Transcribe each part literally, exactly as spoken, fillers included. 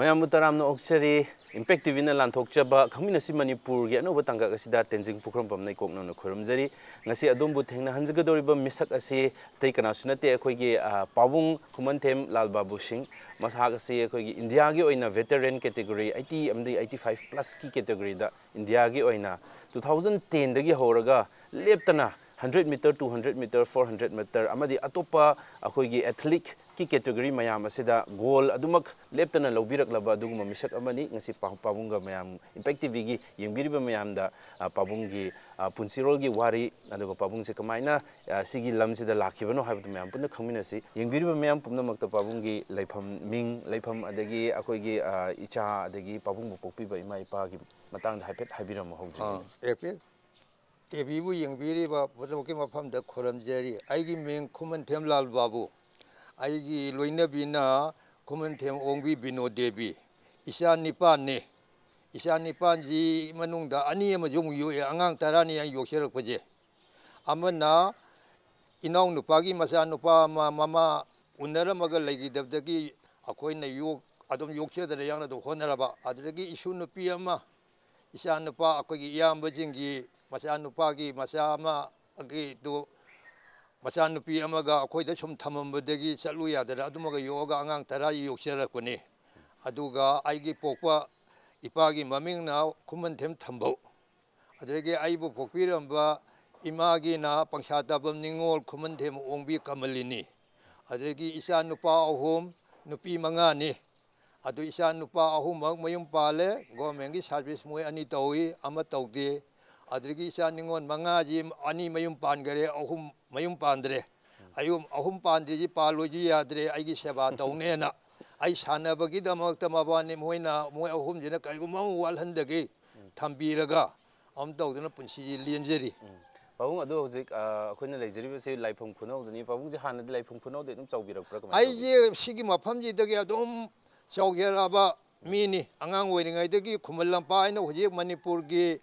ꯃꯌꯥꯝꯕꯨ ꯇꯔꯥꯝꯅ ꯑꯣꯛꯆꯔꯤ꯫ ꯏꯝꯄꯦꯛ ꯇꯤꯚꯤꯅ ꯂꯥꯟꯊꯣꯛꯆꯕ ꯈꯪꯃꯤꯟꯅꯁꯤ ꯃꯅꯤꯄꯨꯔꯒꯤ ꯑꯅꯧꯕ ꯇꯥꯡꯀꯛ ꯑꯁꯤꯗ ꯇꯦꯟꯖꯤꯡ ꯄꯨꯈ꯭ꯔꯝꯕꯝꯅ ꯏꯀꯣꯛ ꯅꯧꯅ ꯈꯨꯔꯨꯝꯖꯔꯤ꯫ ꯉꯁꯤ ꯑꯗꯣꯝꯕꯨ ꯊꯦꯡꯅꯍꯟꯖꯒꯗꯧꯔꯤꯕ ꯃꯤꯁꯛ ꯑꯁꯤ ꯑꯇꯩ ꯀꯅꯥꯁꯨ ꯅꯠꯇꯦ, ꯑꯩꯈꯣꯏꯒꯤ, ꯑ, ꯄꯥꯕꯨꯡ ꯈꯨꯃꯟꯊꯦꯝ ꯂꯥꯜ ꯕꯥꯕꯨ ꯁꯤꯡ꯫ ꯃꯍꯥꯛ ꯑꯁꯤ ꯑꯩꯈꯣꯏꯒꯤ ꯏꯟꯗꯤꯌꯥꯒꯤ ꯑꯣꯏꯅ veteran category eighty ꯑꯃꯗꯤ eighty five plus ꯀꯤ category ꯗ ꯏꯟꯗꯤꯌꯥꯒꯤ ꯑꯣꯏꯅ two thousand ten ꯗꯒꯤ ꯍꯧꯔꯒ ꯂꯦꯞꯇꯅ hundred meter, two hundred meter, four hundred meter ꯑꯃꯗꯤ ꯑꯇꯣꯞꯄ ꯑꯩꯈꯣꯏꯒꯤ athletic ꯀꯤ category ꯃꯌꯥꯝ ꯑꯁꯤꯗ gold ꯑꯗꯨꯃꯛ ꯂꯦꯞꯇꯅ ꯂꯧꯕꯤꯔꯛꯂꯕ ꯑꯗꯨꯒꯨꯝꯕ ꯃꯤꯁꯛ ꯑꯃꯅꯤ꯫ ꯉꯁꯤ ꯄꯥ-, ꯄꯥꯕꯨꯡꯒ ꯃꯌꯥꯝ, ꯏꯝꯄꯦꯛ ꯇꯤꯚꯤꯒꯤ ꯌꯦꯡꯕꯤꯔꯤꯕ ꯃꯌꯥꯝꯗ, ꯑ, ꯄꯥꯕꯨꯡꯒꯤ, ꯑ, ꯄꯨꯟꯁꯤꯔꯣꯜꯒꯤ ꯋꯥꯔꯤ, ꯑꯗꯨꯒ ꯄꯥꯕꯨꯡꯁꯦ ꯀꯃꯥꯏꯅ, ꯑ, ꯁꯤꯒꯤ ꯂꯝꯁꯤꯗ ꯂꯥꯛꯈꯤꯕꯅꯣ ꯍꯥꯏꯕꯗꯨ ꯃꯌꯥꯝ ꯄꯨꯟꯅ ꯈꯪꯃꯤꯟꯅꯁꯤ꯫ ꯌꯦꯡꯕꯤꯔꯤꯕ ꯃꯌꯥꯝ ꯄꯨꯝꯅꯃꯛꯇ ꯄꯥꯕꯨꯡꯒꯤ ꯂꯩꯐꯝ, ꯃꯤꯡ, ꯂꯩꯐꯝ, ꯑꯗꯒꯤ ꯑꯩꯈꯣꯏꯒꯤ, ꯑ, ꯏꯆꯥ, ꯑꯗꯒꯤ ꯄꯥꯕꯨꯡꯕꯨ ꯄꯣꯛꯄꯤꯕ ꯏꯃꯥ ꯏꯄꯥꯒꯤ ꯃꯇꯥꯡꯗ ꯍꯥꯏꯐꯦꯠ ꯍꯥꯏꯕꯤꯔꯝꯃꯣ ꯍꯧꯗ꯭ꯔꯤꯉꯩꯗ꯫ ꯑꯦ ꯄꯤ ꯇꯤꯚꯤꯕꯨ ꯌꯦꯡꯕꯤꯔꯤꯕ ꯄꯨꯝꯅꯃꯛꯀꯤ ꯃꯐꯝꯗ ꯈꯨꯔꯨꯝꯖꯔꯤ꯫ ꯑꯩꯒꯤ ꯃꯤꯡ ꯈꯨꯃꯟꯊꯦꯝ ꯂꯥꯜ ꯕꯥꯕꯨ꯫ ꯑꯩꯒꯤ ꯂꯣꯏꯅꯕꯤꯅ ꯈꯨꯃꯟꯊꯦꯝ ꯑꯣꯡꯕꯤ ꯕꯤꯅꯣ ꯗꯦꯕꯤ꯫ ꯏꯆꯥ ꯅꯤꯄꯥꯟꯅꯤ꯫ ꯏꯆꯥ ꯅꯤꯄꯥꯟꯁꯤ ꯃꯅꯨꯡꯗ ꯑꯅꯤ ꯑꯃꯁꯨ ꯑꯃꯨꯛ ꯌꯣꯛꯑꯦ꯫ ꯑꯉꯥꯡ ꯇꯔꯥꯅꯤ ꯑꯩ ꯌꯣꯛꯆꯔꯛꯄꯁꯦ꯫ ꯑꯃꯅ ꯏꯅꯥꯎꯅꯨꯄꯥꯒꯤ ꯃꯆꯥꯅꯨꯄꯥ ꯑꯃ, ꯃꯃꯥ ꯎꯅꯔꯝꯃꯒ ꯂꯩꯈꯤꯗꯕꯗꯒꯤ ꯑꯩꯈꯣꯏꯅ ꯌꯣꯛ-, ꯑꯗꯨꯝ ꯌꯣꯛꯆꯗꯅ ꯌꯥꯎꯅ ꯑꯗꯨꯝ ꯍꯣꯠꯅꯔꯕ꯫ ꯑꯗꯨꯗꯒꯤ ꯏꯁꯨ ꯅꯨꯄꯤ ꯑꯃ, ꯏꯆꯥꯅꯨꯄꯥ, ꯑꯩꯈꯣꯏꯒꯤ ꯏꯌꯥꯝꯕꯁꯤꯡꯒꯤ ꯃꯆꯥꯅꯨꯄꯥꯒꯤ ꯃꯆꯥ ꯑꯃꯒꯤꯗꯨ, ꯃꯆꯥꯅꯨꯄꯤ ꯑꯃꯒ ꯑꯩꯈꯣꯏꯗ ꯁꯨꯝ ꯊꯝꯃꯝꯕꯗꯒꯤ ꯆꯠꯂꯨ ꯌꯥꯗꯅ ꯑꯗꯨꯃꯒ ꯌꯣꯛꯑꯒ ꯑꯉꯥꯡ ꯇꯔꯥ ꯌꯣꯛꯆꯔꯛꯄꯅꯤ꯫ ꯑꯗꯨꯒ ꯑꯩꯒꯤ ꯄꯣꯛꯄ ꯏꯄꯥꯒꯤ ꯃꯃꯤꯡꯅ ꯈꯨꯃꯟꯊꯦꯝ ꯊꯝꯕꯧ꯫ ꯑꯗꯨꯗꯒꯤ ꯑꯩꯕꯨ ꯄꯣꯛꯄꯤꯔꯝꯕ ꯏꯃꯥꯒꯤꯅ ꯄꯪꯁꯥ ꯇꯥꯕꯝ ꯅꯤꯉꯣꯜ ꯈꯨꯃꯟꯊꯦꯝ ꯑꯣꯡꯕꯤ ꯀꯃꯂꯤꯅꯤ꯫ ꯑꯗꯨꯗꯒꯤ ꯏꯆꯥ ꯅꯨꯄꯥ ꯑꯍꯨꯝ, ꯅꯨꯄꯤ ꯃꯉꯥꯅꯤ꯫ ꯑꯗꯨ ꯏꯆꯥ ꯅꯨꯄꯥ ꯑꯍꯨꯝꯃꯛ ꯃꯌꯨꯝ ꯄꯥꯜꯂꯦ꯫ ꯒꯣꯔꯃꯦꯟꯒꯤ ꯁꯥꯔꯚꯤꯁ ꯃꯣꯏ ꯑꯅꯤ ꯇꯧꯏ, ꯑꯃ ꯇꯧꯗꯦ꯫ ꯑꯗꯨꯗꯒꯤ ꯏꯆꯥ ꯅꯤꯉꯣꯜ ꯃꯉꯥꯁꯤ ꯑꯅꯤ ꯃꯌꯨꯝ ꯄꯥꯟꯈꯔꯦ, ꯑꯍꯨꯝ ꯃꯌꯨꯝ ꯄꯥꯟꯗ꯭ꯔꯦ꯫ ꯑꯌꯨꯝ ꯑꯍꯨꯝ ꯄꯥꯟꯗ꯭ꯔꯤꯁꯤ ꯄꯥꯜꯂꯣꯏꯁꯨ ꯌꯥꯗ꯭ꯔꯦ, ꯑꯩꯒꯤ ꯁꯦꯕꯥ ꯇꯧꯅꯦꯅ꯫ ꯑꯩ ꯁꯥꯟꯅꯕꯒꯤꯗꯃꯛꯇ ꯃꯕꯥꯅꯤ, ꯃꯣꯏꯅ, ꯃꯣꯏ ꯑꯍꯨꯝꯁꯤꯅ ꯀꯔꯤꯒꯨꯝꯕ ꯑꯃ ꯋꯥꯠꯍꯟꯗꯒꯦ ꯊꯝꯕꯤꯔꯒ ꯑꯃ ꯇꯧꯗꯅ ꯄꯨꯟꯁꯤꯁꯤ ꯂꯦꯟꯖꯔꯤ꯫ ꯎꯝ꯫ ꯄꯥꯕꯨꯡ, ꯑꯗꯣ ꯍꯧꯖꯤꯛ, ꯑ, ꯑꯩꯈꯣꯏꯅ ꯂꯩꯖꯔꯤꯕꯁꯤ ꯂꯥꯏꯐꯝ ꯈꯨꯅꯧꯗꯅꯤ꯫ ꯄꯥꯕꯨꯡꯁꯦ ꯍꯥꯟꯅꯗꯤ ꯂꯥꯏꯐꯝ ꯈꯨꯅꯧꯗ ꯑꯗꯨꯝ ꯆꯥꯎꯕꯤꯔꯛꯄ꯭ꯔꯥ, ꯀꯃꯥꯏꯅ ꯇꯧꯒꯦ? ꯑꯩꯁꯦ ꯁꯤꯒꯤ ꯃꯐꯝꯁꯤꯗꯒꯤ ꯑꯗꯨꯝ ꯆꯥꯎꯖꯔꯛꯑꯕ ꯃꯤꯅꯤ꯫ ꯑꯉꯥꯡ ꯑꯣꯏꯔꯤꯉꯩꯗꯒꯤ ꯈꯨꯃꯟ ꯂꯝꯄꯥꯛ ꯍꯥꯏꯅ ꯍꯧꯖꯤꯛ ꯃꯅꯤꯄꯨꯔꯒꯤ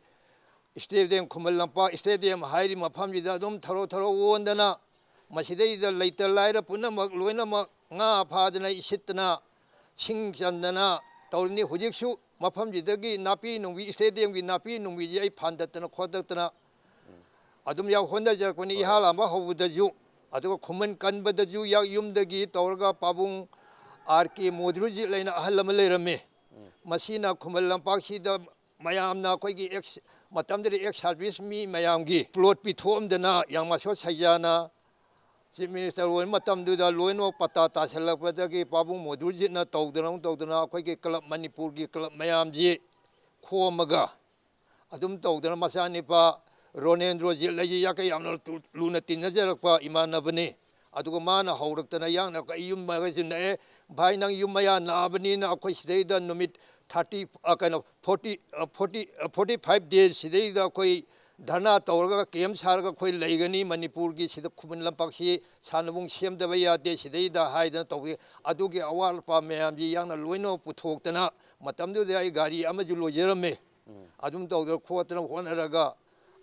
ꯁ꯭ꯇꯦꯗꯤꯌꯝ, ꯈꯨꯃꯟ ꯂꯝꯄꯥꯛ ꯁ꯭ꯇꯦꯗꯤꯌꯝ ꯍꯥꯏꯔꯤꯕ ꯃꯐꯝꯁꯤꯗ ꯑꯗꯨꯝ ꯊꯔꯣ ꯊꯔꯣ ꯑꯣꯟꯗꯅ, ꯃꯁꯤꯗꯩꯗ ꯂꯩꯇ ꯂꯥꯏꯔ ꯄꯨꯝꯅꯃꯛ ꯂꯣꯏꯅꯃꯛ ꯉꯥ ꯐꯥꯗꯅ, ꯏꯁꯤꯠꯇꯅ, ꯁꯤꯡ ꯆꯟꯗꯅ, ꯇꯧꯔꯤꯅꯤ꯫ ꯍꯧꯖꯤꯛꯁꯨ ꯃꯐꯝꯁꯤꯗꯒꯤ ꯅꯥꯄꯤ ꯅꯨꯡꯕꯤ, ꯁ꯭ꯇꯦꯗꯤꯌꯝꯒꯤ ꯅꯥꯄꯤ ꯅꯨꯡꯕꯤꯁꯤ ꯑꯩ ꯐꯥꯟꯗꯠꯇꯅ ꯈꯣꯠꯇꯠꯇꯅ ꯑꯗꯨꯝ ꯌꯥꯎ ꯍꯣꯠꯅꯖꯔꯛꯄꯅꯤ꯫ ꯏꯍꯥ ꯂꯥꯟꯕ ꯍꯧꯕꯗꯁꯨ, ꯑꯗꯨꯒ ꯈꯨꯃꯟ ꯀꯟꯕꯗꯁꯨ ꯌꯥ-, ꯌꯨꯝꯗꯒꯤ ꯇꯧꯔꯒ ꯄꯥꯕꯨꯡ ꯑꯥꯔ ꯀꯦ ꯃꯣꯗꯨꯔꯖꯤꯠ ꯍꯥꯏꯅ ꯑꯍꯜ ꯑꯃ ꯂꯩꯔꯝꯃꯤ꯫ ꯃꯁꯤꯅ ꯈꯨꯃꯟ ꯂꯝꯄꯥꯛꯁꯤꯗ ꯃꯌꯥꯝꯅ ꯑꯩꯈꯣꯏꯒꯤ ꯑꯦꯛꯁ, ꯃꯇꯝꯗꯨꯗ ꯑꯦꯛꯁ ꯁꯥꯔꯚꯤꯁ ꯃꯤ ꯃꯌꯥꯝꯒꯤ ꯄ꯭ꯂꯣꯠ ꯄꯤꯊꯣꯛꯑꯝꯗꯅ ꯌꯥꯝꯃꯁꯣ ꯁꯩꯖꯥꯅ ꯆꯤꯐ ꯃꯤꯅꯤꯁꯇꯔ ꯑꯣꯏꯕ ꯃꯇꯝꯗꯨꯗ ꯂꯣꯏꯅꯃꯛ ꯄꯇꯥ ꯇꯥꯁꯤꯜꯂꯛꯄꯗꯒꯤ ꯄꯥꯕꯨꯡ ꯃꯣꯗꯨꯔꯖꯤꯠꯅ ꯇꯧꯗꯅ ꯑꯃꯨꯛ ꯇꯧꯗꯅ ꯑꯩꯈꯣꯏꯒꯤ ꯀ꯭ꯂꯕ, ꯃꯅꯤꯄꯨꯔꯒꯤ ꯀ꯭ꯂꯕ ꯃꯌꯥꯝꯁꯤ ꯈꯣꯝꯃꯒ ꯑꯗꯨꯝ ꯇꯧꯗꯅ ꯃꯆꯥꯅꯤꯄꯥ ꯔꯣꯅꯦꯟꯗ꯭ꯔꯣꯖꯤꯠ ꯍꯥꯏꯁꯤ ꯌꯥꯀꯩ ꯌꯥꯝꯅ ꯇꯨ-, ꯂꯨꯅ ꯇꯤꯟꯅꯖꯔꯛꯄ ꯏꯃꯥꯟꯅꯕꯅꯤ꯫ ꯑꯗꯨꯒ ꯃꯥꯅ ꯍꯧꯔꯛꯇꯅ ꯌꯥꯡꯅ ꯑꯩ ꯌꯨꯝ ꯃꯌꯥꯁꯤ ꯅꯛꯑꯦ, "ꯚꯥꯏ, ꯅꯪ ꯌꯨꯝ ꯃꯌꯥ ꯅꯛꯑꯕꯅꯤꯅ ꯑꯩꯈꯣꯏ ꯁꯤꯗꯩꯗ ꯅꯨꯃꯤꯠ ꯊꯥꯔꯇꯤ, ꯑ, ꯀꯩꯅꯣ, ꯐꯣꯔꯇꯤ, ꯑ, ꯐꯣꯔꯇꯤ, ꯑ, ꯐꯣꯔꯇꯤ ꯐꯥꯏꯚ ꯗꯦꯖ ꯁꯤꯗꯩꯗ ꯑꯩꯈꯣꯏ ꯙꯔꯅꯥ ꯇꯧꯔꯒ ꯀꯦꯝ ꯁꯥꯔꯒ ꯑꯩꯈꯣꯏ ꯂꯩꯒꯅꯤ꯫ ꯃꯅꯤꯄꯨꯔꯒꯤ ꯁꯤꯗ ꯈꯨꯃꯟ ꯂꯝꯄꯥꯛꯁꯤ ꯁꯥꯟꯅꯕꯨꯡ ꯁꯦꯝꯗꯕ ꯌꯥꯗꯦ" ꯁꯤꯗꯩꯗ ꯍꯥꯏꯗꯅ ꯇꯧꯏ꯫ ꯑꯗꯨꯒꯤ ꯑꯋꯥꯠ ꯑꯄꯥ ꯃꯌꯥꯝꯁꯤ ꯌꯥꯡꯅ ꯂꯣꯏꯅꯃꯛ ꯄꯨꯊꯣꯛꯇꯅ, ꯃꯇꯝꯗꯨꯗ ꯑꯩ ꯒꯥꯔꯤ ꯑꯃꯁꯨ ꯂꯣꯏꯖꯔꯝꯃꯦ꯫ ꯑꯗꯨꯝ ꯇꯧꯗꯅ ꯈꯣꯠꯇꯅ ꯍꯣꯠꯅꯔꯒ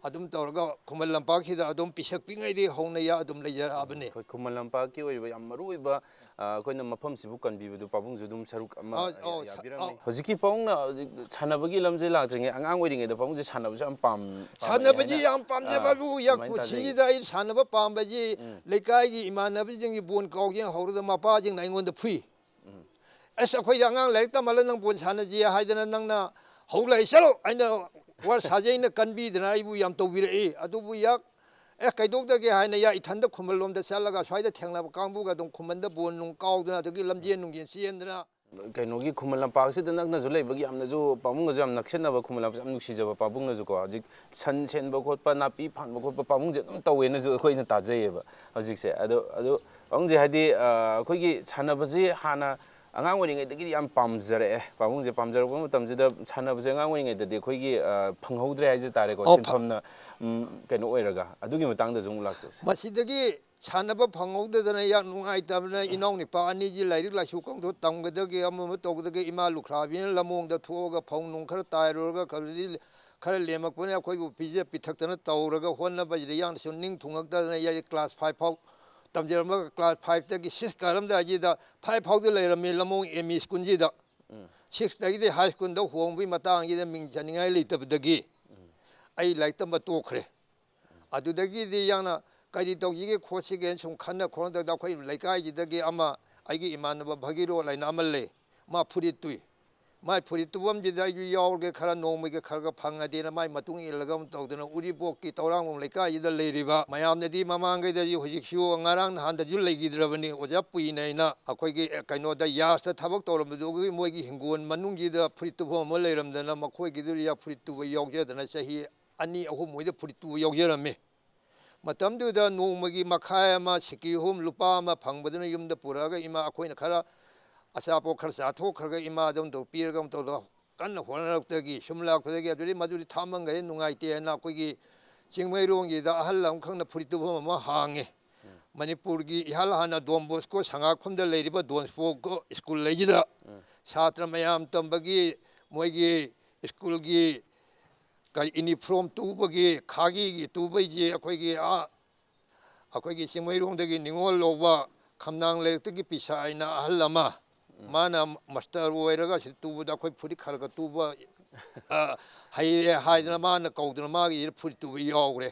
ꯑꯗꯨꯝ ꯇꯧꯔꯒ ꯈꯨꯃꯟ ꯂꯝꯄꯥꯛꯁꯤꯗ ꯑꯗꯨꯝ ꯄꯤꯁꯛ ꯄꯤꯛꯉꯩꯗꯒꯤ ꯍꯧꯅ ꯌꯥ ꯑꯗꯨꯝ ꯂꯩꯖꯔꯛꯑꯕꯅꯤ꯫ ꯑꯩꯈꯣꯏ ꯈꯨꯃꯟ ꯂꯝꯄꯥꯛꯀꯤ ꯑꯣꯏꯔꯤꯕ ꯌꯥꯝ ꯃꯔꯨ ꯑꯣꯏꯕ, ꯑ, ꯑꯩꯈꯣꯏꯅ ꯃꯐꯝꯁꯤꯕꯨ ꯀꯟꯕꯤꯕꯗꯨ ꯄꯥꯕꯨꯡꯁꯨ ꯑꯗꯨꯝ ꯁꯔꯨꯛ ꯑꯃ ꯑꯧ, ꯑꯧ, ꯌꯥ-, ꯁ-, ꯌꯥꯕꯤꯔꯝꯃꯤ꯫ ꯑꯧ꯫ ꯍꯧꯖꯤꯛꯀꯤ ꯄꯥꯕꯨꯡꯅ ꯍꯧꯖꯤꯛ ꯁꯥꯟꯅꯕꯒꯤ ꯂꯝꯁꯦ ꯂꯥꯛꯇ꯭ꯔꯤꯉꯩ ꯑꯉꯥꯡ ꯑꯣꯏꯔꯤꯉꯩꯗ ꯄꯥꯕꯨꯡꯁꯦ ꯁꯥꯟꯅꯕꯁꯦ ꯌꯥꯝ ꯄꯥꯝ-, ꯄꯥꯝꯃꯦ ꯁꯥꯟꯅꯕꯁꯤ ꯍꯥꯏꯅ, ꯌꯥꯝ ꯄꯥꯝꯖꯕ ꯑ, ꯍꯥꯏꯕꯨ ꯑꯗꯨꯃꯥꯏꯅ ꯇꯥꯖꯩ꯫ ꯌꯥꯛꯄꯨ ꯁꯤꯒꯤꯗ ꯑꯩ ꯁꯥꯟꯅꯕ ꯄꯥꯝꯕꯁꯤ ꯎꯝ꯫ ꯂꯩꯀꯥꯏꯒꯤ ꯏꯃꯥꯟꯅꯕꯁꯤꯡꯒꯤ ꯕꯣꯟ ꯀꯥꯎꯖꯦꯡ ꯍꯧꯔꯒ ꯃꯄꯥꯁꯤꯡꯅ ꯑꯩꯉꯣꯟꯗ ꯐꯨꯏ꯫ ꯑꯁ, ꯑꯩꯈꯣꯏꯗꯤ ꯑꯉꯥꯡ ꯂꯥꯏꯔꯤꯛ ꯇꯝꯍꯜꯂ ꯅꯪ ꯕꯣꯜ ꯁꯥꯟꯅꯁꯤ ꯍꯥꯏꯗꯅ ꯅꯪꯅ ꯍꯧ ꯂꯥꯛꯏ, ꯆꯠꯂꯣ! ꯑꯩꯅ ꯋꯥꯔ ꯁꯥꯖꯩꯅ ꯀꯟꯕꯤꯗꯅ ꯑꯩꯕꯨ ꯌꯥꯝ ꯇꯧꯕꯤꯔꯛꯏ꯫ ꯑꯗꯨꯕꯨ ꯌꯥꯛ, ꯑꯦ, ꯀꯩꯗꯧꯗꯒꯦ ꯍꯥꯏꯅ ꯌꯥ ꯏꯊꯟꯗ ꯈꯨꯃꯟ ꯂꯣꯝꯗ ꯆꯠꯂꯒ ꯁ꯭ꯋꯥꯏꯗ ꯊꯦꯡꯅꯕ ꯀꯥꯡꯕꯨꯒ ꯑꯗꯨꯝ ꯈꯨꯃꯟꯗ ꯕꯣꯜ ꯅꯨꯡ ꯀꯥꯎꯗꯅ ꯑꯗꯒꯤ ꯂꯝꯖꯦꯟ ꯅꯨꯡꯖꯦꯟ ꯆꯦꯟꯗꯅ꯫ ꯀꯩꯅꯣꯒꯤ ꯈꯨꯃꯟ ꯂꯝꯄꯥꯛꯁꯤꯗ ꯅꯛꯅꯁꯨ ꯂꯩꯕꯒꯤ ꯌꯥꯝꯅꯁꯨ ꯄꯥꯕꯨꯡꯒꯁꯨ ꯌꯥꯝ ꯅꯛꯁꯤꯟꯅꯕ, ꯈꯨꯃꯟ ꯂꯝꯄꯥꯛꯁꯦ ꯌꯥꯝ ꯅꯨꯡꯁꯤꯖꯕ ꯄꯥꯕꯨꯡꯅꯁꯨꯀꯣ꯫ ꯍꯧꯖꯤꯛ ꯁꯟ ꯁꯦꯟꯕ ꯈꯣꯠꯄ, ꯅꯥꯄꯤ ꯐꯥꯟꯕ ꯈꯣꯠꯄ ꯄꯥꯕꯨꯡꯁꯦ ꯑꯗꯨꯝ ꯇꯧꯋꯦꯅꯁꯨ ꯑꯩꯈꯣꯏꯅ ꯇꯥꯖꯩꯌꯦꯕ꯫ ꯍꯧꯖꯤꯛꯁꯦ꯫ ꯑꯗꯣ, ꯑꯗꯣ ꯄꯥꯕꯨꯡꯁꯦ ꯍꯥꯏꯗꯤ, ꯑ, ꯑꯩꯈꯣꯏꯒꯤ ꯁꯥꯟꯅꯕꯁꯤ ꯍꯥꯟꯅ ꯑꯉꯥꯡ ꯑꯣꯏꯔꯤꯉꯩꯗꯒꯤꯗꯤ ꯌꯥꯝ ꯄꯥꯝꯖꯔꯛꯑꯦ꯫ ꯄꯥꯕꯨꯡꯁꯦ ꯄꯥꯝꯖꯔꯛꯄ ꯃꯇꯝꯁꯤꯗ ꯁꯥꯟꯅꯕꯁꯦ ꯑꯉꯥꯡ ꯑꯣꯏꯔꯤꯉꯩꯗꯗꯤ ꯑꯩꯈꯣꯏꯒꯤ, ꯑ, ꯐꯪꯍꯧꯗ꯭ꯔꯦ ꯍꯥꯏꯖ ꯇꯥꯔꯦꯀꯣ, ꯑꯧ, ꯐ- ꯁꯤꯟꯐꯝꯅ, ꯎꯝ, ꯀꯩꯅꯣ ꯑꯣꯏꯔꯒ꯫ ꯑꯗꯨꯒꯤ ꯃꯇꯥꯡꯗꯁꯨ ꯑꯃꯨꯛ ꯂꯥꯛꯆꯁꯦ꯫ ꯃꯁꯤꯗꯒꯤ ꯁꯥꯟꯅꯕ ꯐꯪꯍꯧꯗꯗꯅ ꯌꯥꯝ ꯅꯨꯡꯉꯥꯏꯇꯕꯅ ꯏꯅꯥꯎ ꯅꯨꯄꯥ ꯑꯅꯤꯁꯤ ꯂꯥꯏꯔꯤꯛ ꯂꯥꯏꯁꯨ ꯀꯧꯗꯣ ꯇꯝꯒꯗꯒꯦ ꯑꯃ ꯑꯃ ꯇꯧꯒꯗꯒꯦ ꯏꯃꯥ ꯂꯨꯈ꯭ꯔꯥꯕꯤꯅ ꯂꯝꯃꯣꯡꯗ ꯊꯣꯛꯑꯒ ꯐꯧ ꯅꯨꯡ ꯈꯔ ꯇꯥꯏꯔꯨꯔꯒ ꯈꯔꯗꯤ ꯈꯔ ꯂꯦꯝꯃꯛꯄꯅ ꯑꯩꯈꯣꯏꯕꯨ ꯄꯤꯖ ꯄꯤꯊꯛꯇꯅ ꯇꯧꯔꯒ ꯍꯣꯠꯅꯕꯁꯤꯗ ꯌꯥꯝꯅꯁꯨ ꯅꯤꯡ ꯊꯨꯡꯉꯛꯇꯗꯅ ꯌꯥꯏ ꯀ꯭ꯂꯥꯁ ꯐꯥꯏꯚ ꯐꯥꯎ ꯇꯝꯖꯔꯝꯃꯒ ꯀ꯭ꯂꯥꯁ ꯐꯥꯏꯚꯇꯒꯤ ꯁꯤꯛꯁ ꯀꯥꯔꯝꯗꯥꯏꯁꯤꯗ ꯐꯥꯏꯚ ꯐꯥꯎꯗ ꯂꯩꯔꯝꯃꯤ ꯂꯝꯃꯣꯡ ꯑꯦꯝ ꯏ ꯁ꯭ꯀꯨꯜꯁꯤꯗ꯫ ꯎꯝ꯫ ꯁꯤꯛꯁꯇꯒꯤꯗꯤ ꯍꯥꯏ ꯁ꯭ꯀꯨꯜꯗ ꯍꯣꯡꯕꯒꯤ ꯃꯇꯥꯡꯁꯤꯗ ꯃꯤꯡ ꯆꯟꯅꯤꯡꯉꯥꯏ ꯂꯩꯇꯕꯗꯒꯤ ꯑꯩ ꯂꯥꯏꯔꯤꯛ ꯇꯝꯕ ꯇꯣꯛꯈ꯭ꯔꯦ꯫ ꯑꯗꯨꯗꯒꯤꯗꯤ ꯌꯥꯝꯅ ꯀꯔꯤ ꯇꯧꯁꯤꯒꯦ ꯈꯣꯠꯁꯤꯒꯦꯅ ꯁꯨꯝ ꯈꯟꯅ ꯈꯣꯠꯅꯗꯕꯗ ꯑꯩꯈꯣꯏ ꯂꯩꯀꯥꯏꯁꯤꯗꯒꯤ ꯑꯃ, ꯑꯩꯒꯤ ꯏꯃꯥꯟꯅꯕ ꯚꯒꯤꯔꯣꯠ ꯍꯥꯏꯅ ꯑꯃ ꯂꯩ, ꯃꯥ ꯐꯨꯔꯤꯠ ꯇꯨꯏ꯫ ꯃꯥꯏ ꯐꯨꯔꯤꯠ ꯇꯨꯐꯝꯁꯤꯗ ꯑꯩꯁꯨ ꯌꯥꯎꯔꯒꯦ, ꯈꯔ ꯅꯣꯡꯃꯒꯤ ꯈꯔ ꯈꯔ ꯐꯪꯉꯗꯤꯅ ꯃꯥꯏ ꯃꯇꯨꯡ ꯏꯜꯂꯒ ꯑꯃꯨꯛ ꯇꯧꯗꯅ ꯎꯔꯤꯄꯣꯛꯀꯤ ꯇꯧꯔꯥꯡꯕꯝ ꯂꯩꯀꯥꯏꯁꯤꯗ ꯂꯩꯔꯤꯕ ꯃꯌꯥꯝꯅꯗꯤ ꯃꯃꯥꯡꯈꯩꯗꯁꯨ ꯍꯧꯖꯤꯛꯁꯨ ꯉꯔꯥꯡ ꯅꯍꯥꯟꯗꯁꯨ ꯂꯩꯈꯤꯗ꯭ꯔꯕꯅꯤ꯫ ꯑꯣꯖꯥ ꯄꯨꯏꯅ ꯑꯩꯅ ꯑꯩꯈꯣꯏꯒꯤ, ꯑꯦ, ꯀꯩꯅꯣꯗ ꯌꯥꯁꯇ ꯊꯕꯛ ꯇꯧꯔꯝꯕꯗꯨꯒꯤ ꯃꯣꯏꯒꯤ ꯍꯤꯡꯒꯣꯜ ꯃꯅꯨꯡꯁꯤꯗ ꯐꯨꯔꯤꯠ ꯇꯨꯐꯝ ꯑꯃ ꯂꯩꯔꯝꯗꯅ ꯃꯈꯣꯏꯒꯤꯗꯨꯗ ꯐꯨꯔꯤꯠ ꯇꯨꯕ ꯌꯥꯎꯖꯗꯅ ꯆꯍꯤ ꯑꯅꯤ ꯑꯍꯨꯝ ꯃꯣꯏꯗ ꯐꯨꯔꯤꯠ ꯇꯨꯕ ꯌꯥꯎꯖꯔꯝꯃꯤ꯫ ꯃꯇꯝꯗꯨꯗ ꯅꯣꯡꯃꯒꯤ ꯃꯈꯥꯏ ꯑꯃ ꯁꯤꯀꯤ ꯑꯍꯨꯝ ꯂꯨꯄꯥ ꯑꯃ ꯐꯪꯕꯗꯨꯅ ꯌꯨꯝꯗ ꯄꯨꯔꯛꯑꯒ ꯏꯃꯥ ꯑꯩꯈꯣꯏꯅ ꯈꯔ ꯑꯆꯥꯄꯣꯠ ꯈꯔ ꯆꯥꯊꯣꯛꯈ꯭ꯔꯒ ꯏꯃꯥꯗ ꯑꯃꯨꯛ ꯄꯤꯔꯒ ꯑꯃꯨꯛ ꯇꯧꯗ ꯀꯟꯅ ꯍꯣꯠꯅꯔꯛꯇꯒꯤ ꯁꯨꯝ ꯂꯥꯛꯄꯗꯒꯤ ꯑꯗꯨꯗꯩ ꯃꯗꯨꯗꯤ ꯊꯥꯃꯟꯈ꯭ꯔꯦ ꯅꯨꯡꯉꯥꯏꯇꯦꯅ ꯑꯩꯈꯣꯏꯒꯤ ꯆꯤꯡꯃꯩꯔꯣꯡꯒꯤꯗ ꯑꯍꯜ ꯑꯃꯈꯛꯅ ꯐꯨꯔꯤꯠ ꯇꯨꯐꯝ ꯑꯃ ꯍꯥꯡꯉꯦ꯫ ꯃꯅꯤꯄꯨꯔꯒꯤ ꯏꯍꯥꯟ ꯍꯥꯟꯅ ꯗꯣꯟ ꯕꯣꯁꯀꯣ ꯁꯉꯥꯛꯐꯝꯗ ꯂꯩꯔꯤꯕ ꯗꯣꯟ ꯕꯣꯁꯀꯣ ꯁ꯭ꯀꯨꯜ ꯂꯩꯁꯤꯗ ꯁꯥꯇ꯭ꯔ ꯃꯌꯥꯝ ꯇꯝꯕꯒꯤ ꯃꯣꯏꯒꯤ ꯁ꯭ꯀꯨꯜꯒꯤ ꯀꯔꯤ ꯏꯅꯤꯐ꯭ꯔꯣꯝ ꯇꯨꯕꯒꯤ ꯈꯥꯒꯤꯒꯤ ꯇꯨꯕꯩꯁꯦ ꯑꯩꯈꯣꯏꯒꯤ ꯑꯥ ꯑꯩꯈꯣꯏꯒꯤ ꯆꯤꯡꯃꯩꯔꯣꯡꯗꯒꯤ ꯅꯤꯉꯣꯜ ꯂꯧꯕ ꯈꯝꯅꯥꯡ ꯂꯩꯔꯛꯇꯒꯤ ꯄꯤꯁꯥ ꯍꯥꯏꯅ ꯑꯍꯜ ꯑꯃ, ꯃꯥꯅ ꯃꯁꯇꯔ ꯑꯣꯏꯔꯒ ꯁꯤ ꯇꯨꯕꯗ ꯑꯩꯈꯣꯏ ꯐꯨꯔꯤꯠ ꯈꯔ ꯈꯔ ꯇꯨꯕ, ꯑ, ꯍꯩꯔꯦ ꯍꯥꯏꯗꯅ ꯃꯥꯅ ꯀꯧꯗꯅ ꯃꯥꯒꯤ ꯐꯨꯔꯤꯠ ꯇꯨꯕ ꯌꯥꯎꯈ꯭ꯔꯦ꯫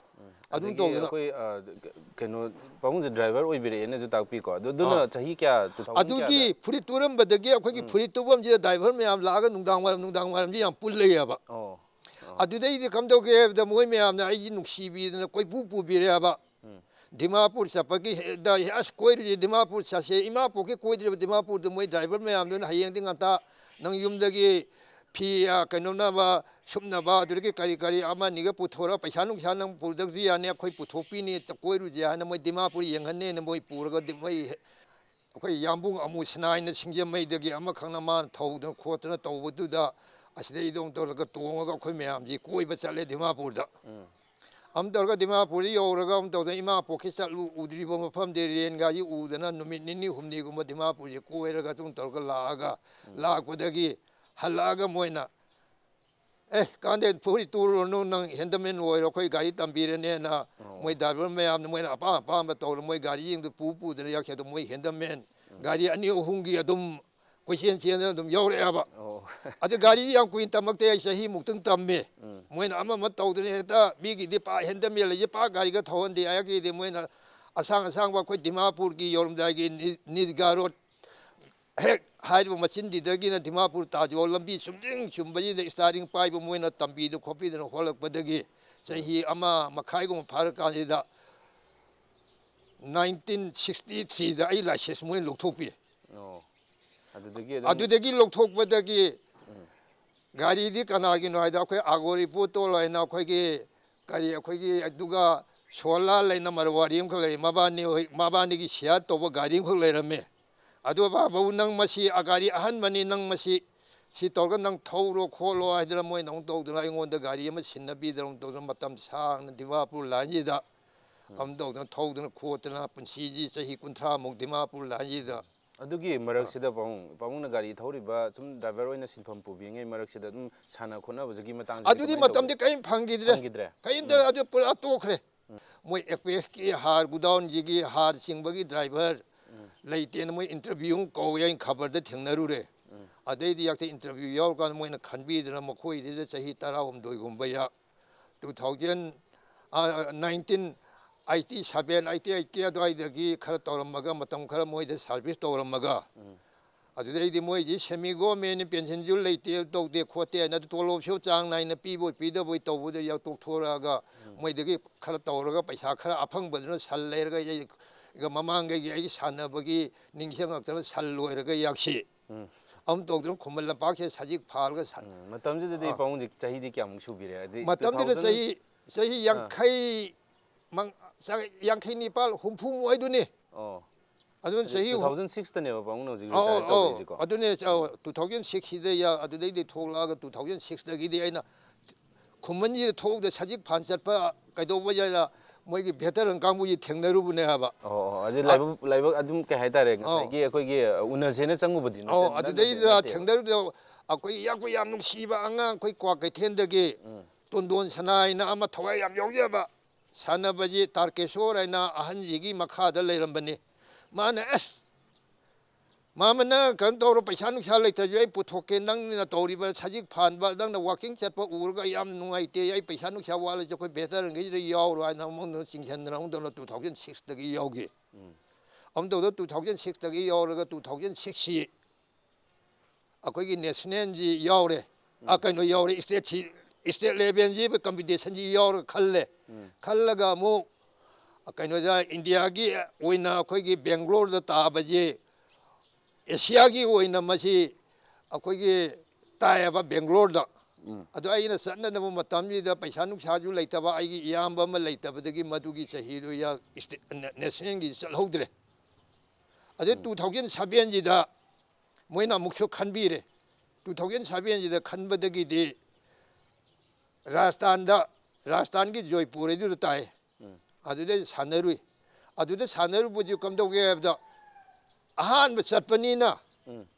ꯑꯗꯨꯝ ꯑꯗꯒꯤ ꯇꯧꯗꯅ ꯑꯩꯈꯣꯏ, ꯑ, ꯀ-, ꯀꯩꯅꯣ, ꯄꯥꯕꯨꯡꯁꯦ ꯗ꯭ꯔꯥꯏꯚꯔ ꯑꯣꯏꯕꯤꯔꯛꯑꯦꯅꯁꯨ ꯇꯥꯛꯄꯤꯀꯣ꯫ ꯑꯗꯨ, ꯑꯗꯨꯅ ꯑꯥ꯫ ꯆꯍꯤ ꯀꯌꯥ, ꯇꯨ ꯊꯥꯎꯖꯟ ꯑꯗꯨꯒꯤ ꯀꯌꯥꯗ? ꯐꯨꯔꯤꯠ ꯇꯨꯔꯝꯕꯗꯒꯤ ꯑꯩꯈꯣꯏꯒꯤ ꯎꯝ꯫ ꯐꯨꯔꯤꯠ ꯇꯨꯐꯝꯁꯤꯗ ꯗ꯭ꯔꯥꯏꯚꯔ ꯃꯌꯥꯝ ꯂꯥꯛꯑꯒ ꯅꯨꯡꯗꯥꯡ ꯋꯥꯏꯔꯝ, ꯅꯨꯡꯗꯥꯡ ꯋꯥꯏꯔꯝꯁꯤ ꯌꯥꯝ ꯄꯨꯜꯂꯛꯑꯦꯕ꯫ ꯑꯣ꯫ ꯑꯣ꯫ ꯑꯗꯨꯗꯩꯗꯤ ꯀꯝꯗꯧꯒꯦ ꯍꯥꯏꯕꯗ ꯃꯣꯏ ꯃꯌꯥꯝꯅ ꯑꯩꯁꯤ ꯅꯨꯡꯁꯤꯕꯤꯗꯅ ꯀꯣꯏꯄꯨ ꯄꯨꯕꯤꯔꯛꯑꯦꯕ꯫ ꯎꯝ꯫ ꯗꯤꯃꯥꯄꯨꯔ ꯆꯠꯄꯒꯤ ꯍꯦꯛꯇ, "ꯑꯁ, ꯀꯣꯏꯔꯨꯁꯦ, ꯗꯤꯃꯥꯄꯨꯔ ꯆꯠꯁꯦ"꯫ ꯏꯃꯥ ꯄꯣꯛꯀꯤ ꯀꯣꯏꯗ꯭ꯔꯤꯕ ꯗꯤꯃꯥꯄꯨꯔꯗꯨ ꯃꯣꯏ ꯗ꯭ꯔꯥꯏꯚꯔ ꯃꯌꯥꯝꯗꯨꯅ ꯍꯌꯦꯡꯗꯤ ꯉꯟꯇꯥ ꯅꯪ ꯌꯨꯝꯗꯒꯤ ꯐꯤ, ꯑ, ꯀꯩꯅꯣꯅꯕ, ꯁꯨꯞꯅꯕ, ꯑꯗꯨꯗꯒꯤ ꯀꯔꯤ ꯀꯔꯤ ꯑꯃ ꯑꯅꯤꯒ ꯄꯨꯊꯣꯔꯒ ꯄꯩꯁꯥ ꯅꯨꯡꯁꯥ ꯅꯪ ꯄꯨꯗꯕꯁꯨ ꯌꯥꯅꯤ, ꯑꯩꯈꯣꯏ ꯄꯨꯊꯣꯛꯄꯤꯅꯤ, ꯀꯣꯏꯔꯨꯁꯦ ꯍꯥꯏꯅ ꯃꯣꯏ ꯗꯤꯃꯥꯄꯨꯔ ꯌꯦꯡꯍꯟꯅꯦꯅ ꯃꯣꯏ ꯄꯨꯔꯒ ꯗꯤ-, ꯃꯣꯏ ꯑꯩꯈꯣꯏ ꯌꯥꯝꯕꯨꯡ ꯑꯃꯨ ꯁꯤꯅꯥꯏꯅ ꯁꯤꯡꯖꯃꯩꯗꯒꯤ ꯑꯃꯈꯛꯅ ꯃꯥꯅ ꯊꯧꯗꯅ ꯈꯣꯠꯇꯅ ꯇꯧꯕꯗꯨꯗ ꯑꯁꯤꯗꯩꯗ ꯑꯃꯨꯛ ꯇꯧꯔꯒ ꯇꯣꯡꯉꯒ ꯑꯩꯈꯣꯏ ꯃꯌꯥꯝꯁꯤ ꯀꯣꯏꯕ ꯆꯠꯂꯦ ꯗꯤꯃꯥꯄꯨꯔꯗ꯫ ꯎꯝ꯫ ꯑꯃꯨꯛ ꯇꯧꯔꯒ ꯗꯤꯃꯥꯄꯨꯔꯗ ꯌꯧꯔꯒ ꯑꯃꯨꯛ ꯇꯧꯗꯅ ꯏꯃꯥ ꯄꯣꯛꯀꯤ ꯆꯠꯂꯨ ꯎꯗ꯭ꯔꯤꯕ ꯃꯐꯝꯗꯤ ꯔꯦꯟꯒꯥꯁꯤ ꯎꯗꯅ ꯅꯨꯃꯤꯠ ꯅꯤꯅꯤ ꯍꯨꯝꯅꯤꯒꯨꯝꯕ ꯗꯤꯃꯥꯄꯨꯔꯁꯤ ꯀꯣꯏꯔꯒ ꯑꯗꯨꯝ ꯇꯧꯔꯒ ꯂꯥꯛꯑꯒ, ꯎꯝ꯫ ꯂꯥꯛꯄꯗꯒꯤ ꯍꯜꯂꯛꯑꯒ ꯃꯣꯏꯅ, "ꯑꯦ, ꯀꯥꯟꯗꯦ, ꯐꯨꯔꯤꯠ ꯇꯨꯔꯨꯔꯅꯨ, ꯅꯪ ꯍꯦꯟꯗꯃꯦꯟ ꯑꯣꯏꯔꯣ, ꯑꯩꯈꯣꯏ ꯒꯥꯔꯤ ꯇꯝꯕꯤꯔꯅꯦꯅ", ꯑꯣ꯫ ꯃꯣꯏ ꯗ꯭ꯔꯥꯏꯚꯔ ꯃꯌꯥꯝꯅ ꯃꯣꯏꯅ ꯑꯄꯥꯝ ꯑꯄꯥꯝꯕ ꯇꯧꯔ ꯃꯣꯏ ꯒꯥꯔꯤꯁꯤꯡꯗꯨ ꯄꯨ ꯄꯨꯗꯅ ꯌꯥꯎꯈꯤ꯫ ꯑꯗꯣ ꯃꯣꯏ ꯍꯦꯟꯗꯃꯦꯟ ꯎꯝ꯫ ꯒꯥꯔꯤ ꯑꯅꯤ ꯑꯍꯨꯝꯒꯤ ꯑꯗꯨꯝ ꯀꯣꯏꯆꯦꯟ ꯆꯦꯟꯗꯅ ꯑꯗꯨꯝ ꯌꯧꯔꯛꯑꯦꯕ꯫ ꯑꯣ꯫ ꯑꯗꯨ ꯒꯥꯔꯤꯗꯤ ꯌꯥꯝ ꯀꯨꯏꯅ ꯇꯝꯃꯛꯇꯦ, ꯑꯩ ꯆꯍꯤꯃꯨꯛꯇꯪ ꯇꯝꯃꯤ꯫ ꯎꯝ꯫ ꯃꯣꯏꯅ ꯑꯃ ꯑꯃ ꯇꯧꯗꯅ ꯍꯦꯛꯇ ꯃꯤꯒꯤꯗꯤ ꯄꯥꯛ ꯍꯦꯟꯗꯃꯦꯟ ꯂꯩꯁꯦ ꯄꯥꯛ ꯒꯥꯔꯤꯒ ꯊꯧꯍꯟꯗꯦ, ꯑꯩꯒꯤꯗꯤ ꯃꯣꯏꯅ ꯑꯁꯥꯡ ꯑꯁꯥꯡꯕ ꯑꯩꯈꯣꯏ ꯗꯤꯃꯥꯄꯨꯔꯒꯤ ꯌꯧꯔꯝꯗꯥꯏꯒꯤ ꯅꯤ-, ꯅꯤꯁꯒꯥꯔꯣꯠ ꯍꯦꯛ ꯍꯥꯏꯔꯤꯕ ꯃꯆꯤꯟꯗꯨꯗꯒꯤꯅ ꯗꯤꯃꯥꯄꯨꯔ ꯇꯥꯖ ꯍꯣꯜ ꯂꯝꯕꯤ ꯆꯨꯝꯗ꯭ꯔꯤꯡ ꯆꯨꯝꯕꯁꯤꯗ ꯏꯁꯇꯥꯔꯤꯡ ꯄꯥꯏꯕ ꯃꯣꯏꯅ ꯇꯝꯕꯤꯗꯅ ꯈꯣꯠꯄꯤꯗꯅ ꯍꯣꯜꯂꯛꯄꯗꯒꯤ ꯆꯍꯤ ꯑꯃ ꯃꯈꯥꯏꯒꯨꯝꯕ ꯐꯥꯔꯀꯥꯟꯁꯤꯗ nineteen sixty threeꯗ ꯑꯩ ꯂꯥꯏꯁꯦꯟꯁ ꯃꯣꯏꯅ ꯂꯧꯊꯣꯛꯄꯤ꯫ ꯑꯣ꯫ ꯑꯗꯨꯗꯒꯤ ꯑꯗꯨꯝ ꯑꯗꯨꯗꯒꯤ ꯂꯧꯊꯣꯛꯄꯗꯒꯤ ꯎꯝ꯫ ꯒꯥꯔꯤꯗꯤ ꯀꯅꯥꯒꯤꯅꯣ ꯍꯥꯏꯗ ꯑꯩꯈꯣꯏ ꯑꯒꯣꯔꯤꯄꯨ ꯇꯣꯜ ꯍꯥꯏꯅ ꯑꯩꯈꯣꯏꯒꯤ ꯀꯔꯤ ꯑꯩꯈꯣꯏꯒꯤ ꯑꯗꯨꯒ ꯁꯣꯂꯥ ꯂꯩꯅ ꯃꯔꯋꯥꯔꯤ ꯑꯃꯈꯛ ꯂꯩ, ꯃꯕꯥꯅꯤ ꯍꯣꯏ, ꯃꯕꯥꯅꯤꯒꯤ ꯁꯤꯌꯥꯔ ꯇꯧꯕ ꯒꯥꯔꯤ ꯑꯃꯈꯛ ꯂꯩꯔꯝꯃꯦ꯫ ꯑꯗꯨ ꯕꯥꯕꯨ ꯅꯪ ꯃꯁꯤ ꯑ ꯒꯥꯔꯤ ꯑꯍꯟꯕꯅꯤ, ꯅꯪ ꯃꯁꯤ ꯁꯤ ꯇꯧꯔꯒ ꯅꯪ ꯊꯧꯔꯣ ꯈꯣꯠꯂꯣ ꯍꯥꯏꯗꯅ ꯃꯣꯏꯅ ꯑꯃꯨꯛ ꯇꯧꯗꯅ ꯑꯩꯉꯣꯟꯗ ꯒꯥꯔꯤ ꯑꯃ ꯁꯤꯟꯅꯕꯤꯗꯅ ꯑꯃꯨꯛ ꯇꯧꯗꯅ ꯃꯇꯝ ꯁꯥꯡꯅ ꯗꯤꯃꯥꯄꯨꯔ ꯂꯥꯏꯟꯁꯤꯗ ꯑꯃꯨꯛ ꯇꯧꯗꯅ ꯊꯧꯗꯅ ꯈꯣꯠꯇꯅ ꯄꯨꯟꯁꯤꯁꯤ ꯆꯍꯤ ꯀꯨꯟꯊ꯭ꯔꯥꯃꯨꯛ ꯗꯤꯃꯥꯄꯨꯔ ꯂꯥꯏꯟꯁꯤꯗ ꯑꯗꯨꯒꯤ ꯃꯔꯛꯁꯤꯗ ꯄꯥꯕꯨꯡ, ꯄꯥꯕꯨꯡꯅ ꯒꯥꯔꯤ ꯊꯧꯔꯤꯕ ꯁꯨꯝ ꯗ꯭ꯔꯥꯏꯚꯔ ꯑꯣꯏꯅ ꯁꯤꯟꯐꯝ ꯄꯨꯕꯤꯉꯩ ꯃꯔꯛꯁꯤꯗ ꯑꯗꯨꯝ ꯁꯥꯟꯅ ꯈꯣꯠꯅꯕꯁꯤꯒꯤ ꯃꯇꯥꯡꯁꯤꯗꯤ ꯑꯗꯨꯗꯤ ꯀꯃꯥꯏꯅ ꯇꯧꯒꯦ? ꯃꯇꯝꯗꯤ ꯀꯔꯤꯝ ꯐꯪꯈꯤꯗ꯭ꯔꯦ꯫ ꯐꯪꯈꯤꯗ꯭ꯔꯦ? ꯀꯔꯤꯝꯇ ꯎꯝ꯫ ꯑꯗꯨ ꯄꯨꯔꯥ ꯇꯣꯛꯈ꯭ꯔꯦ꯫ ꯎꯝ꯫ ꯃꯣꯏ ꯑꯦꯛꯄꯦꯛꯁꯀꯤ ꯍꯥꯔ ꯒꯨꯗꯥꯎꯟꯁꯤꯒꯤ ꯍꯥꯔ ꯆꯤꯡꯕꯒꯤ ꯗ꯭ꯔꯥꯏꯚꯔ ꯎꯝ꯫ ꯂꯩꯇꯦꯅ ꯃꯣꯏ ꯏꯟꯇꯔꯚ꯭ꯌꯨ ꯑꯃ ꯀꯧꯋꯦ, ꯑꯩꯅ ꯈꯕꯔꯗ ꯊꯦꯡꯅꯔꯨꯔꯦ꯫ ꯎꯝ꯫ ꯑꯗꯩꯗꯤ ꯌꯥꯛꯇ ꯏꯟꯇꯔꯚ꯭ꯌꯨ ꯌꯥꯎꯔꯀꯥꯟꯗ ꯃꯣꯏꯅ ꯈꯟꯕꯤꯗꯅ ꯃꯈꯣꯏꯗꯨꯗ ꯆꯍꯤ ꯇꯔꯥꯍꯨꯝꯗꯣꯏꯒꯨꯝꯕ ꯌꯥ-, two thousand, ꯑ, nineteen eighty seven, eighty eight ꯑꯗꯨꯋꯥꯏꯗꯒꯤ ꯈꯔ ꯇꯧꯔꯝꯃꯒ, ꯃꯇꯝ ꯈꯔ ꯃꯣꯏꯗ ꯁꯥꯔꯚꯤꯁ ꯇꯧꯔꯝꯃꯒ, ꯎꯝ꯫ ꯑꯗꯨꯗꯩꯗꯤ ꯃꯣꯏꯗꯤ ꯁꯦꯃꯤ ꯒꯣꯔꯃꯦꯟꯅꯤ, ꯄꯦꯟꯁꯤꯟꯁꯨ ꯂꯩꯇꯦ, ꯇꯧꯗꯦ ꯈꯣꯠꯇꯦ ꯍꯥꯏꯅ ꯇꯣꯂꯣꯞꯁꯨ ꯆꯥꯡ ꯅꯥꯏꯅ ꯄꯤꯕꯣꯏ ꯄꯤꯗꯕꯣꯏ ꯇꯧꯕꯗ ꯌꯥꯎꯊꯣꯛꯊꯣꯔꯛꯑꯒ, ꯎꯝ꯫ ꯃꯣꯏꯗꯒꯤ ꯈꯔ ꯇꯧꯔꯒ ꯄꯩꯁꯥ ꯈꯔ ꯑꯐꯪꯕꯗꯨꯅ ꯁꯜ ꯂꯩꯔꯒ ꯑꯩ ꯃꯃꯥꯡꯒꯩꯒꯤ ꯑꯩꯒꯤ ꯁꯥꯟꯅꯕꯒꯤ ꯅꯤꯡꯁꯤꯡꯉꯛꯇꯅ ꯁꯜ ꯂꯣꯏꯔꯒ ꯌꯥꯛꯁꯤ ꯎꯝ꯫ ꯑꯃ ꯇꯧꯗꯅ ꯈꯨꯃꯟ ꯂꯝꯄꯥꯛꯁꯤꯗ ꯁꯖꯤꯛ ꯐꯥꯜꯂꯒ ꯁ-, ꯎꯝ, ꯃꯇꯝꯁꯤꯗꯗꯤ ꯑꯥ꯫ ꯄꯥꯕꯨꯡꯁꯦ ꯆꯍꯤꯗꯤ ꯀꯌꯥꯃꯨꯛ ꯁꯨꯕꯤꯔꯦ? ꯍꯥꯏꯗꯤ ꯃꯇꯝꯗꯨꯗ two thousand ꯆꯍꯤ, ꯆꯍꯤ ꯑꯥ꯫ ꯌꯥꯡꯈꯩ ꯃꯪ-, ꯆ-, ꯌꯥꯡꯈꯩ ꯅꯤꯄꯥꯜ, ꯍꯨꯝꯐꯨꯃꯨꯛ ꯍꯥꯏꯗꯨꯅꯤ꯫ ꯑꯣ꯫ ꯑꯗꯨꯅ ꯍꯥꯏꯗꯤ ꯆꯍꯤ two thousand sixꯇꯅꯦꯕ ꯄꯥꯕꯨꯡꯅ ꯍꯧꯖꯤꯛ ꯑꯧ, ꯔꯤꯇꯥꯌꯔ ꯑꯧ, ꯇꯧꯔꯛꯏꯁꯤꯀꯣ꯫ ꯑꯗꯨꯅꯦ, ꯑꯧ, ꯎꯝ꯫ Two thousand sixꯁꯤꯗ ꯌꯥ-, ꯑꯗꯨꯗꯩꯗꯤ ꯊꯣꯛꯂꯛꯑꯒ two thousand sixꯇꯒꯤꯗꯤ ꯑꯩꯅ ꯈꯨꯃꯟꯁꯤꯗ ꯊꯣꯛꯎꯗ ꯁꯖꯤꯛ ꯐꯥꯟ ꯆꯠꯄ ꯀꯩꯗꯧꯕ ꯌꯥꯏꯔ ꯃꯣꯏꯒꯤ ꯚꯦꯇꯔꯟ ꯀꯥꯡꯕꯨꯁꯤ ꯊꯦꯡꯅꯔꯨꯕꯅꯦ ꯍꯥꯏꯕ꯫ ꯑꯣ, ꯑꯣ, ꯑꯗꯨ ꯑ-, ꯂꯥꯏꯕꯛ, ꯂꯥꯏꯕꯛ ꯑꯗꯨꯝ ꯀꯩ ꯍꯥꯏꯇꯥꯔꯦ, ꯑꯧ꯫ ꯉꯁꯥꯏꯒꯤ ꯑꯩꯈꯣꯏꯒꯤ, ꯑ, ꯎꯅꯁꯦꯅ ꯆꯪꯉꯨꯕꯗꯤ ꯑꯧ, ꯅꯠꯆ-, ꯅꯠ-, ꯑꯗꯨꯗꯩꯗꯨꯗ ꯅꯠꯇꯦꯕ꯫ ꯊꯦꯡꯅꯔꯨꯕꯗ ꯑꯩꯈꯣꯏ ꯌꯥꯝ, ꯑꯩꯈꯣꯏ ꯌꯥꯝ ꯅꯨꯡꯁꯤꯕ ꯑꯉꯥꯡ ꯑꯩꯈꯣꯏ ꯀ꯭ꯋꯥꯀꯩꯊꯦꯜꯗꯒꯤ ꯎꯝ꯫ ꯇꯣꯟꯗꯣꯟ ꯁꯅꯥ ꯍꯥꯏꯅ ꯑꯃ ꯊꯋꯥꯏ ꯌꯥꯝ ꯌꯥꯎꯖꯕ ꯁꯥꯟꯅꯕꯁꯤ ꯇꯥꯔꯀꯦꯁꯣꯔ ꯍꯥꯏꯅ ꯑꯍꯟꯁꯤꯒꯤ ꯃꯈꯥꯗ ꯂꯩꯔꯝꯕꯅꯤ꯫ ꯃꯥꯅ, "ꯑꯁ, ꯃꯥꯃꯅ ꯀꯩꯅꯣ ꯇꯧꯔꯣ, ꯄꯩꯁꯥ ꯅꯨꯡꯁꯥ ꯂꯩꯇ꯭ꯔꯁꯨ ꯑꯩ ꯄꯨꯊꯣꯛꯀꯦ, ꯅꯪꯅ ꯇꯧꯔꯤꯕ ꯁꯖꯤꯛ ꯐꯥꯟꯕ, ꯅꯪꯅ ꯋꯥꯀꯤꯡ ꯆꯠꯄ ꯎꯔꯒ ꯌꯥꯝ ꯅꯨꯡꯉꯥꯏꯇꯦ, ꯑꯩ ꯄꯩꯁꯥ ꯅꯨꯡꯁꯥ ꯋꯥꯠꯂꯁꯨ ꯑꯩꯈꯣꯏ ꯚꯦꯇꯔꯟꯈꯩꯁꯤꯗ ꯌꯥꯎꯔꯣ ꯍꯥꯏꯅ ꯑꯃꯨꯛ ꯆꯤꯡꯁꯤꯟꯗꯅ ꯑꯃꯨꯛ ꯇꯧꯗꯅ ꯇꯨ ꯊꯥꯎꯖꯟ ꯁꯤꯛꯁꯇꯒꯤ ꯌꯥꯎꯈꯤ꯫ ꯑꯃꯨꯛ ꯇꯧꯗꯅ ꯇꯨ ꯊꯥꯎꯖꯟ ꯁꯤꯛꯁꯇꯒꯤ ꯌꯥꯎꯔꯒ ꯇꯨ ꯊꯥꯎꯖꯟ ꯁꯤꯛꯁꯁꯤ ꯑꯩꯈꯣꯏꯒꯤ ꯅꯦꯁꯅꯦꯜꯁꯤ ꯌꯥꯎꯔꯦ꯫ ꯑ, ꯀꯩꯅꯣ ꯌꯥꯎꯔꯦ, ꯏꯁꯇꯦꯠꯁꯤ, ꯏꯁꯇꯦꯠ ꯂꯦꯚꯦꯜꯁꯤ ꯀꯝꯄꯤꯇꯤꯁꯟꯁꯤ ꯌꯥꯎꯔꯒ ꯈꯜꯂꯦ꯫ ꯈꯜꯂꯒ ꯑꯃꯨꯛ ꯀꯩꯅꯣꯗ ꯏꯟꯗꯤꯌꯥꯒꯤ ꯑꯣꯏꯅ ꯑꯩꯈꯣꯏꯒꯤ ꯕꯦꯡꯒ꯭ꯂꯣꯔꯗ ꯇꯥꯕꯁꯤ ꯑꯦꯁꯤꯌꯥꯒꯤ ꯑꯣꯏꯅ ꯃꯁꯤ ꯑꯩꯈꯣꯏꯒꯤ ꯇꯥꯏꯌꯦꯕ ꯕꯦꯡꯒ꯭ꯂꯣꯔꯗ꯫ ꯑꯗꯣ ꯑꯩꯅ ꯆꯠꯅꯅꯕ ꯃꯇꯝꯁꯤꯗ ꯄꯩꯁꯥ ꯅꯨꯡꯁꯥꯁꯨ ꯂꯩꯇꯕ, ꯑꯩꯒꯤ ꯏꯌꯥꯝꯕ ꯑꯃ ꯂꯩꯇꯕꯗꯒꯤ ꯃꯗꯨꯒꯤ ꯆꯍꯤꯗꯨ ꯏꯌꯥ-, ꯏꯁꯇꯦ-, ꯅꯦ-, ꯅꯦꯁꯅꯦꯜꯒꯤ ꯆꯠꯍꯧꯗ꯭ꯔꯦ꯫ ꯑꯗꯩ ꯇꯨ ꯊꯥꯎꯖꯟ ꯁꯚꯦꯟꯁꯤꯗ ꯃꯣꯏꯅ ꯑꯃꯨꯛꯁꯨ ꯈꯟꯕꯤꯔꯦ꯫ ꯇꯨ ꯊꯥꯎꯖꯟ ꯁꯚꯦꯟꯁꯤꯗ ꯈꯟꯕꯗꯒꯤꯗꯤ ꯔꯥꯖꯁꯊꯥꯟꯗ, ꯔꯥꯖꯁꯊꯥꯟꯒꯤ ꯖꯣꯏꯄꯨꯔ ꯍꯥꯏꯗꯨꯗ ꯇꯥꯏ꯫ ꯑꯗꯨꯗ ꯁꯥꯟꯅꯔꯨꯏ꯫ ꯑꯗꯨꯗ ꯁꯥꯟꯅꯔꯨꯕꯁꯤ ꯀꯝꯗꯧꯒꯦ ꯍꯥꯏꯕꯗ, ꯑꯍꯥꯟꯕ ꯆꯠꯄꯅꯤꯅ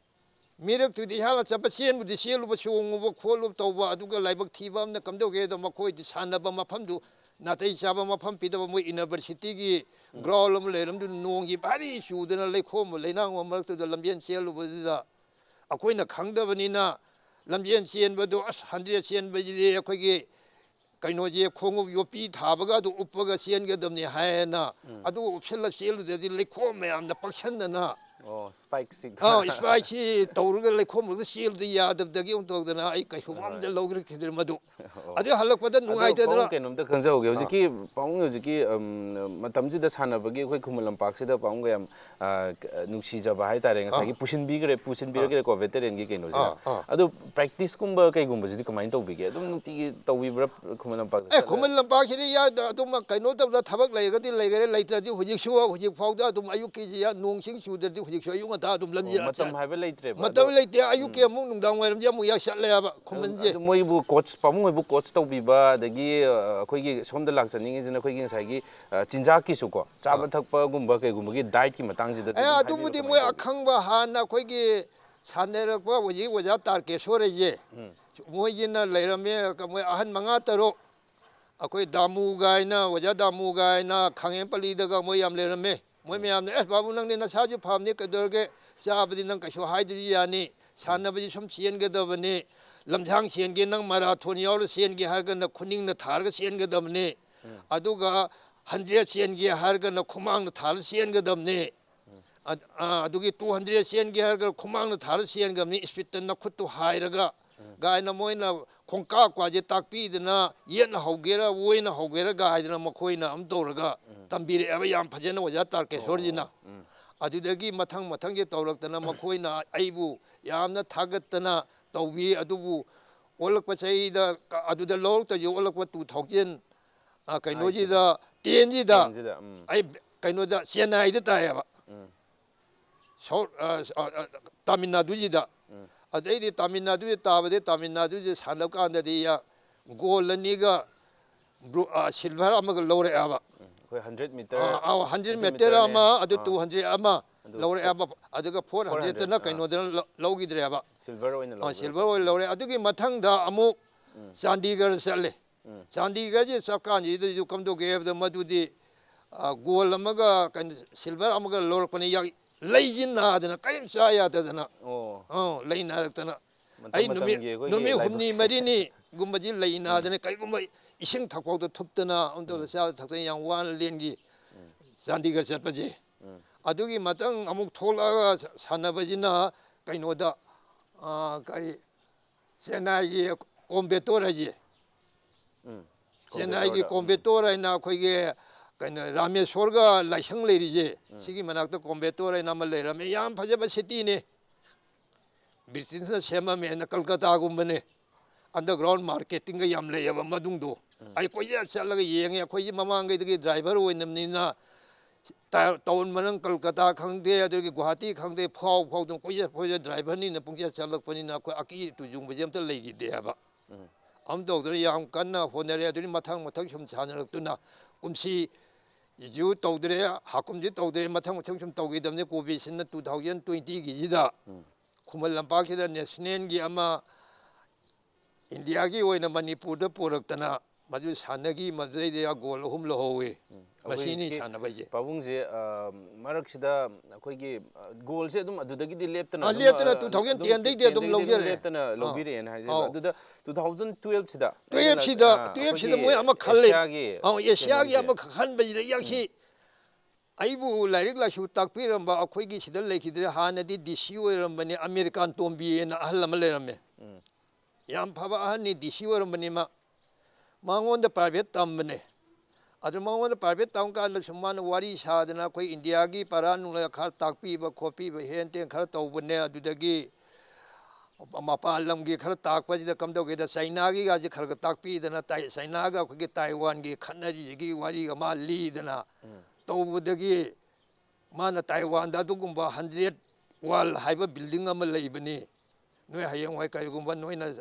ꯃꯤꯔꯛꯇꯨꯗꯤ ꯏꯍꯥꯟ ꯆꯠꯄ, ꯆꯦꯟꯕꯨꯗꯤ ꯆꯦꯜꯂꯨꯕ, ꯆꯣꯡꯉꯨꯕ ꯈꯣꯠꯂꯨꯕ ꯇꯧꯕ, ꯑꯗꯨꯒ ꯂꯥꯏꯕꯛ ꯊꯤꯕ ꯑꯃꯅ ꯀꯝꯗꯧꯒꯦꯗ, ꯃꯈꯣꯏꯗꯤ ꯁꯥꯟꯅꯕ ꯃꯐꯝꯗꯨ ꯅꯥꯇꯩ ꯆꯥꯕ ꯃꯐꯝ ꯄꯤꯗꯕ, ꯃꯣꯏ ꯌꯨꯅꯤꯚꯔꯁꯤꯇꯤꯒꯤ ꯒ꯭ꯔꯥꯎꯟ ꯑꯃ ꯂꯩꯔꯝꯗꯨꯅ ꯅꯣꯡꯒꯤ ꯚꯥꯔꯤ ꯆꯨꯗꯅ ꯂꯩꯈꯣꯝ ꯂꯩꯅꯥꯡ ꯃꯔꯛꯇꯨꯗ ꯂꯝꯖꯦꯟ ꯆꯦꯜꯂꯨꯕꯗꯨꯗ ꯑꯩꯈꯣꯏꯅ ꯈꯪꯗꯕꯅꯤꯅ ꯂꯝꯖꯦꯟ ꯆꯦꯟꯕꯗꯨ, ꯑꯁ, ꯍꯟꯗ꯭ꯔꯦꯠ ꯆꯦꯟꯕꯁꯤꯗꯤ ꯑꯩꯈꯣꯏꯒꯤ ꯀꯩꯅꯣꯁꯦ, ꯈꯣꯡꯎꯞ ꯌꯣꯠꯄꯤ ꯊꯥꯕꯒ ꯑꯗꯨ ꯎꯞꯄꯒ ꯆꯦꯟꯒꯗꯕꯅꯤ ꯍꯥꯏꯅ ꯑꯗꯨ ꯎꯞꯁꯜꯂ ꯆꯦꯜꯂꯨꯗꯗꯤ ꯂꯩꯈꯣꯝ ꯃꯌꯥꯝꯅ ꯄꯛꯁꯟꯗꯅ ꯑꯣ, ꯁ꯭ꯄꯥꯏꯛꯁꯤ ꯑꯥ, ꯁ꯭ꯄꯥꯏꯛꯁꯤ ꯇꯧꯔꯒ ꯂꯩꯈꯣꯝꯗꯨꯗ ꯆꯦꯜꯂꯨꯗ ꯌꯥꯗꯕꯗꯒꯤ ꯑꯃꯨꯛ ꯇꯧꯗꯅ ꯑꯩ ꯀꯩꯁꯨ ꯑꯝꯇ ꯂꯧꯔꯛꯈꯤꯗ꯭ꯔꯦ ꯃꯗꯨ꯫ ꯑꯣ꯫ ꯑꯗꯨ ꯍꯜꯂꯛꯄꯗ ꯑꯗꯣ ꯅꯨꯡꯉꯥꯏꯇꯗꯅ ꯄꯥꯕꯨꯡ ꯀꯩꯅꯣꯝꯇ ꯈꯪꯖꯍꯧꯒꯦ꯫ ꯍꯧꯖꯤꯛꯀꯤ ꯄꯥꯕꯨꯡ ꯍꯧꯖꯤꯛꯀꯤ, ꯎꯝ, ꯃꯇꯝꯁꯤꯗ ꯁꯥꯟꯅꯕꯒꯤ ꯑꯩꯈꯣꯏ ꯈꯨꯃꯟ ꯂꯝꯄꯥꯛꯁꯤꯗ ꯄꯥꯕꯨꯡꯒ ꯌꯥꯝ, ꯑ, ꯅꯨꯡꯁꯤꯖꯕ ꯍꯥꯏꯇꯥꯔꯦ, ꯉꯁꯥꯏꯒꯤ ꯄꯨꯁꯤꯟꯕꯤꯈ꯭ꯔꯦ, ꯄꯨꯁꯤꯟꯕꯤꯔꯛꯈ꯭ꯔꯦꯀꯣ ꯚꯦꯇꯔꯦꯟꯒꯤ ꯀꯩꯅꯣꯁꯤꯗ꯫ ꯑꯗꯣ ꯄ꯭ꯔꯦꯛꯇꯤꯁꯀꯨꯝꯕ ꯀꯩꯒꯨꯝꯕꯁꯤꯗꯤ ꯀꯃꯥꯏꯅ ꯇꯧꯕꯤꯒꯦ? ꯑꯗꯨꯝ ꯅꯨꯡꯇꯤꯒꯤ ꯇꯧꯕꯤꯕ꯭ꯔꯥ ꯈꯨꯃꯟ ꯂꯝꯄꯥꯛꯇ ꯑꯦ, ꯆꯠꯂꯒ? ꯈꯨꯃꯟ ꯂꯝꯄꯥꯛꯁꯤꯗꯤ ꯌꯥ-, ꯑꯗꯨꯝ ꯀꯩꯅꯣ ꯇꯧꯗ, ꯊꯕꯛ ꯂꯩꯔꯒꯗꯤ ꯂꯩꯈꯔꯦ, ꯂꯩꯇ꯭ꯔꯗꯤ ꯍꯧꯖꯤꯛꯁꯨ, ꯍꯧꯖꯤꯛ ꯐꯥꯎꯗ ꯑꯗꯨꯝ ꯑꯌꯨꯛꯀꯤꯁꯤ ꯌꯥ-, ꯅꯣꯡ ꯆꯤꯡ ꯆꯨꯗ꯭ꯔꯗꯤ ꯍꯧꯖꯤꯛꯁꯨ ꯑꯌꯨꯛ ꯉꯟꯇꯥ ꯑꯗꯨꯝ ꯂꯝꯖꯦꯜ ꯑꯣ, ꯃꯇꯝ ꯍꯥꯏꯕ ꯂꯩꯇ꯭ꯔꯦꯕ꯫ ꯃꯇꯝ ꯑꯗꯣ ꯂꯩꯇꯦ, ꯑꯌꯨꯛꯀꯤ ꯑꯃꯨꯛ ꯅꯨꯡꯗꯥꯡ ꯋꯥꯏꯔꯝꯁꯦ ꯑꯃꯨꯛ ꯌꯥꯛ ꯆꯠꯂꯦꯕ ꯈꯨꯃꯟꯁꯦ꯫ ꯑꯗꯨ ꯃꯣꯏꯕꯨ ꯀꯣꯆ, ꯄꯥꯕꯨꯡ ꯍꯣꯏꯕꯨ ꯀꯣꯆ ꯇꯧꯕꯤꯕ, ꯑꯗꯒꯤ, ꯑ, ꯑꯩꯈꯣꯏꯒꯤ ꯁꯣꯝꯗ ꯂꯥꯛꯆꯅꯤꯡꯉꯤꯁꯤꯅ ꯑꯩꯈꯣꯏꯒꯤ ꯉꯁꯥꯏꯒꯤ, ꯑ, ꯆꯤꯟꯖꯥꯛꯀꯤꯁꯨꯀꯣ, ꯆꯥꯕ ꯊꯛꯄꯒꯨꯝꯕ ꯀꯩꯒꯨꯝꯕꯒꯤ ꯗꯥꯏꯠꯀꯤ ꯃꯇꯥꯡꯁꯤꯗ ꯑꯦ, ꯑꯗꯨꯝ ꯑꯗꯨꯕꯨꯗꯤ ꯍꯥꯏꯕꯤꯌꯨ, ꯃꯣꯏ ꯀꯃꯥꯏꯅ ꯇꯧꯕꯅꯣ? ꯑꯈꯪꯕ ꯍꯥꯟꯅ ꯑꯩꯈꯣꯏꯒꯤ ꯁꯥꯟꯅꯔꯛꯄ ꯍꯧꯖꯤꯛ ꯑꯣꯖꯥ ꯇꯥꯔꯀꯦꯁꯣꯔ ꯍꯥꯏꯁꯦ, ꯃꯣꯏꯒꯤꯅ ꯂꯩꯔꯝꯃꯦ, ꯃꯣꯏ ꯑꯍꯟ ꯃꯉꯥ ꯇꯔꯨꯛ, ꯑꯩꯈꯣꯏ ꯗꯥꯃꯨ ꯒꯥꯏꯅ, ꯑꯣꯖꯥ ꯗꯥꯃꯨ ꯒꯥꯏꯅ ꯈꯥꯉꯦꯝꯄꯜꯂꯤꯗꯒ ꯃꯣꯏ ꯌꯥꯝ ꯂꯩꯔꯝꯃꯦ꯫ ꯃꯣꯏ ꯃꯌꯥꯝꯅ, "ꯑꯦꯁ ꯕꯥꯕꯨ, ꯅꯪꯗꯤ ꯅꯁꯥꯁꯨ ꯐꯕꯅꯤ, ꯀꯩꯗꯧꯔꯒꯦ? ꯆꯥꯕꯗꯤ ꯅꯪ ꯀꯩꯁꯨ ꯍꯥꯏꯗ꯭ꯔꯁꯨ ꯌꯥꯅꯤ, ꯁꯥꯟꯅꯕꯗꯤ ꯁꯨꯝ ꯆꯦꯟꯒꯗꯕꯅꯤ, ꯂꯝꯁꯥꯡ ꯆꯦꯟꯒꯦ, ꯅꯪ ꯃꯔꯥꯊꯣꯟ ꯌꯥꯎꯔ ꯆꯦꯟꯒꯦ ꯍꯥꯏꯔꯒꯅ ꯈꯨꯅꯤꯡꯅ ꯊꯥꯔꯒ ꯆꯦꯟꯒꯗꯕꯅꯤ, ꯑꯗꯨꯒ ꯍꯟꯗ꯭ꯔꯦꯠ ꯆꯦꯟꯒꯦ ꯍꯥꯏꯔꯒꯅ ꯈꯨꯃꯥꯡꯅ ꯊꯥꯔ ꯆꯦꯟꯒꯗꯕꯅꯤ, ꯑꯗꯨꯒꯤ ꯇꯨ ꯍꯟꯗ꯭ꯔꯦꯠ ꯆꯦꯟꯒꯦ ꯍꯥꯏꯔꯒꯅ ꯈꯨꯃꯥꯡꯅ ꯊꯥꯔ ꯆꯦꯟꯒꯗꯕꯅꯤ, ꯏꯁꯄꯤꯠꯇ ꯅꯈꯨꯠꯇꯨ ꯍꯥꯏꯔꯒ" ꯒꯥꯏꯅ ꯃꯣꯏꯅ ꯈꯣꯡꯀꯥꯞ ꯀꯥꯁꯦ ꯇꯥꯛꯄꯤꯗꯅ, ꯌꯦꯠꯅ ꯍꯧꯒꯦꯔꯥ ꯑꯣꯏꯅ ꯍꯧꯒꯦꯔꯥ ꯒꯥꯏꯗꯅ ꯃꯈꯣꯏꯅ ꯑꯃ ꯇꯧꯔꯒ ꯇꯝꯕꯤꯔꯛꯑꯦꯕ ꯌꯥꯝ ꯐꯖꯅ ꯑꯣꯖꯥ ꯇꯥꯔꯀꯦꯁꯣꯔꯁꯤꯅ꯫ ꯑꯗꯨꯗꯒꯤ ꯃꯊꯪ ꯃꯊꯪꯁꯦ ꯇꯧꯔꯛꯇꯅ ꯃꯈꯣꯏꯅ ꯑꯩꯕꯨ ꯌꯥꯝꯅ ꯊꯥꯒꯠꯇꯅ ꯇꯧꯕꯤ꯫ ꯑꯗꯨꯕꯨ ꯑꯣꯜꯂꯛꯄ ꯆꯍꯤꯗ, ꯑꯗꯨꯗ ꯂꯧꯔꯛꯇꯁꯨ ꯑꯣꯜꯂꯛꯄ ꯇꯨ ꯊꯥꯎꯖꯟ ꯀꯩꯅꯣꯁꯤꯗ, ꯇꯦꯟꯁꯤꯗ ꯇꯦꯟꯁꯤꯗ, ꯎꯝ꯫ ꯑꯩ ꯀꯩꯅꯣꯗ ꯆꯦꯟꯅꯥꯏꯗ ꯇꯥꯏꯌꯦꯕ꯫ ꯎꯝ꯫ ꯁꯥꯎꯠ, ꯑ, ꯑ, ꯑ, ꯇꯥꯃꯤꯜ ꯅꯥꯗꯨꯁꯤꯗ꯫ ꯎꯝ꯫ ꯑꯗꯩꯗꯤ ꯇꯥꯃꯤꯜ ꯅꯥꯗꯨꯁꯤ ꯇꯥꯕꯗꯩ ꯇꯥꯃꯤꯜ ꯅꯥꯗꯨꯁꯤ ꯁꯥꯟꯅꯕ ꯀꯥꯟꯗꯗꯤ ꯒꯣꯜ ꯑꯅꯤꯒ ꯕ꯭ꯔꯣ-, ꯑ, ꯁꯤꯜꯚꯔ ꯑꯃꯒ ꯂꯧꯔꯛꯑꯦꯕ꯫ ꯎꯝ꯫ ꯑꯩꯈꯣꯏ ꯍꯟꯗ꯭ꯔꯦꯠ ꯃꯤꯇꯔ, ꯑꯥ, ꯑꯥ, ꯍꯟꯗ꯭ꯔꯦꯠ ꯍꯟꯗ꯭ꯔꯦꯠ ꯃꯤꯇꯔ ꯃꯤꯇꯔ ꯑꯃ, ꯑꯃ, ꯑꯗꯨ ꯑꯥ꯫ ꯇꯨ ꯍꯟꯗ꯭ꯔꯦꯠ ꯑꯃ ꯑꯗꯨ ꯂꯧꯔꯛꯑꯦꯕ꯫ ꯑꯗꯨꯒ ꯐꯣꯔ ꯍꯟꯗ꯭ꯔꯦꯠꯇꯅ ꯐꯣꯔ ꯍꯟꯗ꯭ꯔꯦꯠ, ꯑꯥ꯫ ꯀꯩꯅꯣꯗꯅ ꯂꯧ-, ꯂꯧꯈꯤꯗ꯭ꯔꯦꯕ꯫ ꯁꯤꯜꯚꯔ ꯑꯣꯏꯅ ꯑꯥ, ꯂꯧꯈ꯭ꯔꯦ꯫ ꯁꯤꯜꯚꯔ ꯑꯣꯏꯅ ꯂꯧꯔꯦ꯫ ꯑꯗꯨꯒꯤ ꯃꯊꯪꯗ ꯑꯃꯨꯛ ꯎꯝ꯫ ꯆꯥꯟꯗꯤꯒꯔ ꯆꯠꯂꯦ꯫ ꯎꯝ꯫ ꯆꯥꯟꯗꯤꯒꯔꯁꯦ ꯆꯠꯀꯥꯟꯁꯤꯗꯁꯨ ꯀꯝꯗꯧꯒꯦ ꯍꯥꯏꯕꯗ ꯃꯗꯨꯗꯤ, ꯑ, ꯒꯣꯜ ꯑꯃꯒ ꯀꯩꯅꯣ ꯁꯤꯜꯚꯔ ꯑꯃꯒ ꯂꯧꯔꯛꯄꯅꯤ꯫ ꯌꯥ-, ꯂꯩꯁꯤ ꯅꯥꯗꯅ ꯀꯔꯤꯝ ꯆꯥ ꯌꯥꯗꯗꯅ꯫ ꯑꯣ꯫ ꯑ, ꯂꯩ ꯅꯥꯔꯛꯇꯅ꯫ ꯃꯇꯝ ꯑꯩ ꯅꯨꯃꯤꯠ, ꯃꯇꯝꯒꯤ ꯑꯩꯈꯣꯏꯒꯤ ꯅꯨꯃꯤꯠ ꯍꯨꯝꯅꯤ ꯂꯥꯏꯕꯛꯁꯦ꯫ ꯃꯔꯤꯅꯤ ꯒꯨꯝꯕꯗꯤ ꯂꯩ ꯎꯝ꯫ ꯅꯥꯗꯅ ꯀꯔꯤꯒꯨꯝꯕ ꯏꯁꯤꯡ ꯊꯛꯐꯥꯎꯗ ꯊꯨꯞꯇꯅ ꯑꯃ ꯇꯧꯗꯅ ꯎꯝ꯫ ꯆꯥꯗ ꯊꯛꯇꯅ ꯌꯥꯝ ꯋꯥꯅ ꯂꯦꯟꯈꯤ꯫ ꯎꯝ꯫ ꯆꯥꯟꯗꯤꯒꯔ ꯆꯠꯄꯁꯦ꯫ ꯎꯝ꯫ ꯑꯗꯨꯒꯤ ꯃꯊꯪ ꯑꯃꯨꯛ ꯊꯣꯛꯂꯛꯑꯒ ꯁꯥꯟꯅꯕꯁꯤꯅ ꯀꯩꯅꯣꯗ, ꯑ, ꯀꯔꯤ, ꯆꯦꯟꯅꯥꯏꯒꯤ ꯀꯣꯝꯕꯦꯇꯣꯔ ꯍꯥꯏꯁꯦ꯫ ꯎꯝ꯫ ꯆꯦꯟꯅꯥꯏꯒꯤ ꯀꯣꯝꯕꯦꯇꯣꯔꯗ, ꯎꯝ꯫ ꯀꯣꯝꯕꯦꯇꯣꯔ ꯍꯥꯏꯅ ꯑꯩꯈꯣꯏꯒꯤ ꯀꯩꯅꯣ ꯔꯥꯃꯦꯁꯣꯔꯒ ꯂꯥꯏꯁꯪ ꯂꯩꯔꯤꯁꯦ, ꯎꯝ꯫ ꯁꯤꯒꯤ ꯃꯅꯥꯛꯇ ꯀꯣꯝꯕꯦꯇꯣꯔ ꯍꯥꯏꯅ ꯑꯃ ꯂꯩꯔꯝꯃꯦ꯫ ꯌꯥꯝ ꯐꯖꯕ ꯁꯤꯇꯤꯅꯤ꯫ ꯕ꯭ꯔꯤꯇꯤꯁꯅ ꯁꯦꯝꯃꯝꯃꯦꯅ ꯀꯜꯀꯇꯥꯒꯨꯝꯕꯅꯦ꯫ ꯑꯟꯗꯔꯒ꯭ꯔꯥꯎꯟ ꯃꯥꯔꯀꯦꯇꯤꯡꯒ ꯌꯥꯝ ꯂꯩꯌꯦꯕ ꯃꯗꯨꯡꯗꯣ꯫ ꯎꯝ꯫ ꯑꯩ ꯀꯣꯏꯆꯠ ꯆꯠꯂꯒ ꯌꯦꯡꯉꯦ꯫ ꯑꯩꯈꯣꯏꯒꯤ ꯃꯃꯥꯡꯉꯩꯗꯒꯤ ꯗ꯭ꯔꯥꯏꯚꯔ ꯑꯣꯏꯅꯕꯅꯤꯅ ꯇꯥ-, ꯇꯥꯎꯟ ꯃꯅꯨꯡ ꯀꯜꯀꯇꯥ ꯈꯪꯗꯦ, ꯑꯗꯨꯗꯒꯤ ꯒꯨꯋꯥꯍꯥꯇꯤ ꯈꯪꯗꯦ, ꯐꯥꯎ ꯐꯥꯎꯗꯅ ꯀꯣꯏꯆꯠ ꯀꯣꯏꯆꯠ ꯗ꯭ꯔꯥꯏꯚꯔꯅꯤꯅ ꯄꯨꯡꯆꯠ ꯆꯠꯂꯛꯄꯅꯤꯅ ꯑꯩꯈꯣꯏ ꯑꯀꯤ ꯇꯨꯖꯨꯡꯕꯁꯦ ꯑꯝꯇ ꯂꯩꯈꯤꯗꯦ ꯍꯥꯏꯕ꯫ ꯎꯝ꯫ ꯑꯃ ꯇꯧꯗꯅ ꯌꯥꯝ ꯀꯟꯅ ꯍꯣꯠꯅꯔꯦ꯫ ꯑꯗꯨꯗꯒꯤ ꯃꯊꯪ ꯃꯊꯪ ꯁꯨꯝ ꯁꯥꯟꯅꯔꯛꯇꯨꯅ ꯀꯨꯝꯁꯤ ꯁꯤꯁꯨ ꯇꯧꯗ꯭ꯔꯦ, ꯍꯥꯀꯨꯝꯁꯤ ꯇꯧꯗ꯭ꯔꯦ, ꯃꯊꯪ ꯃꯊꯪ ꯁꯨꯝ ꯇꯧꯈꯤꯗꯕꯅꯤ꯫ ꯀꯣꯚꯤꯗꯁꯤꯅ ꯇꯨ ꯊꯥꯎꯖꯟ ꯇ꯭ꯋꯦꯟꯇꯤꯒꯤꯁꯤꯗ ꯎꯝ꯫ ꯈꯨꯃꯟ ꯂꯝꯄꯥꯛꯁꯤꯗ ꯅꯦꯁꯅꯦꯜꯒꯤ ꯑꯃ ꯏꯟꯗꯤꯌꯥꯒꯤ ꯑꯣꯏꯅ ꯃꯅꯤꯄꯨꯔꯗ ꯄꯨꯔꯛꯇꯅ ꯃꯗꯨ ꯁꯥꯟꯅꯈꯤ, ꯃꯗꯨꯗꯩꯗ ꯒꯣꯜ ꯑꯍꯨꯝ ꯂꯧꯍꯧꯋꯤ꯫ ꯃꯁꯤꯅꯤ ꯍꯧꯖꯤꯛꯀꯤ ꯁꯥꯟꯅꯕꯩꯁꯦ꯫ ꯄꯥꯕꯨꯡꯁꯦ, ꯑ, ꯃꯔꯛꯁꯤꯗ ꯑꯩꯈꯣꯏꯒꯤ, ꯑ, ꯒꯣꯜꯁꯦ ꯑꯗꯨꯝ ꯑꯗꯨꯗꯒꯤꯗꯤ ꯂꯦꯞꯇꯅ ꯑ, ꯑꯗꯨꯝ, ꯂꯦꯞꯇꯅ ꯑ, two thousand ꯑꯗꯨꯝ ten ꯗꯩꯗꯤ ꯑꯗꯨꯝ ten ꯗꯩꯗꯤ ꯂꯧꯖꯔꯦ꯫ ꯂꯦꯞꯇꯅ ꯑꯥ꯫ ꯂꯧꯕꯤꯔꯛꯑꯦꯅ ꯍꯥꯏꯖꯕ꯫ ꯑꯧ꯫ ꯑꯗꯨꯗ two thousand twelve ꯁꯤꯗ twelve ꯁꯤꯗ, ꯑ, twelve ꯁꯤꯗ ꯑꯩꯈꯣꯏꯒꯤ ꯃꯣꯏ ꯑꯃ ꯈꯜꯂꯦ꯫ ꯑꯦꯁꯤꯌꯥꯒꯤ ꯑꯧ, ꯑꯦꯁꯤꯌꯥꯒꯤ ꯀꯩꯅꯣꯒꯤꯁꯦ꯫ ꯑꯃ ꯈꯟꯕꯁꯤꯗ ꯌꯥꯛꯁꯤ꯫ ꯑꯩꯕꯨ ꯂꯥꯏꯔꯤꯛ ꯂꯥꯏꯁꯨ ꯇꯥꯛꯄꯤꯔꯝꯕ ꯑꯩꯈꯣꯏꯒꯤ ꯁꯤꯗ ꯂꯩꯈꯤꯗ꯭ꯔꯦ, ꯍꯥꯟꯅꯗꯤ ꯗꯤ ꯁꯤ ꯑꯣꯏꯔꯝꯕꯅꯤ, ꯑꯃꯦꯔꯤꯀꯥꯟ ꯇꯣꯝꯕꯤꯅ ꯑꯍꯜ ꯑꯃ ꯂꯩꯔꯝꯃꯦ꯫ ꯎꯝ꯫ ꯌꯥꯝ ꯐꯕ ꯑꯍꯜꯅꯤ, ꯗꯤ ꯁꯤ ꯑꯣꯏꯔꯝꯕꯅꯤ ꯃꯥ꯫ ꯃꯉꯣꯟꯗ ꯄ꯭ꯔꯥꯏꯚꯦꯠ ꯇꯝꯕꯅꯦ꯫ ꯑꯗꯨ ꯃꯉꯣꯟꯗ ꯄ꯭ꯔꯥꯏꯚꯦꯠ ꯇꯝ ꯀꯥꯟꯗꯁꯨ ꯃꯥꯅ ꯋꯥꯔꯤ ꯁꯥꯗꯅ ꯑꯩꯈꯣꯏ ꯏꯟꯗꯤꯌꯥꯒꯤ ꯄꯔꯥ ꯅꯨꯡꯂꯥ ꯈꯔ ꯇꯥꯛꯄꯤꯕ ꯈꯣꯠꯄꯤꯕ ꯍꯦꯟ ꯇꯦꯟ ꯈꯔ ꯇꯧꯕꯅꯦ꯫ ꯑꯗꯨꯗꯒꯤ ꯃꯄꯥꯟ ꯂꯝꯒꯤ ꯈꯔ ꯇꯥꯛꯄꯁꯤꯗ ꯀꯝꯗꯧꯒꯦꯗ, ꯆꯩꯅꯥꯒꯤꯒꯁꯦ ꯈꯔ ꯈꯔ ꯇꯥꯛꯄꯤꯗꯅ, ꯇꯥꯏ-, ꯆꯩꯅꯥꯒ ꯑꯩꯈꯣꯏꯒꯤ ꯇꯥꯏꯋꯥꯟꯒꯤ ꯈꯠꯅꯔꯤꯁꯤꯒꯤ ꯋꯥꯔꯤꯒ ꯃꯥ ꯂꯤꯗꯅ ꯇꯧꯕꯗꯒꯤ, ꯃꯥꯅ ꯇꯥꯏꯋꯥꯟꯗ ꯑꯗꯨꯒꯨꯝꯕ ꯍꯟꯗ꯭ꯔꯦꯠ ꯋꯥꯜ ꯍꯥꯏꯕ ꯕꯤꯜꯗꯤꯡ ꯑꯃ ꯂꯩꯕꯅꯤ, ꯅꯣꯏ ꯍꯌꯦꯡꯋꯥꯏ ꯀꯔꯤꯒꯨꯝꯕ ꯅꯣꯏꯅ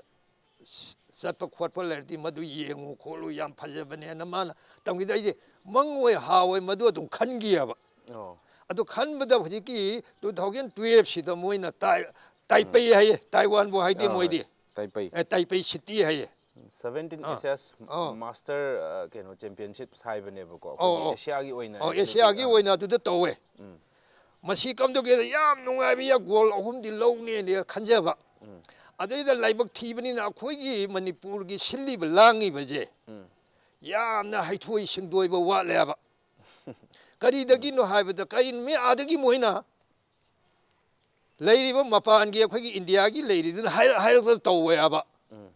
ꯆꯠꯄ ꯈꯣꯠꯄ ꯂꯩꯔꯗꯤ ꯃꯗꯨ ꯌꯦꯡꯉꯨ ꯈꯣꯠꯂꯨ, ꯌꯥꯝ ꯐꯖꯕꯅꯦꯅ ꯃꯥꯅ ꯇꯝꯈꯤꯗ ꯑꯩꯁꯦ ꯃꯪ ꯑꯣꯏ ꯍꯥ ꯑꯣꯏ ꯃꯗꯨ ꯑꯗꯨꯝ ꯈꯟꯈꯤꯑꯕ꯫ ꯑꯣ꯫ ꯑꯗꯨ ꯈꯟꯕꯗ ꯍꯧꯖꯤꯛꯀꯤ two thousand twelve ꯁꯤꯗ ꯃꯣꯏꯅ ꯇꯥꯏ-, ꯇꯥꯏꯄꯩ ꯍꯥꯏꯌꯦ, ꯇꯥꯏꯋꯥꯟꯕꯨ ꯍꯥꯏꯗꯦ ꯑꯥ, ꯍꯣꯏ꯫ ꯃꯣꯏꯗꯤ꯫ ꯇꯥꯏꯄꯩ꯫ ꯑꯦ, ꯇꯥꯏꯄꯩ ꯁꯤꯇꯤ ꯍꯥꯏꯌꯦ꯫ seventeen ꯑꯥ꯫ ꯑꯦꯁꯤꯌꯥꯁ ꯑꯥ꯫ ꯃꯥꯁꯇꯔ, ꯑ, ꯀꯩꯅꯣ, ꯆꯦꯝꯄꯤꯌꯟꯁꯤꯞ ꯍꯥꯏꯕꯅꯦꯕꯀꯣ꯫ ꯑꯧ, ꯑꯩꯈꯣꯏꯒꯤ ꯑꯧ꯫ ꯑꯦꯁꯤꯌꯥꯒꯤ ꯑꯣꯏꯅ ꯑꯧ, ꯑꯗꯨꯗꯤ, ꯑꯦꯁꯤꯌꯥꯒꯤ ꯑꯥ꯫ ꯑꯣꯏꯅ ꯑꯗꯨꯗ ꯇꯧꯋꯦ꯫ ꯎꯝ꯫ ꯃꯁꯤ ꯀꯝꯗꯧꯒꯦꯗ ꯌꯥꯝ ꯅꯨꯡꯉꯥꯏꯕ ꯌꯥ ꯒꯣꯜ ꯑꯍꯨꯝꯗꯤ ꯂꯧꯅꯦꯅ ꯈꯟꯖꯕ꯫ ꯑꯗꯩꯗ ꯂꯥꯏꯕꯛ ꯊꯤꯕꯅꯤꯅ ꯑꯩꯈꯣꯏꯒꯤ ꯃꯅꯤꯄꯨꯔꯒꯤ ꯁꯤꯜꯂꯤꯕ ꯂꯥꯡꯉꯤꯕꯁꯦ ꯎꯝ꯫ ꯌꯥꯝꯅ ꯍꯩꯊꯣꯏ ꯁꯤꯡꯊꯣꯏꯕ ꯋꯥꯠꯂꯦꯕ꯫ ꯀꯔꯤꯗꯒꯤꯅꯣ ꯍꯥꯏꯕꯗ, ꯀꯔꯤ ꯃꯤ ꯑꯥꯗꯒꯤ ꯃꯣꯏꯅ ꯂꯩꯔꯤꯕ ꯃꯄꯥꯟꯒꯤ ꯑꯩꯈꯣꯏꯒꯤ ꯏꯟꯗꯤꯌꯥꯒꯤ ꯂꯩꯔꯤꯗꯨꯅ ꯍꯥꯏꯔ-, ꯍꯥꯏꯔꯛꯇꯅ ꯇꯧꯋꯦꯕ꯫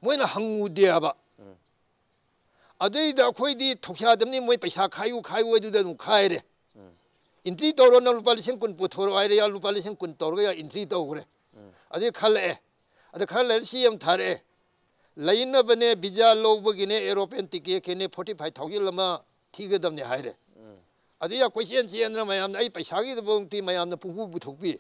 ꯃꯣꯏꯅ ꯍꯪꯉꯨꯗꯦꯕ꯫ ꯑꯗꯩꯗ ꯑꯩꯈꯣꯏꯗꯤ ꯊꯧꯁꯥꯗꯕꯅꯤ, ꯃꯣꯏ ꯄꯩꯁꯥ ꯈꯥꯏꯌꯨ ꯈꯥꯏꯌꯨ ꯑꯗꯨꯗ ꯑꯗꯨꯝ ꯈꯥꯏꯔꯦ꯫ ꯑꯦꯟꯇ꯭ꯔꯤ ꯇꯧꯔꯣ, ꯅꯪ ꯂꯨꯄꯥ ꯂꯤꯁꯤꯡ ꯀꯨꯟ ꯄꯨꯊꯣꯔꯛꯑꯣ ꯍꯥꯏꯔꯦ, ꯌꯥ, ꯂꯨꯄꯥ ꯂꯤꯁꯤꯡ ꯀꯨꯟ ꯇꯧꯔꯒ ꯌꯥ ꯑꯦꯟꯇ꯭ꯔꯤ ꯇꯧꯈ꯭ꯔꯦ꯫ ꯑꯗꯩ ꯈꯜꯂꯛꯑꯦ꯫ ꯑꯗ ꯈꯔ ꯂꯩꯔ ꯁꯤ ꯑꯃ ꯊꯥꯔꯛꯑꯦ, ꯂꯩꯅꯕꯅꯦ, ꯚꯤꯖꯥ ꯂꯧꯕꯒꯤꯅꯦ, ꯑꯦꯔꯣꯄ꯭ꯂꯦꯟ ꯇꯤꯀꯦꯠꯀꯤꯅꯦ, forty five thousand ꯑꯃ ꯊꯤꯒꯗꯕꯅꯦ ꯍꯥꯏꯔꯦ꯫ ꯑꯗꯩ ꯌꯥ ꯀꯣꯏꯆꯦꯟ ꯆꯦꯟꯗꯅ ꯃꯌꯥꯝꯅ ꯑꯩ ꯄꯩꯁꯥꯒꯤꯗꯃꯛꯇꯤ ꯃꯌꯥꯝꯅ ꯄꯨꯡꯄꯨ ꯄꯨꯊꯣꯛꯄꯤ꯫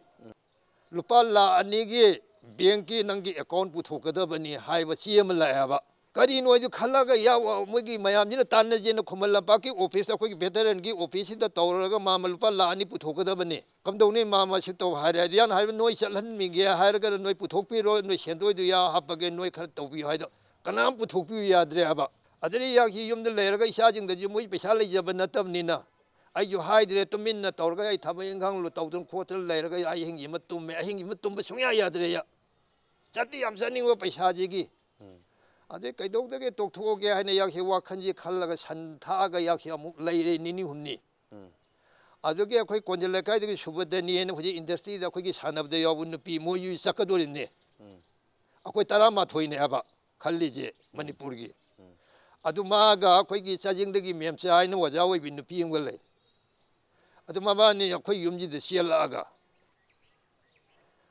ꯂꯨꯄꯥ ꯂꯥꯈ ꯑꯅꯤꯒꯤ ꯕꯦꯡꯀꯤ ꯅꯪꯒꯤ ꯑꯦꯀꯥꯎꯟ ꯄꯨꯊꯣꯛꯀꯗꯕꯅꯤ ꯍꯥꯏꯕ ꯆꯦ ꯑꯃ ꯂꯥꯛꯑꯦꯕ꯫ ꯀꯔꯤꯅꯣ ꯍꯥꯏꯁꯨ ꯈꯜꯂꯒ ꯌꯥꯎ-, ꯃꯣꯏꯒꯤ ꯃꯌꯥꯝꯁꯤꯅ ꯇꯥꯟꯅꯖꯦꯅ ꯈꯨꯃꯟ ꯂꯝꯄꯥꯛꯀꯤ ꯑꯣꯐꯤꯁ, ꯑꯩꯈꯣꯏꯒꯤ ꯚꯦꯇꯔꯟꯒꯤ ꯑꯣꯐꯤꯁꯁꯤꯗ ꯇꯧꯔꯒ ꯃꯥꯃ ꯂꯨꯄꯥ ꯂꯥꯈ ꯑꯅꯤ ꯄꯨꯊꯣꯛꯀꯗꯕꯅꯤ꯫ ꯀꯝꯗꯧꯅꯤ ꯃꯥꯃ ꯁꯤ ꯇꯧ ꯍꯥꯏꯔꯦ꯫ ꯌꯥꯅ ꯍꯥꯏꯕ ꯅꯣꯏ ꯆꯠꯍꯟꯕꯤꯒꯦ ꯍꯥꯏꯔꯒꯅ ꯅꯣꯏ ꯄꯨꯊꯣꯛꯄꯤꯔꯣ, ꯅꯣꯏ ꯁꯦꯟꯗꯣꯏꯗꯨ ꯌꯥ ꯍꯥꯞꯄꯒꯦ, ꯅꯣꯏ ꯈꯔ ꯇꯧꯕꯤꯌꯨ ꯍꯥꯏꯗꯣ ꯀꯅꯥꯝ ꯄꯨꯊꯣꯛꯄꯤꯌꯨ ꯌꯥꯗ꯭ꯔꯦ ꯍꯥꯏꯕ꯫ ꯑꯗꯨꯗꯩ ꯌꯥꯛꯁꯤ ꯌꯨꯝꯗ ꯂꯩꯔꯒ ꯏꯆꯥꯁꯤꯡꯗꯁꯨ ꯃꯣꯏ ꯄꯩꯁꯥ ꯂꯩꯖꯕ ꯅꯠꯇꯕꯅꯤꯅ ꯑꯩꯁꯨ ꯍꯥꯏꯗ꯭ꯔꯦ, ꯇꯨꯃꯤꯟꯅ ꯇꯧꯔꯒ ꯑꯩ ꯊꯕꯛ ꯏꯪꯈꯥꯡ ꯇꯧꯗꯅ ꯈꯣꯠꯇꯅ ꯂꯩꯔꯒ ꯑꯩ ꯑꯍꯤꯡꯁꯤꯃ ꯇꯨꯝꯃꯦ꯫ ꯑꯍꯤꯡꯁꯤꯃ ꯇꯨꯝꯕ ꯁꯨꯡꯌꯥ ꯌꯥꯗ꯭ꯔꯦ꯫ ꯆꯠꯇꯤ ꯌꯥꯝ ꯆꯠꯅꯤꯡꯕ ꯄꯩꯁꯥꯁꯤꯒꯤ꯫ ꯑꯗꯩ ꯀꯩꯗꯧꯗꯒꯦ ꯇꯣꯛꯊꯣꯛꯑꯒꯦ ꯍꯥꯏꯅ ꯌꯥꯛꯁꯤ ꯋꯥꯈꯜꯁꯤ ꯈꯜꯂꯒ ꯁꯟ ꯊꯥꯛꯑꯒ ꯌꯥꯛꯁꯤ ꯑꯃꯨꯛ ꯂꯩꯔꯦ ꯅꯤꯅꯤ ꯍꯨꯝꯅꯤ꯫ ꯑꯗꯨꯒꯤ ꯑꯩꯈꯣꯏ ꯀꯣꯟꯖ ꯂꯩꯀꯥꯏꯗꯒꯤ ꯁꯨꯕꯗꯅꯤ ꯍꯥꯏꯅ ꯍꯧꯖꯤꯛ ꯏꯟꯗꯁꯇ꯭ꯔꯤꯗ ꯑꯩꯈꯣꯏꯒꯤ ꯁꯥꯟꯅꯕꯗ ꯌꯥꯎꯕ ꯅꯨꯄꯤ ꯃꯣꯏꯁꯨ ꯆꯠꯀꯗꯣꯔꯤꯕꯅꯤ꯫ ꯑꯩꯈꯣꯏ ꯇꯔꯥꯃꯥꯊꯣꯏꯅꯦ ꯍꯥꯏꯕ ꯈꯜꯂꯤꯁꯦ ꯃꯅꯤꯄꯨꯔꯒꯤ꯫ ꯑꯗꯨ ꯃꯥꯒ ꯑꯩꯈꯣꯏꯒꯤ ꯆꯥꯖꯤꯡꯗꯒꯤ ꯃꯦꯝꯆꯥ ꯍꯥꯏꯅ ꯑꯣꯖꯥ ꯑꯣꯏꯕꯤ ꯅꯨꯄꯤ ꯑꯃꯒ ꯂꯩ꯫ ꯑꯗꯨ ꯃꯕꯥꯅꯤ ꯑꯩꯈꯣꯏ ꯌꯨꯝꯁꯤꯗ ꯆꯦꯜꯂꯛꯑꯒ,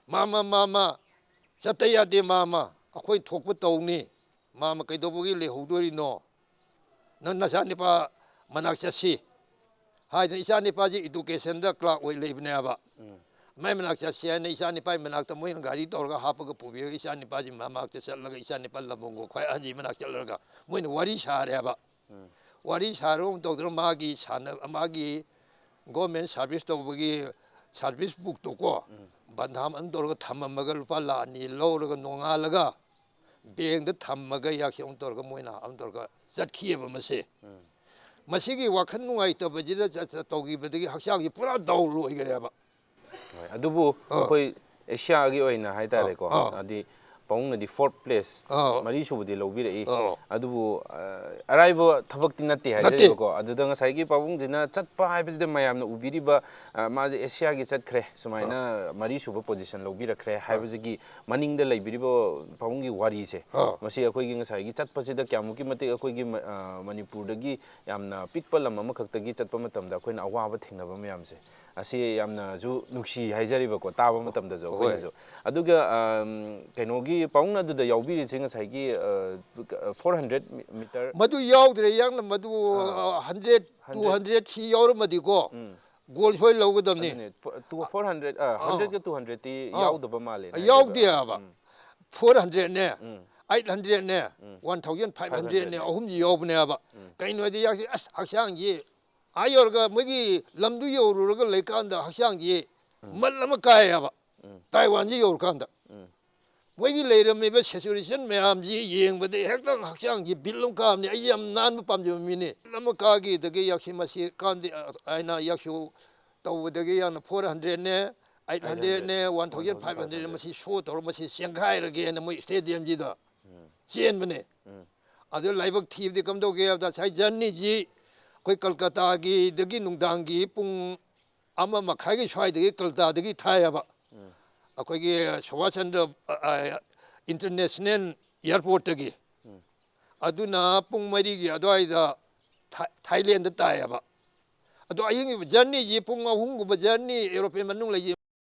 "ꯃꯥꯃ, ꯃꯥꯃ, ꯆꯠꯇ ꯌꯥꯗꯦ ꯃꯥꯃ, ꯑꯩꯈꯣꯏ ꯊꯣꯛꯄ ꯇꯧꯅꯤ꯫ ꯃꯥꯃ ꯀꯩꯗꯧꯕꯒꯤ ꯂꯩꯍꯧꯗꯣꯔꯤꯅꯣ? ꯅꯪ ꯅꯆꯥꯅꯤꯄꯥ ꯃꯅꯥꯛ ꯆꯠꯁꯤ" ꯍꯥꯏꯗꯅ, ꯏꯆꯥꯅꯤꯄꯥꯁꯤ ꯏꯗꯨꯀꯦꯁꯟꯗ ꯀ꯭ꯂꯥꯔꯛ ꯑꯣꯏ ꯂꯩꯕꯅꯦꯕ꯫ ꯃꯥꯏ ꯃꯅꯥꯛ ꯆꯠꯁꯤ ꯍꯥꯏꯅ ꯏꯆꯥꯅꯤꯄꯥꯒꯤ ꯃꯅꯥꯛꯇ ꯃꯣꯏꯅ ꯒꯥꯔꯤ ꯇꯧꯔꯒ ꯍꯥꯞꯄꯒ ꯄꯨꯕꯤꯔꯒ ꯏꯆꯥꯅꯤꯄꯥꯁꯤ ꯃꯅꯥꯛꯇ ꯆꯠꯂꯒ ꯏꯆꯥꯅꯤꯄꯥ ꯂꯝꯕꯣꯡꯒꯣ ꯈ꯭ꯋꯥꯏ ꯑꯍꯟꯁꯤ ꯃꯅꯥꯛ ꯆꯠꯂꯒ ꯃꯣꯏꯅ ꯋꯥꯔꯤ ꯁꯥꯔꯦꯕ꯫ ꯋꯥꯔꯤ ꯁꯥꯔꯨ ꯇꯧꯗꯅ ꯃꯥꯒꯤ ꯁꯥꯟꯅ-, ꯃꯥꯒꯤ ꯒꯣꯔꯃꯦꯟ ꯁꯥꯔꯚꯤꯁ ꯇꯧꯕꯒꯤ ꯁꯥꯔꯚꯤꯁ ꯕꯨꯛꯇꯣꯀꯣ, ꯕꯟꯙꯥꯝ ꯑꯗꯨꯝ ꯇꯧꯔꯒ ꯊꯝꯃꯝꯃꯒ ꯂꯨꯄꯥ ꯂꯥꯈ ꯑꯅꯤ ꯂꯧꯔꯒ ꯅꯣꯡꯉꯥꯜꯂꯒ ꯕꯦꯡꯗ ꯊꯝꯃꯒ ꯌꯥꯛꯁꯤ ꯑꯃꯨꯛ ꯇꯧꯔꯒ ꯃꯣꯏꯅ ꯑꯃꯨꯛ ꯇꯧꯔꯒ ꯆꯠꯈꯤꯑꯕ ꯃꯁꯦ꯫ ꯃꯁꯤꯒꯤ ꯋꯥꯈꯜ ꯅꯨꯡꯉꯥꯏꯇꯕꯁꯤꯗ ꯆꯠ-, ꯆꯠ-, ꯇꯧꯈꯤꯕꯗꯒꯤ ꯍꯛꯆꯥꯡꯁꯤ ꯄꯨꯔꯥ ꯗꯥꯎꯟ ꯑꯣꯏꯈ꯭ꯔꯦꯕ꯫ ꯍꯣꯏ, ꯑꯗꯨꯕꯨ ꯑꯥ꯫ ꯑꯩꯈꯣꯏ ꯑꯦꯁꯤꯌꯥꯒꯤ ꯑꯣꯏꯅ ꯍꯥꯏꯇꯥꯔꯦꯀꯣ, ꯑꯥ꯫ ꯍꯥꯏꯗꯤ ꯄꯥꯕꯨꯡꯅꯗꯤ ꯐꯣꯔꯠ ꯄ꯭ꯂꯦꯁ ꯑꯥ꯫ ꯃꯔꯤ ꯁꯨꯕꯗꯤ ꯂꯧꯕꯤꯔꯛꯏ꯫ ꯑꯥ꯫ ꯑꯗꯨꯕꯨ ꯑ, ꯑꯔꯥꯏꯕ ꯊꯕꯛꯇꯤ ꯅꯠꯇꯦ ꯍꯥꯏꯖꯔꯤꯕꯀꯣ꯫ ꯑꯗꯨꯗ ꯉꯁꯥꯏꯒꯤ ꯄꯥꯕꯨꯡꯁꯤꯅ ꯆꯠꯄ ꯍꯥꯏꯕꯁꯤꯗ ꯃꯌꯥꯝꯅ ꯎꯕꯤꯔꯤꯕ, ꯑ, ꯃꯥꯁꯦ ꯑꯦꯁꯤꯌꯥꯒꯤ ꯆꯠꯈ꯭ꯔꯦ, ꯁꯨꯃꯥꯏꯅ ꯃꯔꯤ ꯁꯨꯕ ꯄꯣꯖꯤꯁꯟ ꯂꯧꯕꯤꯔꯛꯈ꯭ꯔꯦ ꯍꯥꯏꯕꯁꯤꯒꯤ ꯃꯅꯤꯡꯗ ꯂꯩꯕꯤꯔꯤꯕ ꯄꯥꯕꯨꯡꯒꯤ ꯋꯥꯔꯤꯁꯦ, ꯑꯥ꯫ ꯃꯁꯤ ꯑꯩꯈꯣꯏꯒꯤ ꯉꯁꯥꯏꯒꯤ ꯆꯠꯄꯁꯤꯗ ꯀꯌꯥꯃꯨꯛꯀꯤ ꯃꯇꯤꯛ ꯑꯩꯈꯣꯏꯒꯤ ꯃ-, ꯑ, ꯃꯅꯤꯄꯨꯔꯗꯒꯤ ꯌꯥꯝꯅ ꯄꯤꯛꯄ ꯂꯝ ꯑꯃꯈꯛꯇꯒꯤ ꯆꯠꯄ ꯃꯇꯝꯗ ꯑꯩꯈꯣꯏꯅ ꯑꯋꯥꯕ ꯊꯦꯡꯅꯕ ꯃꯌꯥꯝꯁꯦ, ꯑꯁꯤ ꯌꯥꯝꯅꯁꯨ ꯅꯨꯡꯁꯤ ꯍꯥꯏꯖꯔꯤꯕꯀꯣ, ꯇꯥꯕ ꯃꯇꯝꯗꯁꯨ ꯍꯣꯏ꯫ ꯑꯩꯈꯣꯏꯅꯁꯨ꯫ ꯑꯗꯨꯒ, ꯑꯝ, ꯀꯩꯅꯣꯒꯤ ꯄꯥꯕꯨꯡꯅ ꯑꯗꯨꯗ ꯌꯥꯎꯕꯤꯔꯤꯁꯦ ꯉꯁꯥꯏꯒꯤ, ꯑ, ꯐꯣꯔ ꯍꯟꯗ꯭ꯔꯦꯠ ꯃꯤꯇꯔ꯫ ꯃꯗꯨ ꯌꯥꯎꯗ꯭ꯔꯦ꯫ ꯌꯥꯡꯅ ꯃꯗꯨ ꯑꯥ꯫ Hundred two hundred. ꯍꯟꯗ꯭ꯔꯦꯠ ꯁꯤ ꯌꯥꯎꯔꯝꯃꯗꯤ ꯀꯣ ꯎꯝ꯫ ꯒꯣꯜ ꯁꯣꯏ ꯂꯧꯒꯗꯕꯅꯤ꯫ ꯑꯗꯨꯅꯦ, ꯐꯣ-, ꯇꯨ, ꯐꯣꯔ ꯍꯟꯗ꯭ꯔꯦꯠ, ꯑ, ꯍꯟꯗ꯭ꯔꯦꯠꯀ ꯇꯨ ꯍꯟꯗ꯭ꯔꯦꯠꯇꯤ ꯑꯥ꯫ ꯌꯥꯎꯗꯕ ꯃꯥꯜꯂꯦ꯫ ꯌꯥꯎꯗꯦꯕ꯫ ꯎꯝ꯫ ꯐꯣꯔ ꯍꯟꯗ꯭ꯔꯦꯠꯅꯦ, ꯎꯝ꯫ ꯑꯩꯠ ꯍꯟꯗ꯭ꯔꯦꯠꯅꯦ, ꯎꯝ꯫ ꯋꯥꯟ ꯊꯥꯎꯖꯟ ꯐꯥꯏꯚ ꯍꯟꯗ꯭ꯔꯦꯠꯅꯦ, ꯐꯥꯏꯚ ꯍꯟꯗ꯭ꯔꯦꯠꯅꯦ꯫ ꯑꯍꯨꯝꯁꯤ ꯌꯥꯎꯕꯅꯦꯕ꯫ ꯀꯩꯅꯣ ꯍꯥꯏꯗꯤ ꯌꯥꯛꯁꯤ ꯑꯁ ꯍꯛꯆꯥꯡꯁꯤ ꯑꯥ ꯌꯧꯔꯒ ꯃꯣꯏꯒꯤ ꯂꯝꯗꯨ ꯌꯧꯔꯨꯔꯒ ꯂꯩꯀꯥꯟꯗ ꯍꯛꯆꯥꯡꯁꯤ ꯃꯜ ꯑꯃ ꯀꯥꯏꯌꯦꯕ꯫ ꯎꯝ꯫ ꯇꯥꯏꯋꯥꯟꯁꯤ ꯌꯧꯔꯀꯥꯟꯗ꯫ ꯎꯝ꯫ ꯃꯣꯏꯒꯤ ꯂꯩꯔꯝꯃꯤꯕ ꯁꯦꯆꯨꯔꯦꯁꯟ ꯃꯌꯥꯝꯁꯤ ꯌꯦꯡꯕꯗ ꯍꯦꯛꯇ ꯍꯛꯆꯥꯡꯁꯤ ꯕꯤꯠ ꯑꯃ ꯀꯥꯕꯅꯤ꯫ ꯑꯩ ꯌꯥꯝ ꯅꯥꯟꯕ ꯄꯥꯝꯖꯕ ꯃꯤꯅꯤ꯫ ꯑꯃ ꯀꯥꯈꯤꯗꯒꯤ ꯌꯥꯛꯁꯤ ꯃꯁꯤ ꯀꯥꯟꯗꯦ ꯍꯥꯏꯅ ꯌꯥꯛꯁꯨ ꯇꯧꯕꯗꯒꯤ ꯌꯥꯝꯅ ꯐꯣꯔ ꯍꯟꯗ꯭ꯔꯦꯠꯅꯦ, ꯑꯩꯠ ꯍꯟꯗ꯭ꯔꯦꯠꯅꯦ, ꯋꯥꯟ ꯊꯥꯎꯖꯟ ꯐꯥꯏꯚ ꯍꯟꯗ꯭ꯔꯦꯠ ꯃꯁꯤ ꯁꯣ ꯇꯧꯔ ꯃꯁꯤ ꯆꯦꯟꯈꯥꯏꯔꯒꯦꯅ ꯃꯣꯏ ꯁ꯭ꯇꯦꯗꯤꯌꯝꯁꯤꯗ ꯆꯦꯟꯕꯅꯦ꯫ ꯑꯗꯨ ꯂꯥꯏꯕꯛ ꯊꯤꯕꯗꯤ ꯀꯝꯗꯧꯒꯦ ꯍꯥꯏꯕꯗ ꯉꯁꯥꯏ ꯖꯔꯅꯤꯁꯤ ꯑꯩꯈꯣꯏ ꯀꯜꯀꯇꯥꯒꯤꯗꯒꯤ ꯅꯨꯡꯗꯥꯡꯒꯤ ꯄꯨꯡ ꯑꯃ ꯃꯈꯥꯏꯒꯤ ꯁ꯭ꯋꯥꯏꯗꯒꯤ ꯀꯜꯀꯇꯥꯗꯒꯤ ꯊꯥꯏꯑꯕ꯫ ꯑꯩꯈꯣꯏꯒꯤ ꯁꯨꯕꯥꯁ ꯆꯟꯗ꯭ꯔ ꯏꯟꯇꯔꯅꯦꯁꯅꯦꯜ ꯏꯌꯥꯔꯄꯣꯔꯠꯇꯒꯤ꯫ ꯑꯗꯨꯅ ꯄꯨꯡ ꯃꯔꯤꯒꯤ ꯑꯗꯨꯋꯥꯏꯗ ꯊꯥꯏ-, ꯊꯥꯏꯂꯦꯟꯗ ꯇꯥꯏꯑꯕ꯫ ꯑꯗꯣ ꯑꯍꯤꯡꯒꯤ ꯖꯔꯅꯤꯁꯤ ꯄꯨꯡ ꯑꯍꯨꯝꯒꯨꯝꯕ ꯖꯔꯅꯤ ꯑꯦꯔꯣꯄ꯭ꯂꯦꯟ ꯃꯅꯨꯡ ꯂꯩꯌꯦ꯫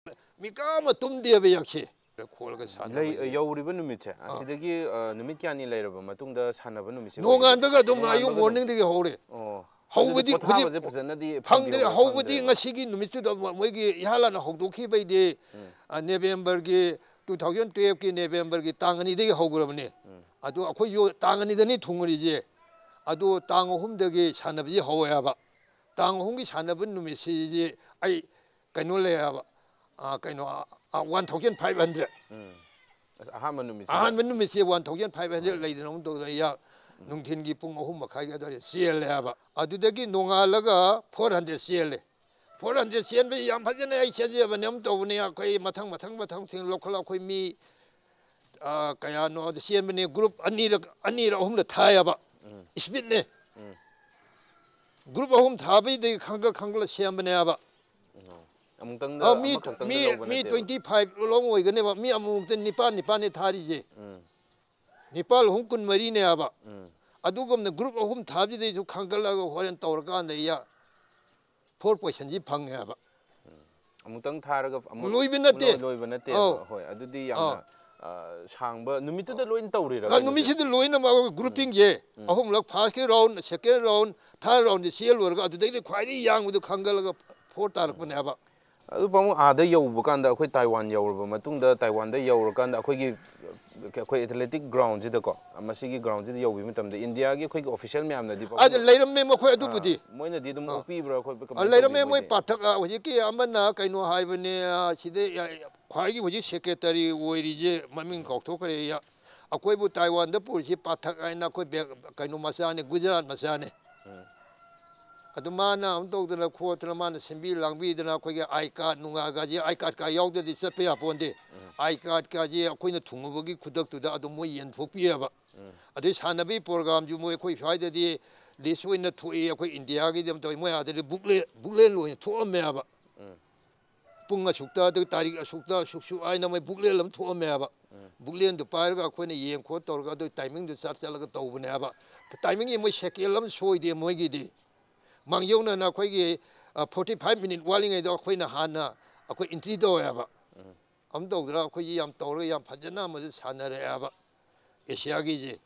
ꯃꯤꯀꯥ ꯑꯃ ꯇꯨꯝꯗꯦꯕ ꯌꯥꯛꯁꯦ꯫ ꯈꯣꯠꯂꯒ ꯁꯥꯟꯅꯕ ꯂꯩ-, ꯌꯦꯡꯉꯤ꯫ ꯌꯧꯔꯤꯕ ꯅꯨꯃꯤꯠꯁꯦ, ꯑꯥ꯫ ꯑꯁꯤꯗꯒꯤ, ꯑ, ꯅꯨꯃꯤꯠ ꯀꯌꯥꯅꯤ ꯂꯩꯔꯕ ꯃꯇꯨꯡꯗ ꯁꯥꯟꯅꯕ ꯅꯨꯃꯤꯠꯁꯦ ꯑꯣꯏꯗꯣꯏꯅꯣ? ꯅꯣꯡꯉꯥꯟꯕꯒ ꯑꯗꯨꯝ ꯑꯌꯨꯛ ꯅꯣꯡꯉꯥꯟꯕꯒ ꯑꯗꯨꯝ꯫ ꯃꯣꯔꯅꯤꯡꯗꯒꯤ ꯍꯧꯔꯦ꯫ ꯑꯣ꯫ ꯍꯧꯕꯗꯤ ꯑꯗꯨꯗꯤ ꯄꯣꯊꯥꯕꯁꯦ ꯍꯧꯖꯤꯛ ꯐꯖꯅꯗꯤ ꯐꯪꯗ꯭ꯔꯦ꯫ ꯐꯪꯕꯤꯍꯧꯕ ꯍꯧꯕꯗꯤ ꯐꯪꯗ꯭ꯔꯦꯕ? ꯉꯁꯤꯒꯤ ꯅꯨꯃꯤꯠꯇꯨꯗ ꯃ-, ꯃꯣꯏꯒꯤ ꯏꯍꯥꯟ ꯍꯥꯟꯅ ꯍꯧꯗꯣꯛꯈꯤꯕꯩꯗꯤ, ꯎꯝ꯫ ꯑ, ꯅꯕꯦꯝꯕꯔꯒꯤ two thousand twelve ꯀꯤ ꯅꯕꯦꯝꯕꯔꯒꯤ ꯇꯥꯡ ꯑꯅꯤꯗꯒꯤ ꯍꯧꯈ꯭ꯔꯕꯅꯦ꯫ ꯎꯝ꯫ ꯑꯗꯣ ꯑꯩꯈꯣꯏꯁꯨ ꯇꯥꯡ ꯑꯅꯤꯗꯅꯤ ꯊꯨꯡꯉꯔꯤꯁꯦ꯫ ꯑꯗꯣ ꯇꯥꯡ ꯑꯍꯨꯝꯗꯒꯤ ꯁꯥꯟꯅꯕꯁꯤ ꯍꯧꯋꯦ ꯍꯥꯏꯕ꯫ ꯇꯥꯡ ꯑꯍꯨꯝꯒꯤ ꯁꯥꯟꯅꯕ ꯅꯨꯃꯤꯠꯁꯤꯗꯤ ꯑꯩ ꯀꯩꯅꯣ ꯂꯩ ꯍꯥꯏꯕ, ꯑ, ꯀꯩꯅꯣ, ꯑ, ꯑ, one thousand five hundred꯫ ꯎꯝ꯫ ꯑꯁ, ꯑꯍꯥꯟꯕ ꯅꯨꯃꯤꯠꯁꯤꯗ? ꯑꯍꯥꯟꯕ ꯅꯨꯃꯤꯠꯁꯦ one thousand five hundred ꯂꯩꯗꯅ ꯑꯃꯨꯛ ꯇꯧꯗꯅ ꯑꯩ ꯅꯨꯡꯊꯤꯟꯒꯤ ꯄꯨꯡ ꯑꯍꯨꯝ ꯃꯈꯥꯏꯒꯤ ꯑꯗꯨꯋꯥꯏꯗ ꯆꯦꯜꯂꯦ ꯍꯥꯏꯕ꯫ ꯑꯗꯨꯗꯒꯤ ꯅꯣꯡꯉꯥꯜꯂꯒ four hundred ꯆꯦꯜꯂꯦ꯫ Four hundred ꯆꯦꯟꯕꯁꯤ ꯌꯥꯝ ꯐꯖꯅ ꯑꯩ ꯆꯦꯟꯖꯕꯅꯦ ꯑꯃ ꯇꯧꯕꯅꯦ꯫ ꯑꯩꯈꯣꯏ ꯃꯊꯪ, ꯃꯊꯪ, ꯃꯊꯪ ꯊꯦꯡ ꯂꯧꯈꯠꯂ ꯑꯩꯈꯣꯏ ꯃꯤ, ꯑ, ꯀꯌꯥꯅꯣ ꯑꯗꯨ ꯆꯦꯟꯕꯅꯦ꯫ Group ꯑꯅꯤꯔꯛ, ꯑꯅꯤꯔꯛ ꯑꯍꯨꯝꯂꯛ ꯊꯥꯏꯑꯕ꯫ ꯎꯝ꯫ Speed ꯅꯦ꯫ ꯎꯝ꯫ Group ꯑꯍꯨꯝ ꯊꯥꯕꯩꯗꯒꯤ ꯈꯪꯒꯠ ꯈꯪꯒꯠꯂ ꯁꯦꯝꯕꯅꯦꯕ꯫ ꯑꯣ꯫ ꯑꯃꯨꯛꯇꯪꯗ ꯑ, ꯃꯤ, ꯑꯃꯈꯛꯇꯪꯗ ꯃꯤ, ꯂꯧꯕ ꯃꯤ ꯅꯠꯇꯦꯕ꯫ Twenty five ꯂꯣꯡ ꯑꯣꯏꯒꯅꯦꯕ꯫ ꯃꯤ ꯑꯃꯨꯛꯇ ꯅꯤꯄꯥꯟ ꯅꯤꯄꯥꯟꯅꯦ ꯊꯥꯔꯤꯁꯦ꯫ ꯎꯝ꯫ ꯅꯤꯄꯥꯜ ꯑꯍꯨꯝ ꯀꯨꯟꯃꯔꯤꯅꯦꯕ꯫ ꯎꯝ꯫ ꯑꯗꯨꯒꯨꯝꯅ group ꯑꯍꯨꯝ ꯊꯥꯕꯁꯤꯗꯩꯁꯨ ꯈꯪꯒꯠꯂꯒ ꯍꯣꯔꯦꯟ ꯇꯧꯔꯀꯥꯟꯗ ꯏꯌꯥ four position ꯁꯤ ꯐꯪꯉꯦꯕ꯫ ꯑꯃꯨꯛꯇꯪ ꯊꯥꯔꯒ ꯑꯃꯨꯛ ꯂꯣꯏꯕ ꯅꯠꯇꯦ꯫ ꯂꯣꯏꯕ ꯅꯠꯇꯦꯕ꯫ ꯑꯧ꯫ ꯍꯣꯏ, ꯑꯗꯨꯗꯤ ꯌꯥꯝꯅ, ꯑꯧ꯫ ꯑ, ꯁꯥꯡꯕ ꯅꯨꯃꯤꯠꯇꯨꯗ ꯂꯣꯏꯅ ꯇꯧꯔꯤꯔꯕ ꯑ, ꯀꯩꯅꯣꯁꯦ? ꯅꯨꯃꯤꯠꯁꯤꯗ ꯂꯣꯏꯅꯃꯛ grouping ꯁꯦ ꯎꯝ꯫ ꯑꯍꯨꯝꯂꯛ, first ꯀꯤ round, second round, third round ꯁꯦ ꯆꯦꯜꯂꯣꯏꯔꯒ ꯑꯗꯨꯗꯩꯗꯤ ꯈ꯭ꯋꯥꯏꯗꯒꯤ ꯌꯥꯡꯕꯗꯣ ꯈꯪꯒꯠꯂꯒ four ꯇꯥꯔꯛꯄꯅꯦꯕ꯫ ꯑꯗꯨ ꯄꯥꯕꯨꯡ, ꯑꯥꯗ ꯌꯧꯕ ꯀꯥꯟꯗ, ꯑꯩꯈꯣꯏ ꯇꯥꯏꯋꯥꯟ ꯌꯧꯔꯕ ꯃꯇꯨꯡꯗ, ꯇꯥꯏꯋꯥꯟꯗ ꯌꯧꯔꯀꯥꯟꯗ ꯑꯩꯈꯣꯏꯒꯤ, ꯑꯩꯈꯣꯏ athletic groundꯁꯤꯗꯀꯣ, ꯃꯁꯤꯒꯤ groundꯁꯤꯗ ꯌꯧꯕ ꯃꯇꯝꯗ ꯏꯟꯗꯤꯌꯥꯒꯤ ꯑꯩꯈꯣꯏꯒꯤ official ꯃꯌꯥꯝꯅꯗꯤ ꯄꯥꯕꯨꯡ, ꯑꯗ ꯂꯩꯔꯝꯃꯦ ꯃꯈꯣꯏ ꯑꯗꯨꯕꯨꯗꯤ꯫ ꯑꯥ, ꯃꯣꯏꯅꯗꯤ ꯑꯗꯨꯝ ꯑꯥ꯫ ꯑꯣꯛꯄꯤꯕ꯭ꯔꯥ, ꯑꯩꯈꯣꯏ ꯑ, ꯀꯃꯥꯏꯅ ꯂꯩꯔꯝꯃꯦ ꯇꯧꯒꯦ ꯃꯣꯏ ꯃꯣꯏꯗꯤ? ꯄꯥꯊꯛ, ꯑ, ꯍꯧꯖꯤꯛꯀꯤ ꯑꯃꯅ ꯀꯩꯅꯣ ꯍꯥꯏꯕꯅꯦ, ꯑ, ꯁꯤꯗ ꯌ-, ꯈ꯭ꯋꯥꯏꯒꯤ ꯍꯧꯖꯤꯛ secretary ꯑꯣꯏꯔꯤꯁꯦ, ꯃꯃꯤꯡ ꯀꯥꯎꯊꯣꯛꯈ꯭ꯔꯦ꯫ ꯌ-, ꯑꯩꯈꯣꯏꯕꯨ ꯇꯥꯏꯋꯥꯟꯗ ꯄꯨꯔꯤꯁꯤ ꯄꯥꯊꯛ ꯍꯥꯏꯅ ꯑꯩꯈꯣꯏ ꯕꯦ-, ꯀꯩꯅꯣ ꯃꯆꯥꯅꯦ, ꯒꯨꯖꯔꯥꯠ ꯃꯆꯥꯅꯦ꯫ ꯎꯝ꯫ ꯑꯗꯨ ꯃꯥꯅ ꯑꯃ ꯇꯧꯗꯅ ꯈꯣꯠꯇꯅ, ꯃꯥꯅ ꯁꯤꯟꯕꯤ ꯂꯥꯡꯕꯤꯗꯅ ꯑꯩꯈꯣꯏꯒꯤ I card ꯅꯨꯡꯉꯥꯒꯁꯦ, I cardꯀ ꯌꯥꯎꯗ꯭ꯔꯗꯤ ꯆꯠꯄ ꯌꯥꯄꯣꯟꯇꯦ꯫ ꯎꯝ꯫ I cardꯀꯁꯦ ꯑꯩꯈꯣꯏꯅ ꯊꯨꯡꯉꯨꯕꯒꯤ ꯈꯨꯗꯛꯇꯨꯗ ꯑꯗꯨꯝ ꯃꯣꯏ ꯌꯦꯟꯊꯣꯛꯄꯤꯑꯕ꯫ ꯎꯝ꯫ ꯑꯗꯩ ꯁꯥꯟꯅꯕꯒꯤ programꯁꯨ ꯃꯣꯏ ꯑꯩꯈꯣꯏ ꯁ꯭ꯋꯥꯏꯗꯗꯤ list ꯑꯣꯏꯅ ꯊꯣꯛꯏ, ꯑꯩꯈꯣꯏ ꯏꯟꯗꯤꯌꯥꯒꯤꯗꯤ ꯑꯃ ꯇꯧꯏ, ꯃꯣꯏ ꯑꯥꯗꯗꯤ booklet, booklet ꯑꯣꯏꯅ ꯊꯣꯛꯑꯝꯃꯦꯕ꯫ ꯎꯝ꯫ ꯄꯨꯡ ꯑꯁꯨꯛꯇ, ꯑꯗꯨ ꯇꯥꯔꯤꯛ ꯑꯁꯨꯛꯇ, ꯑꯁꯨꯛ, ꯑꯁꯨꯛ ꯍꯥꯏꯅ ꯃꯣꯏ booklet ꯑꯃ ꯊꯣꯛꯑꯝꯃꯦꯕ꯫ ꯎꯝ꯫ Bookletꯗꯨ ꯄꯥꯏꯔꯒ ꯑꯩꯈꯣꯏꯅ ꯌꯦꯡ ꯈꯣꯠ ꯇꯧꯔꯒ ꯑꯗꯨ timingꯗꯨ ꯆꯠ ꯆꯠꯂꯒ ꯇꯧꯕꯅꯦꯕ꯫ Timingꯒꯤ ꯃꯣꯏ second ꯑꯃ ꯁꯣꯏꯗꯦ ꯃꯣꯏꯒꯤꯗꯤ꯫ ꯃꯥꯡꯖꯧꯅꯅ ꯑꯩꯈꯣꯏꯒꯤ, ꯑ, forty five minute ꯋꯥꯠꯂꯤꯉꯩꯗ ꯑꯩꯈꯣꯏꯅ ꯍꯥꯟꯅ ꯑꯩꯈꯣꯏ entry ꯇꯧꯋꯦꯕ꯫ ꯎꯝ꯫ ꯑꯃ ꯇꯧꯗꯅ ꯑꯩꯈꯣꯏꯁꯤ ꯌꯥꯝ ꯇꯧꯔꯒ ꯌꯥꯝ ꯐꯖꯅ ꯑꯃꯁꯨ ꯁꯥꯟꯅꯔꯛꯑꯦꯕ꯫ Asiaꯒꯤꯁꯦ꯫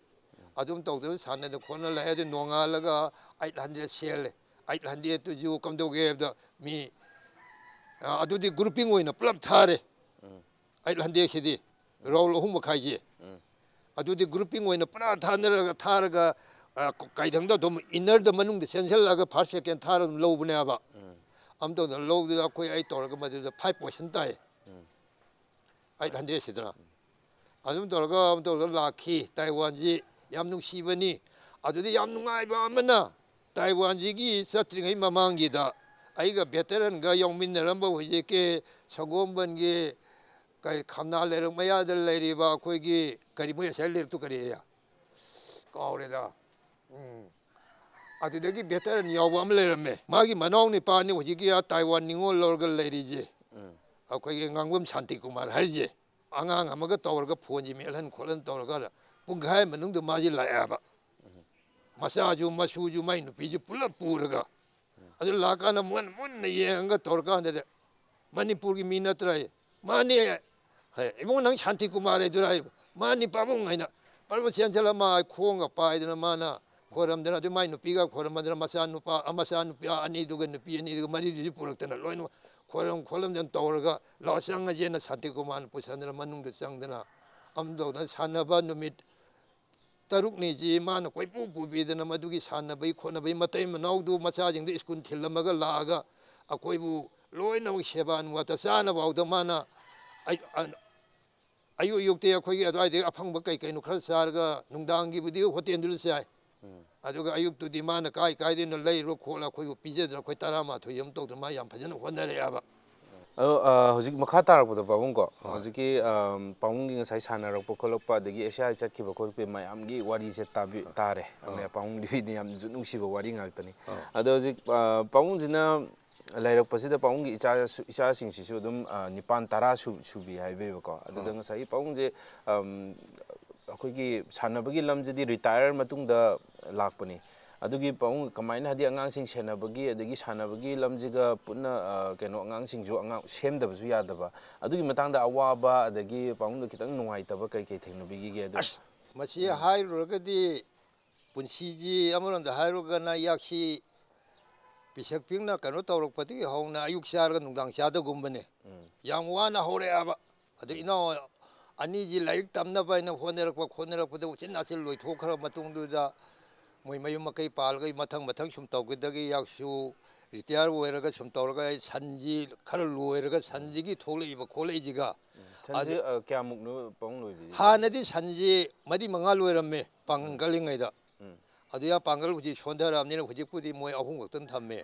ꯑꯗꯨꯝ ꯇꯧꯗꯅ ꯁꯥꯟꯅꯗꯅ ꯈꯣꯠꯅ ꯂꯩ꯫ ꯑꯗꯨ ꯅꯣꯡꯉꯥꯜꯂꯒ eight hundred ꯆꯦꯜꯂꯦ꯫ Eight hundredꯇꯨꯁꯨ ꯀꯝꯗꯧꯒꯦ ꯍꯥꯏꯕꯗ ꯃꯤ, ꯑ, ꯑꯗꯨꯗꯤ grouping ꯑꯣꯏꯅ ꯄꯨꯂꯞ ꯊꯥꯔꯦ꯫ ꯎꯝ꯫ Eight hundredꯁꯤꯗꯤ round ꯑꯍꯨꯝ ꯃꯈꯥꯏꯁꯦ꯫ ꯎꯝ꯫ ꯑꯗꯨꯗꯤ grouping ꯑꯣꯏꯅ ꯄꯨꯔꯥ ꯊꯥꯅꯔꯒ, ꯊꯥꯔꯒ, ꯑ, ꯀꯩꯊꯪꯗ ꯑꯗꯨꯝ innerꯗ ꯃꯅꯨꯡꯗ ꯆꯦꯟꯁꯤꯜꯂꯛꯑꯒ first second ꯊꯥꯔ ꯑꯗꯨꯝ ꯂꯧꯕꯅꯦꯕ꯫ ꯎꯝ꯫ ꯑꯃ ꯇꯧꯗꯅ ꯂꯧꯗꯨꯗ ꯑꯩꯈꯣꯏ, ꯑꯩ ꯇꯧꯔꯒ ꯃꯗꯨꯗ five position ꯇꯥꯏ꯫ ꯎꯝ꯫ Eight hundredꯁꯤꯗꯅ꯫ ꯑꯗꯨꯝ ꯇꯧꯔꯒ, ꯑꯗꯨꯝ ꯇꯧꯔꯒ ꯂꯥꯛꯈꯤ꯫ ꯇꯥꯏꯋꯥꯟꯁꯤ ꯌꯥꯝ ꯅꯨꯡꯁꯤꯕꯅꯤ꯫ ꯑꯗꯨꯗꯤ ꯌꯥꯝ ꯅꯨꯡꯉꯥꯏꯕ ꯑꯃꯅ, ꯇꯥꯏꯋꯥꯟꯁꯤꯒꯤ ꯆꯠꯇ꯭ꯔꯤꯉꯩ ꯃꯃꯥꯡꯒꯤꯗ ꯑꯩꯒ veteranꯒ ꯌꯥꯎꯃꯤꯟꯅꯔꯝꯕ ꯍꯧꯖꯤꯛꯀꯤ ꯁꯒꯣꯜꯕꯟꯒꯤ ꯀꯔꯤ, ꯈꯝꯅꯥ ꯂꯩꯔꯛ ꯃꯌꯥꯗ ꯂꯩꯔꯤꯕ ꯑꯩꯈꯣꯏꯒꯤ, ꯀꯔꯤ, ꯃꯣꯏ ꯉꯁꯥꯏ ꯂꯩꯔꯛꯇꯨ ꯀꯔꯤ ꯍꯥꯏꯌꯦ? ꯀꯥꯎꯔꯦꯗ꯫ ꯎꯝ꯫ ꯑꯗꯨꯗꯒꯤ veteran ꯌꯥꯎꯕ ꯑꯃ ꯂꯩꯔꯝꯃꯦ꯫ ꯃꯥꯒꯤ ꯃꯅꯥꯎ ꯅꯤꯄꯥꯅꯤ ꯍꯧꯖꯤꯛꯀꯤ ꯑꯥ ꯇꯥꯏꯋꯥꯟ ꯅꯤꯉꯣꯜ ꯂꯧꯔꯒ ꯂꯩꯔꯤꯁꯦ꯫ ꯎꯝ꯫ ꯑꯩꯈꯣꯏꯒꯤ ꯉꯥꯡꯕꯝ ꯁꯥꯟꯇꯤꯀꯨꯃꯥꯔ ꯍꯥꯏꯔꯤꯁꯦ꯫ ꯑꯉꯥꯡ ꯑꯃꯒ ꯇꯧꯔꯒ phoneꯁꯤ ꯃꯦꯠꯍꯟ ꯈꯣꯠꯍꯟ ꯇꯧꯔꯒ ꯄꯨꯡꯈꯥꯏ ꯃꯅꯨꯡꯗ ꯃꯥꯁꯤ ꯂꯥꯛꯑꯦꯕ꯫ ꯃꯆꯥꯁꯨ ꯃꯁꯨꯁꯨ ꯃꯥꯏ ꯅꯨꯄꯤꯁꯨ ꯄꯨꯂꯞ ꯄꯨꯔꯒ꯫ ꯑꯗꯨ ꯂꯥꯛꯀꯥꯟꯗ ꯃꯨꯟ-, ꯃꯨꯟꯅ ꯌꯦꯡꯉꯒ ꯇꯧꯔꯀꯥꯟꯗꯗꯤ, "ꯃꯅꯤꯄꯨꯔꯒꯤ ꯃꯤ ꯅꯠꯇ꯭ꯔꯥ?" "ꯃꯥꯅꯦ"꯫ "ꯍꯦ, ꯏꯕꯨꯡꯉꯣ, ꯅꯪ ꯁꯥꯟꯇꯤꯀꯨꯃꯥꯔ ꯍꯥꯏꯗꯨꯔꯥ?" ꯍꯥꯏꯕ꯫ "ꯃꯥꯅꯤ ꯄꯥꯕꯨꯡ" ꯍꯥꯏꯅ꯫ ꯄꯔꯕ ꯆꯦꯟꯁꯤꯜꯂ ꯃꯥ ꯈꯣꯡꯒ ꯄꯥꯏꯗꯅ ꯃꯥꯅ ꯈꯣꯏꯔꯝꯗꯅ, ꯑꯗꯨ ꯃꯥꯏ ꯅꯨꯄꯤꯒ ꯈꯣꯏꯔꯝꯗꯅ, ꯃꯆꯥ ꯅꯨꯄꯥ, ꯃꯆꯥ ꯅꯨꯄꯤ ꯑꯅꯤꯗꯨꯒ ꯅꯨꯄꯤ ꯑꯅꯤꯗꯨꯒ ꯃꯔꯤꯗꯨꯁꯨ ꯄꯨꯔꯛꯇꯅ ꯂꯣꯏꯅꯃꯛ ꯈꯣꯏꯔꯝ ꯈꯣꯠꯂꯝꯗꯅ ꯇꯧꯔꯒ ꯂꯥꯛꯑꯣ ꯆꯪꯉꯁꯦꯅ ꯁꯥꯟꯇꯤ ꯀꯨꯃꯥꯔꯅ ꯄꯨꯁꯟꯗꯅ ꯃꯅꯨꯡꯗ ꯆꯪꯗꯅ ꯑꯃ ꯇꯧꯗꯅ ꯁꯥꯟꯅꯕ ꯅꯨꯃꯤꯠ ꯇꯔꯨꯛꯅꯤꯁꯤ ꯃꯥꯅ ꯀꯣꯏꯄꯨ ꯄꯨꯕꯤꯗꯅ ꯃꯗꯨꯒꯤ ꯁꯥꯟꯅꯕꯒꯤ ꯈꯣꯠꯅꯕꯒꯤ ꯃꯇꯩ ꯃꯅꯥꯎꯗꯨ ꯃꯆꯥꯁꯤꯡꯗꯨ ꯁ꯭ꯀꯨꯜ ꯊꯤꯜꯂꯝꯃꯒ ꯂꯥꯛꯑꯒ ꯑꯩꯈꯣꯏꯕꯨ ꯂꯣꯏꯅꯃꯛ ꯁꯦꯕꯥ ꯅꯨꯡꯕꯥꯇ ꯆꯥꯅꯕ ꯐꯥꯎꯗ ꯃꯥꯅ ꯑꯩ-, ꯑ-, ꯑꯌꯨꯛ ꯑꯌꯨꯛꯇꯤ ꯑꯩꯈꯣꯏꯒꯤ ꯑꯗꯨꯋꯥꯏꯗꯒꯤ ꯑꯐꯪꯕ ꯀꯩ ꯀꯩꯅꯣ ꯈꯔ ꯆꯥꯔꯒ ꯅꯨꯡꯗꯥꯡꯒꯤꯕꯨꯗꯤ ꯍꯣꯇꯦꯜꯗꯨꯗ ꯆꯥꯏ꯫ ꯎꯝ꯫ ꯑꯗꯨꯒ ꯑꯌꯨꯛꯇꯨꯗꯤ ꯃꯥꯅ ꯀꯥꯏ ꯀꯥꯏꯗꯩꯅꯣ ꯂꯩꯔꯨꯔ ꯈꯣꯠꯂ ꯑꯩꯈꯣꯏꯕꯨ ꯄꯤꯖꯗꯅ ꯑꯩꯈꯣꯏ ꯇꯔꯥꯃꯥꯊꯣꯏ ꯑꯃ ꯇꯧꯗꯅ ꯃꯥ ꯌꯥꯝ ꯐꯖꯅ ꯍꯣꯠꯅꯔꯛꯑꯦꯕ꯫ ꯑꯗꯣ, ꯑ, ꯍꯧꯖꯤꯛ ꯃꯈꯥ ꯇꯥꯔꯛꯄꯗ ꯄꯥꯕꯨꯡꯀꯣ, ꯍꯣꯏ꯫ ꯍꯧꯖꯤꯛꯀꯤ, ꯑꯝ, ꯄꯥꯕꯨꯡꯒꯤ ꯉꯁꯥꯏ ꯁꯥꯟꯅꯔꯛꯄ ꯈꯣꯠꯂꯛꯄ ꯑꯗꯒꯤ ꯑꯦꯁꯤꯌꯥ ꯆꯠꯈꯤꯕ ꯈꯣꯠꯈꯤꯕ ꯃꯌꯥꯝꯒꯤ ꯋꯥꯔꯤꯁꯦ ꯇꯥꯕꯤ-, ꯇꯥꯔꯦ꯫ ꯑꯥ꯫ ꯄꯥꯕꯨꯡꯗꯨꯒꯤꯗꯤ ꯌꯥꯝꯅꯁꯨ ꯅꯨꯡꯁꯤꯕ ꯋꯥꯔꯤ ꯉꯥꯛꯇꯅꯤ꯫ ꯑꯥ꯫ ꯑꯗꯣ ꯍꯧꯖꯤꯛ, ꯑ, ꯄꯥꯕꯨꯡꯁꯤꯅ ꯂꯩꯔꯛꯄꯁꯤꯗ ꯄꯥꯕꯨꯡꯒꯤ ꯏꯆꯥꯁꯨ-, ꯏꯆꯥꯁꯤꯡꯁꯤꯁꯨ ꯑꯗꯨꯝ, ꯑ, ꯅꯤꯄꯥꯟ ꯇꯔꯥ ꯁꯨ-, ꯁꯨꯕꯤ ꯍꯥꯏꯕꯤꯕꯀꯣ꯫ ꯑꯗꯨꯗ ꯑꯥ꯫ ꯉꯁꯥꯏꯒꯤ ꯄꯥꯕꯨꯡꯁꯦ, ꯑꯝ, ꯑꯩꯈꯣꯏꯒꯤ ꯁꯥꯟꯅꯕꯒꯤ ꯂꯝꯁꯤꯗꯤ ꯔꯤꯇꯥꯌꯔ ꯃꯇꯨꯡꯗ ꯂꯥꯛꯄꯅꯤ꯫ ꯑꯗꯨꯒꯤ ꯄꯥꯕꯨꯡ ꯀꯃꯥꯏꯅ, ꯍꯥꯏꯗꯤ, ꯑꯉꯥꯡꯁꯤꯡ ꯁꯦꯟꯅꯕꯒꯤ ꯑꯗꯒꯤ ꯁꯥꯟꯅꯕꯒꯤ ꯂꯝꯁꯤꯒ ꯄꯨꯟꯅ, ꯑ, ꯀꯩꯅꯣ, ꯑꯉꯥꯡꯁꯤꯡꯁꯨ ꯑꯉꯥꯡ ꯁꯦꯝꯗꯕꯁꯨ ꯌꯥꯗꯕ, ꯑꯗꯨꯒꯤ ꯃꯇꯥꯡꯗ ꯑꯋꯥꯕ ꯑꯗꯒꯤ ꯄꯥꯕꯨꯡꯗ ꯈꯤꯇꯪ ꯅꯨꯡꯉꯥꯏꯇꯕ ꯀꯩ ꯀꯩ ꯊꯦꯡꯅꯕꯤꯈꯤꯒꯦ? ꯑꯗꯨ ꯑꯁ, ꯃꯁꯤ ꯎꯝ꯫ ꯍꯥꯏꯔꯨꯔꯒꯗꯤ ꯄꯨꯟꯁꯤꯁꯤ ꯑꯃꯔꯣꯝꯗ ꯍꯥꯏꯔꯨꯔꯒꯅ ꯌꯥꯛꯁꯤ ꯄꯤꯁꯛ ꯄꯤꯛꯅ ꯀꯩꯅꯣ ꯇꯧꯔꯛꯄꯗꯒꯤ ꯍꯧꯅ ꯑꯌꯨꯛ ꯆꯥꯔꯒ ꯅꯨꯡꯗꯥꯡ ꯆꯥꯗꯒꯨꯝꯕꯅꯦ꯫ ꯎꯝ꯫ ꯌꯥꯝ ꯋꯥꯅ ꯍꯧꯔꯛꯑꯦꯕ꯫ ꯑꯗꯨ ꯎꯝ꯫ ꯏꯅꯥꯎ ꯑꯅꯤꯁꯤ ꯂꯥꯏꯔꯤꯛ ꯇꯝꯅꯕ ꯍꯥꯏꯅ ꯍꯣꯠꯅꯔꯛꯄ ꯈꯣꯠꯅꯔꯛꯄꯗ ꯎꯆꯤꯟ ꯅꯥꯆꯤꯟ ꯂꯣꯏꯊꯣꯛꯈ꯭ꯔ ꯃꯇꯨꯡꯗꯨꯗ ꯃꯣꯏ ꯃꯌꯨꯝ ꯃꯀꯩ ꯄꯥꯜꯂꯒ ꯃꯊꯪ ꯃꯊꯪ ꯁꯨꯝ ꯇꯧꯈꯤꯗꯒꯤ ꯌꯥꯛꯁꯨ ꯔꯤꯇꯥꯌꯔ ꯑꯣꯏꯔꯒ ꯁꯨꯝ ꯇꯧꯔꯒ ꯑꯩ ꯁꯟꯁꯤ ꯈꯔ ꯂꯣꯏꯔꯒ ꯁꯟꯁꯤꯒꯤ ꯊꯣꯛꯂꯛꯏꯕ ꯈꯣꯠꯂꯛꯏꯁꯤꯒ ꯎꯝ꯫ ꯁꯟꯁꯦ, ꯑꯗꯨ ꯑ, ꯀꯌꯥꯃꯨꯛꯅꯣ ꯄꯥꯕꯨꯡ ꯂꯣꯏꯕꯤꯔꯤꯁꯦ? ꯍꯥꯟꯅꯗꯤ ꯁꯟꯁꯤ ꯃꯔꯤ ꯃꯉꯥ ꯂꯣꯏꯔꯝꯃꯦ ꯄꯥꯡꯒꯜ ꯎꯝ꯫ ꯀꯜꯂꯤꯉꯩꯗ꯫ ꯎꯝ꯫ ꯑꯗꯨ ꯌꯥ ꯄꯥꯡꯒꯜ ꯍꯧꯖꯤꯛ ꯁꯣꯟꯊꯔꯛꯑꯕꯅꯤꯅ ꯍꯧꯖꯤꯛꯄꯨꯗꯤ ꯃꯣꯏ ꯑꯍꯨꯝ ꯈꯛꯇꯪ ꯊꯝꯃꯦ꯫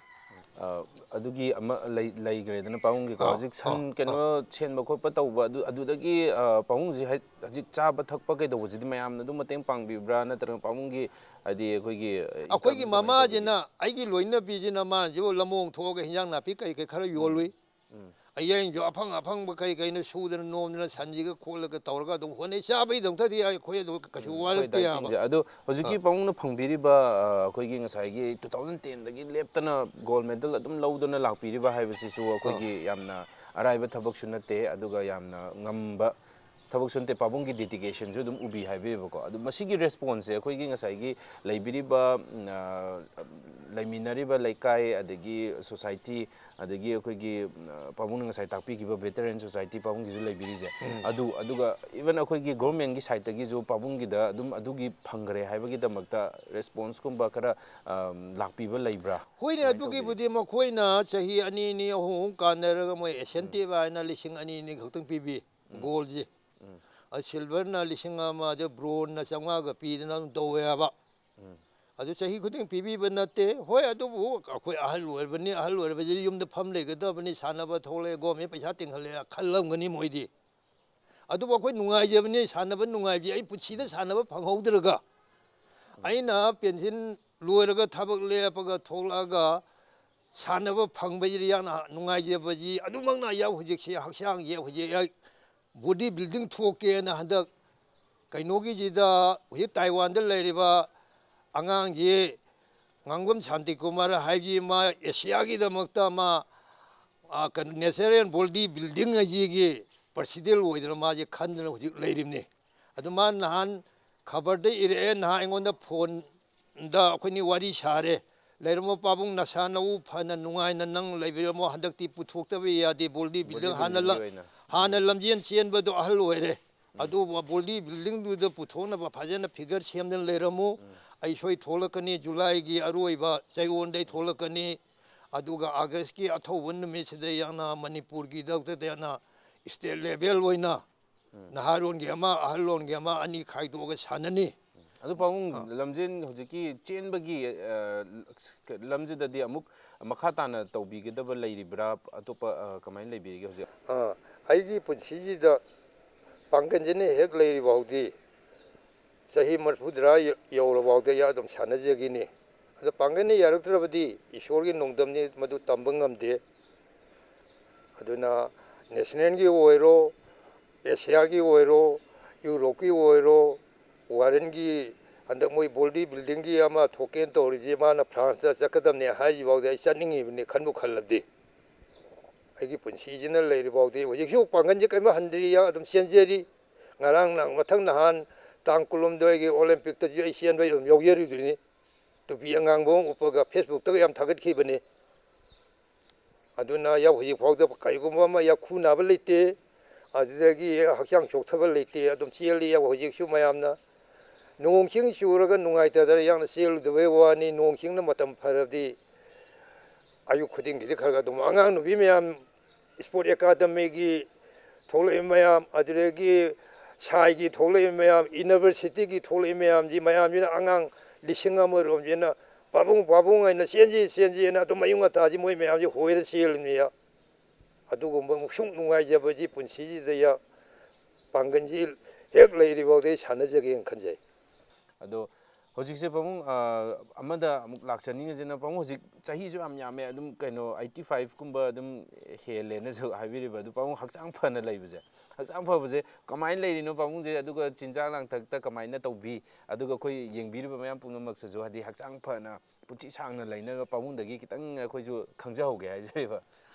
ꯑ, ꯑꯗꯨꯒꯤ ꯑꯃ ꯂꯩ-, ꯂꯩꯈ꯭ꯔꯦꯗꯅ ꯄꯥꯕꯨꯡꯒꯤꯀꯣ꯫ ꯑꯥ, ꯍꯧꯖꯤꯛ ꯁꯟ ꯑꯥ, ꯀꯩꯅꯣ ꯑꯥ꯫ ꯁꯦꯟꯕ ꯈꯣꯠꯄ ꯇꯧꯕ ꯑꯗꯨ, ꯑꯗꯨꯗꯒꯤ, ꯑ, ꯄꯥꯕꯨꯡꯁꯤ ꯍꯥꯏ-, ꯍꯧꯖꯤꯛ ꯆꯥꯕ ꯊꯛꯄ ꯀꯩꯗꯧꯕꯁꯤꯗꯤ ꯃꯌꯥꯝꯅ ꯑꯗꯨꯝ ꯃꯇꯦꯡ ꯄꯥꯡꯕꯤꯕ꯭ꯔꯥ, ꯅꯠꯇ꯭ꯔꯒ ꯄꯥꯕꯨꯡꯒꯤ, ꯍꯥꯏꯗꯤ, ꯑꯩꯈꯣꯏꯒꯤ, ꯑ, incomeꯁꯤ ꯑꯩꯈꯣꯏꯒꯤ ꯀꯃꯥꯏꯅ ꯇꯧꯕꯤꯒꯦ? ꯃꯃꯥꯁꯤꯅ, ꯑꯩꯒꯤ ꯂꯣꯏꯅꯕꯤꯁꯤꯅ ꯃꯥꯁꯤꯕꯨ ꯂꯝꯃꯣꯡ ꯊꯣꯛꯑꯒ ꯍꯤꯟꯖꯥꯡ ꯅꯥꯄꯤ ꯀꯩ ꯀꯩ ꯈꯔ ꯌꯣꯜꯂꯨꯏ꯫ ꯎꯝ꯫ ꯑꯌꯥꯏꯁꯨ ꯑꯐꯪ ꯑꯐꯪꯕ ꯀꯩ ꯀꯩꯅꯣ ꯁꯨꯗꯅ ꯅꯣꯝꯗꯅ ꯁꯟꯁꯤꯒ ꯈꯣꯠꯂꯒ ꯇꯧꯔꯒ ꯑꯗꯨꯝ ꯍꯣꯠꯅꯩ꯫ ꯆꯥꯕꯒꯤꯗꯃꯛꯇꯗꯤ ꯑꯩꯈꯣꯏ ꯑꯗꯨꯝ ꯀꯩꯁꯨ ꯎꯝ, ꯑꯩꯈꯣꯏ ꯋꯥꯔꯛꯇꯦ ꯍꯥꯏꯕ꯫ Dietingꯁꯦ꯫ ꯑꯗꯣ ꯍꯧꯖꯤꯛꯀꯤ ꯑꯥ꯫ ꯄꯥꯕꯨꯡꯅ ꯐꯪꯕꯤꯔꯤꯕ, ꯑ, ꯑꯩꯈꯣꯏꯒꯤ ꯉꯁꯥꯏꯒꯤ two thousand tenꯗꯒꯤ ꯂꯦꯞꯇꯅ gold medal ꯑꯗꯨꯝ ꯂꯧꯗꯨꯅ ꯂꯥꯛꯄꯤꯔꯤꯕ ꯍꯥꯏꯕꯁꯤꯁꯨ ꯑꯩꯈꯣꯏꯒꯤ ꯑꯥ꯫ ꯌꯥꯝꯅ ꯑꯔꯥꯏꯕ ꯊꯕꯛꯁꯨ ꯅꯠꯇꯦ, ꯑꯗꯨꯒ ꯌꯥꯝꯅ ꯉꯝꯕ ꯊꯕꯛꯁꯨ ꯅꯠꯇꯦ, ꯄꯥꯕꯨꯡꯒꯤ dedicationꯁꯨ ꯑꯗꯨꯝ ꯎꯕꯤ ꯍꯥꯏꯕꯤꯔꯤꯕꯀꯣ꯫ ꯑꯗꯨ ꯃꯁꯤꯒꯤ responseꯁꯦ ꯑꯩꯈꯣꯏꯒꯤ ꯉꯁꯥꯏꯒꯤ ꯂꯩꯕꯤꯔꯤꯕ, ꯎꯝ, ꯑ, ꯂꯩꯃꯤꯟꯅꯔꯤꯕ ꯂꯩꯀꯥꯏ, ꯑꯗꯒꯤ society, ꯑꯗꯒꯤ ꯑꯩꯈꯣꯏꯒꯤ, ꯎꯝ, ꯑ, ꯄꯥꯕꯨꯡꯅ ꯉꯁꯥꯏ ꯇꯥꯛꯄꯤꯈꯤꯕ veteran society ꯄꯥꯕꯨꯡꯒꯤꯁꯨ ꯂꯩꯕꯤꯔꯤꯁꯦ, ꯎꯝ꯫ ꯑꯗꯨ, ꯑꯗꯨꯒ even ꯑꯩꯈꯣꯏꯒꯤ governmentꯀꯤ sideꯇꯒꯤꯁꯨ ꯄꯥꯕꯨꯡꯒꯤꯗ ꯑꯗꯨꯝ ꯑꯗꯨꯒꯤ ꯐꯪꯈ꯭ꯔꯦ ꯍꯥꯏꯕꯒꯤꯗꯃꯛꯇ responseꯀꯨꯝꯕ ꯈꯔ, ꯑ, ꯂꯥꯛꯄꯤꯕ ꯂꯩꯕ꯭ꯔꯥ? ꯍꯣꯏꯅꯦ, ꯀꯃꯥꯏꯅ ꯇꯧꯕꯤꯒꯦ? ꯑꯗꯨꯒꯤꯕꯨꯗꯤ ꯃꯈꯣꯏꯅ ꯆꯍꯤ ꯑꯅꯤ, ꯑꯅꯤ, ꯑꯍꯨꯝ, ꯑꯍꯨꯝ ꯀꯥꯟꯅꯔꯒ ꯃꯣꯏ incentive ꯍꯥꯏꯅ ꯂꯤꯁꯤꯡ ꯑꯅꯤ, ꯑꯅꯤ ꯈꯛꯇꯪ ꯄꯤꯕꯤ꯫ ꯎꯝ꯫ Goldꯁꯤ꯫ ꯎꯝ꯫ ꯑ, silverꯅ ꯂꯤꯁꯤꯡ ꯑꯃ, ꯑꯗ bronzeꯅ ꯆꯥꯝꯃꯉꯥꯒ ꯄꯤꯗꯅ ꯑꯗꯨꯝ ꯇꯧꯋꯦ ꯍꯥꯏꯕ꯫ ꯎꯝ꯫ ꯑꯗꯨ ꯆꯍꯤ ꯈꯨꯗꯤꯡ ꯄꯤꯕꯤꯕ ꯅꯠꯇꯦ꯫ ꯍꯣꯏ, ꯑꯗꯨꯕꯨ ꯑꯩꯈꯣꯏ ꯑꯍꯜ ꯑꯣꯏꯔꯕꯅꯤ, ꯑꯍꯜ ꯑꯣꯏꯔꯕꯁꯤꯗꯤ ꯌꯨꯝꯗ ꯐꯝ ꯂꯩꯒꯗꯕꯅꯤ, ꯁꯥꯟꯅꯕ ꯊꯣꯛꯂꯛꯑꯦ, government ꯄꯩꯁꯥ ꯇꯤꯡꯍꯜꯂꯦ ꯈꯜꯂꯝꯒꯅꯤ ꯃꯣꯏꯗꯤ꯫ ꯑꯗꯨꯕꯨ ꯑꯩꯈꯣꯏ ꯅꯨꯡꯉꯥꯏꯖꯕꯅꯤ, ꯁꯥꯟꯅꯕ ꯅꯨꯡꯉꯥꯏꯕꯁꯤ꯫ ꯑꯩ ꯄꯨꯟꯁꯤꯗ ꯁꯥꯟꯅꯕ ꯐꯪꯍꯧꯗ꯭ꯔꯒ, ꯑꯩꯅ pension ꯂꯣꯏꯔꯒ ꯊꯕꯛ ꯂꯦꯞꯄꯒ ꯊꯣꯛꯂꯛꯑꯒ ꯁꯥꯟꯅꯕ ꯐꯪꯕꯁꯤꯗ ꯌꯥꯝꯅ ꯅꯨꯡꯉꯥꯏꯖꯕꯁꯤ꯫ ꯑꯗꯨꯃꯛꯅ ꯑꯩ ꯍꯧꯖꯤꯛꯁꯤ ꯍꯛꯆꯥꯡꯁꯦ ꯍꯧꯖꯤꯛ ꯑꯩ body building ꯊꯣꯛꯀꯦꯅ ꯍꯟꯗꯛ ꯀꯩꯅꯣꯒꯤꯁꯤꯗ ꯍꯧꯖꯤꯛ ꯇꯥꯏꯋꯥꯟꯗ ꯂꯩꯔꯤꯕ ꯑꯉꯥꯡꯁꯤ ꯉꯥꯡꯕꯝ ꯁꯥꯟꯇꯤꯀꯨꯃꯥꯔ ꯍꯥꯏꯕꯁꯤ ꯃꯥ ꯑꯦꯁꯤꯌꯥꯒꯤꯗꯃꯛꯇ ꯃꯥ, ꯑ, ꯀꯩꯅꯣ, natural body building ꯑꯁꯤꯒꯤ president ꯑꯣꯏꯗꯅ ꯃꯥꯁꯦ ꯈꯟꯗꯅ ꯍꯧꯖꯤꯛ ꯂꯩꯔꯤꯕꯅꯤ꯫ ꯑꯗꯨ ꯃꯥ ꯅꯍꯥꯟ ꯈꯕꯔꯗ ꯏꯔꯛꯑꯦ, ꯅꯍꯥꯟ ꯑꯩꯉꯣꯟꯗ phoneꯗ ꯑꯩꯈꯣꯏꯅꯤ ꯋꯥꯔꯤ ꯁꯥꯔꯦ꯫ "ꯂꯩꯔꯝꯃꯣ ꯄꯥꯕꯨꯡ, ꯅꯁꯥ ꯅꯎ ꯐꯅ ꯅꯨꯡꯉꯥꯏꯅ ꯅꯪ ꯂꯩꯕꯤꯔꯝꯃꯣ, ꯍꯟꯗꯛꯇꯤ ꯄꯨꯊꯣꯛꯇꯕ ꯌꯥꯗꯦ body building꯫ Body ꯍꯥꯟꯅ buildingꯒꯤ ꯂ-, ꯑꯣꯏꯅ꯫ ꯍꯥꯟꯅ ꯎꯝ꯫ ꯂꯝꯖꯦꯟ ꯆꯦꯟꯕꯗꯣ ꯑꯍꯜ ꯑꯣꯏꯔꯦ꯫ ꯎꯝ꯫ ꯑꯗꯨꯕꯨ body buildingꯗꯨꯗ ꯄꯨꯊꯣꯛꯅꯕ ꯐꯖꯅ figure ꯁꯦꯝꯗꯅ ꯂꯩꯔꯝꯃꯨ꯫ ꯎꯝ꯫ ꯑꯩ ꯁꯣꯏ ꯊꯣꯛꯂꯛꯀꯅꯤ, Julyꯒꯤ ꯑꯔꯣꯏꯕ ꯆꯌꯣꯜꯗꯩ ꯎꯝ꯫ ꯊꯣꯛꯂꯛꯀꯅꯤ꯫ ꯑꯗꯨꯒ Augustꯀꯤ ꯑꯊꯧꯕ ꯅꯨꯃꯤꯠꯁꯤꯗ ꯌꯥꯝꯅ ꯃꯅꯤꯄꯨꯔꯒꯤꯗꯃꯛꯇ ꯌꯥꯝꯅ state level ꯑꯣꯏꯅ ꯎꯝ꯫ ꯅꯍꯥꯔꯣꯟꯒꯤ ꯑꯃ, ꯑꯍꯜꯂꯣꯟꯒꯤ ꯑꯃ, ꯑꯅꯤ ꯈꯥꯏꯗꯣꯛꯑꯒ ꯁꯥꯟꯅꯅꯤ꯫" ꯑꯗꯨ ꯄꯥꯕꯨꯡ, ꯑꯥ꯫ ꯂꯝꯖꯦꯟ ꯍꯧꯖꯤꯛꯀꯤ ꯆꯦꯟꯕꯒꯤ, ꯑ, ꯂꯝꯁꯤꯗꯗꯤ ꯑꯃꯨꯛ ꯃꯈꯥ ꯇꯥꯅ ꯇꯧꯕꯤꯒꯗꯕ ꯂꯩꯔꯤꯕ꯭ꯔꯥ? ꯑꯇꯣꯞꯄ, ꯑ, ꯀꯃꯥꯏꯅ ꯂꯩꯕꯤꯔꯤꯒꯦ ꯍꯧꯖꯤꯛ? ꯑꯥ, ꯑꯩꯒꯤ ꯄꯨꯟꯁꯤꯁꯤꯗ ꯄꯥꯡꯒꯜꯁꯤꯅ ꯍꯦꯛ ꯂꯩꯔꯤ ꯐꯥꯎꯗꯤ, ꯆꯍꯤ ꯃꯔꯤꯐꯨꯇꯔꯥ ꯌꯧꯔ ꯐꯥꯎꯗ ꯑꯩ ꯑꯗꯨꯝ ꯁꯥꯟꯅꯖꯈꯤꯅꯤ꯫ ꯑꯗꯣ ꯄꯥꯡꯒꯜꯅ ꯌꯥꯔꯛꯇ꯭ꯔꯕꯗꯤ ꯏꯁꯣꯔꯒꯤ ꯅꯣꯡꯗꯝꯅꯤ, ꯃꯗꯨ ꯇꯝꯕ ꯉꯝꯗꯦ꯫ ꯑꯗꯨꯅ nationalꯒꯤ ꯑꯣꯏꯔꯣ, ꯑꯦꯁꯤꯌꯥꯒꯤ ꯑꯣꯏꯔꯣ, ꯌꯨꯔꯣꯞꯀꯤ ꯑꯣꯏꯔꯣ, ꯋꯥꯔꯦꯟꯒꯤ ꯍꯟꯗꯛ ꯃꯣꯏ body buildingꯒꯤ ꯑꯃ ꯊꯣꯛꯀꯦꯅ ꯇꯧꯔꯤꯁꯦ, ꯃꯥꯅ Franceꯇ ꯆꯠꯀꯗꯕꯅꯦ ꯍꯥꯏꯁꯤꯐꯥꯎꯗꯤ ꯑꯩ ꯆꯠꯅꯤꯡꯉꯤꯕꯅꯤ, ꯈꯟꯕꯨ ꯈꯜꯂꯗꯤ꯫ ꯑꯩꯒꯤ ꯄꯨꯟꯁꯤꯁꯤꯅ ꯂꯩꯔꯤꯐꯥꯎꯗꯤ ꯍꯧꯖꯤꯛꯁꯨ ꯄꯥꯡꯒꯜꯁꯦ ꯀꯔꯤꯝ ꯍꯟꯗ꯭ꯔꯤ, ꯑꯗꯨꯝ ꯆꯦꯟꯖꯔꯤ꯫ ꯉꯔꯥꯡ ꯅ-, ꯃꯊꯪ ꯅꯍꯥꯟ ꯇꯥꯡ ꯀꯨꯟꯍꯨꯝꯗꯣꯏꯒꯤ ꯑꯣꯂꯦꯝꯄꯤꯛꯇꯁꯨ ꯑꯩ ꯆꯦꯟꯕ ꯑꯗꯨꯝ ꯌꯥꯎꯖꯔꯤꯗꯨꯅꯤ꯫ ꯇꯨꯄꯤ ꯑꯉꯥꯡꯕ ꯑꯃ ꯎꯞꯄꯒ ꯐꯦꯁꯕꯨꯛꯇꯒ ꯌꯥꯝ ꯊꯥꯒꯠꯈꯤꯕꯅꯤ꯫ ꯑꯗꯨꯅ ꯌꯥꯎ-, ꯍꯧꯖꯤꯛ ꯐꯥꯎꯗ ꯀꯔꯤꯒꯨꯝꯕ ꯑꯃ ꯌꯥꯈꯨ ꯅꯥꯕ ꯂꯩꯇꯦ, ꯑꯗꯨꯗꯒꯤ ꯍꯛꯆꯥꯡ ꯆꯣꯛꯊꯕ ꯂꯩꯇꯦ, ꯑꯗꯨꯝ ꯆꯦꯜꯂꯤ꯫ ꯌꯥꯎ-, ꯍꯧꯖꯤꯛꯁꯨ ꯃꯌꯥꯝꯅ ꯅꯣꯡ ꯆꯤꯡ ꯆꯨꯔꯒ ꯅꯨꯡꯉꯥꯏꯇꯗꯅ ꯌꯥꯝꯅ ꯆꯦꯜꯂꯨꯗꯕꯩ ꯋꯥꯅꯤ꯫ ꯅꯣꯡ ꯆꯤꯡꯅ ꯃꯇꯝ ꯐꯔꯕꯗꯤ ꯑꯌꯨꯛ ꯈꯨꯗꯤꯡꯒꯤꯗꯤ ꯈꯔ ꯈꯔ ꯑꯗꯨꯝ ꯑꯉꯥꯡ ꯅꯨꯄꯤ ꯃꯌꯥꯝ ꯏꯁꯄꯣꯔꯠ ꯑꯦꯀꯥꯗꯃꯤꯒꯤ ꯊꯣꯛꯂꯛꯏ ꯃꯌꯥꯝ, ꯑꯗꯨꯗꯒꯤ ꯁꯥꯏꯒꯤ ꯊꯣꯛꯂꯛꯏ ꯃꯌꯥꯝ, ꯌꯨꯅꯤꯚꯔꯁꯤꯇꯤꯒꯤ ꯊꯣꯛꯂꯛꯏ ꯃꯌꯥꯝꯁꯤ, ꯃꯌꯥꯝꯁꯤꯅ ꯑꯉꯥꯡ ꯂꯤꯁꯤꯡ ꯑꯃꯔꯣꯝꯁꯤꯅ "ꯄꯥꯕꯨꯡ, ꯄꯥꯕꯨꯡ" ꯍꯥꯏꯅ "ꯆꯦꯟꯁꯤ, ꯆꯦꯟꯁꯤ" ꯍꯥꯏꯅ ꯑꯗꯨꯝ ꯑꯌꯨꯛ ꯉꯟꯇꯥꯁꯤ ꯃꯣꯏ ꯃꯌꯥꯝꯁꯤ ꯍꯣꯏꯔ ꯆꯦꯜꯂꯤꯅꯤ꯫ ꯑꯗꯨꯒꯨꯝꯕ ꯑꯃꯨꯛ ꯁꯨꯛ ꯅꯨꯡꯉꯥꯏꯖꯕꯁꯤ ꯄꯨꯟꯁꯤꯁꯤꯗ ꯌꯥ-, ꯄꯥꯡꯒꯜꯁꯤ ꯍꯦꯛ ꯂꯩꯔꯤꯐꯥꯎꯗ ꯑꯩ ꯁꯥꯟꯅꯖꯒꯦꯅ ꯈꯟꯖꯩ꯫ ꯑꯗꯣ ꯍꯧꯖꯤꯛꯁꯦ ꯄꯥꯕꯨꯡ, ꯑ, ꯑꯃꯗ ꯑꯃꯨꯛ ꯂꯥꯛꯆꯅꯤꯡꯉꯤꯁꯤꯅ, ꯄꯥꯕꯨꯡ ꯍꯧꯖꯤꯛ ꯆꯍꯤꯁꯨ ꯌꯥꯝ ꯌꯥꯝꯃꯦ, ꯑꯗꯨꯝ ꯀꯩꯅꯣ eighty five ꯀꯨꯝꯕ ꯑꯗꯨꯝ ꯍꯦꯜꯂꯦꯅꯁꯨ ꯍꯥꯏꯕꯤꯔꯤꯕ꯫ ꯑꯗꯣ ꯄꯥꯕꯨꯡ ꯍꯛꯆꯥꯡ ꯐꯅ ꯂꯩꯕꯁꯦ, ꯍꯛꯆꯥꯡ ꯐꯕꯁꯦ ꯀꯃꯥꯏꯅ ꯂꯩꯔꯤꯅꯣ ꯄꯥꯕꯨꯡꯁꯦ? ꯑꯗꯨꯒ ꯆꯤꯟꯖꯥꯛ ꯂꯥꯡꯊꯛꯇ ꯀꯃꯥꯏꯅ ꯇꯧꯕꯤ? ꯑꯗꯨꯒ ꯑꯩꯈꯣꯏ ꯌꯦꯡꯕꯤꯔꯤꯕ ꯃꯌꯥꯝ ꯄꯨꯝꯅꯃꯛꯁꯤꯁꯨ, ꯍꯥꯏꯗꯤ, ꯍꯛꯆꯥꯡ ꯐꯅ ꯄꯨꯟꯁꯤ ꯁꯥꯡꯅ ꯂꯩꯅꯕ ꯄꯥꯕꯨꯡꯗꯒꯤ ꯈꯤꯇꯪ ꯑꯩꯈꯣꯏꯁꯨ ꯈꯪꯖꯍꯧꯒꯦ ꯍꯥꯏꯖꯔꯤꯕ꯫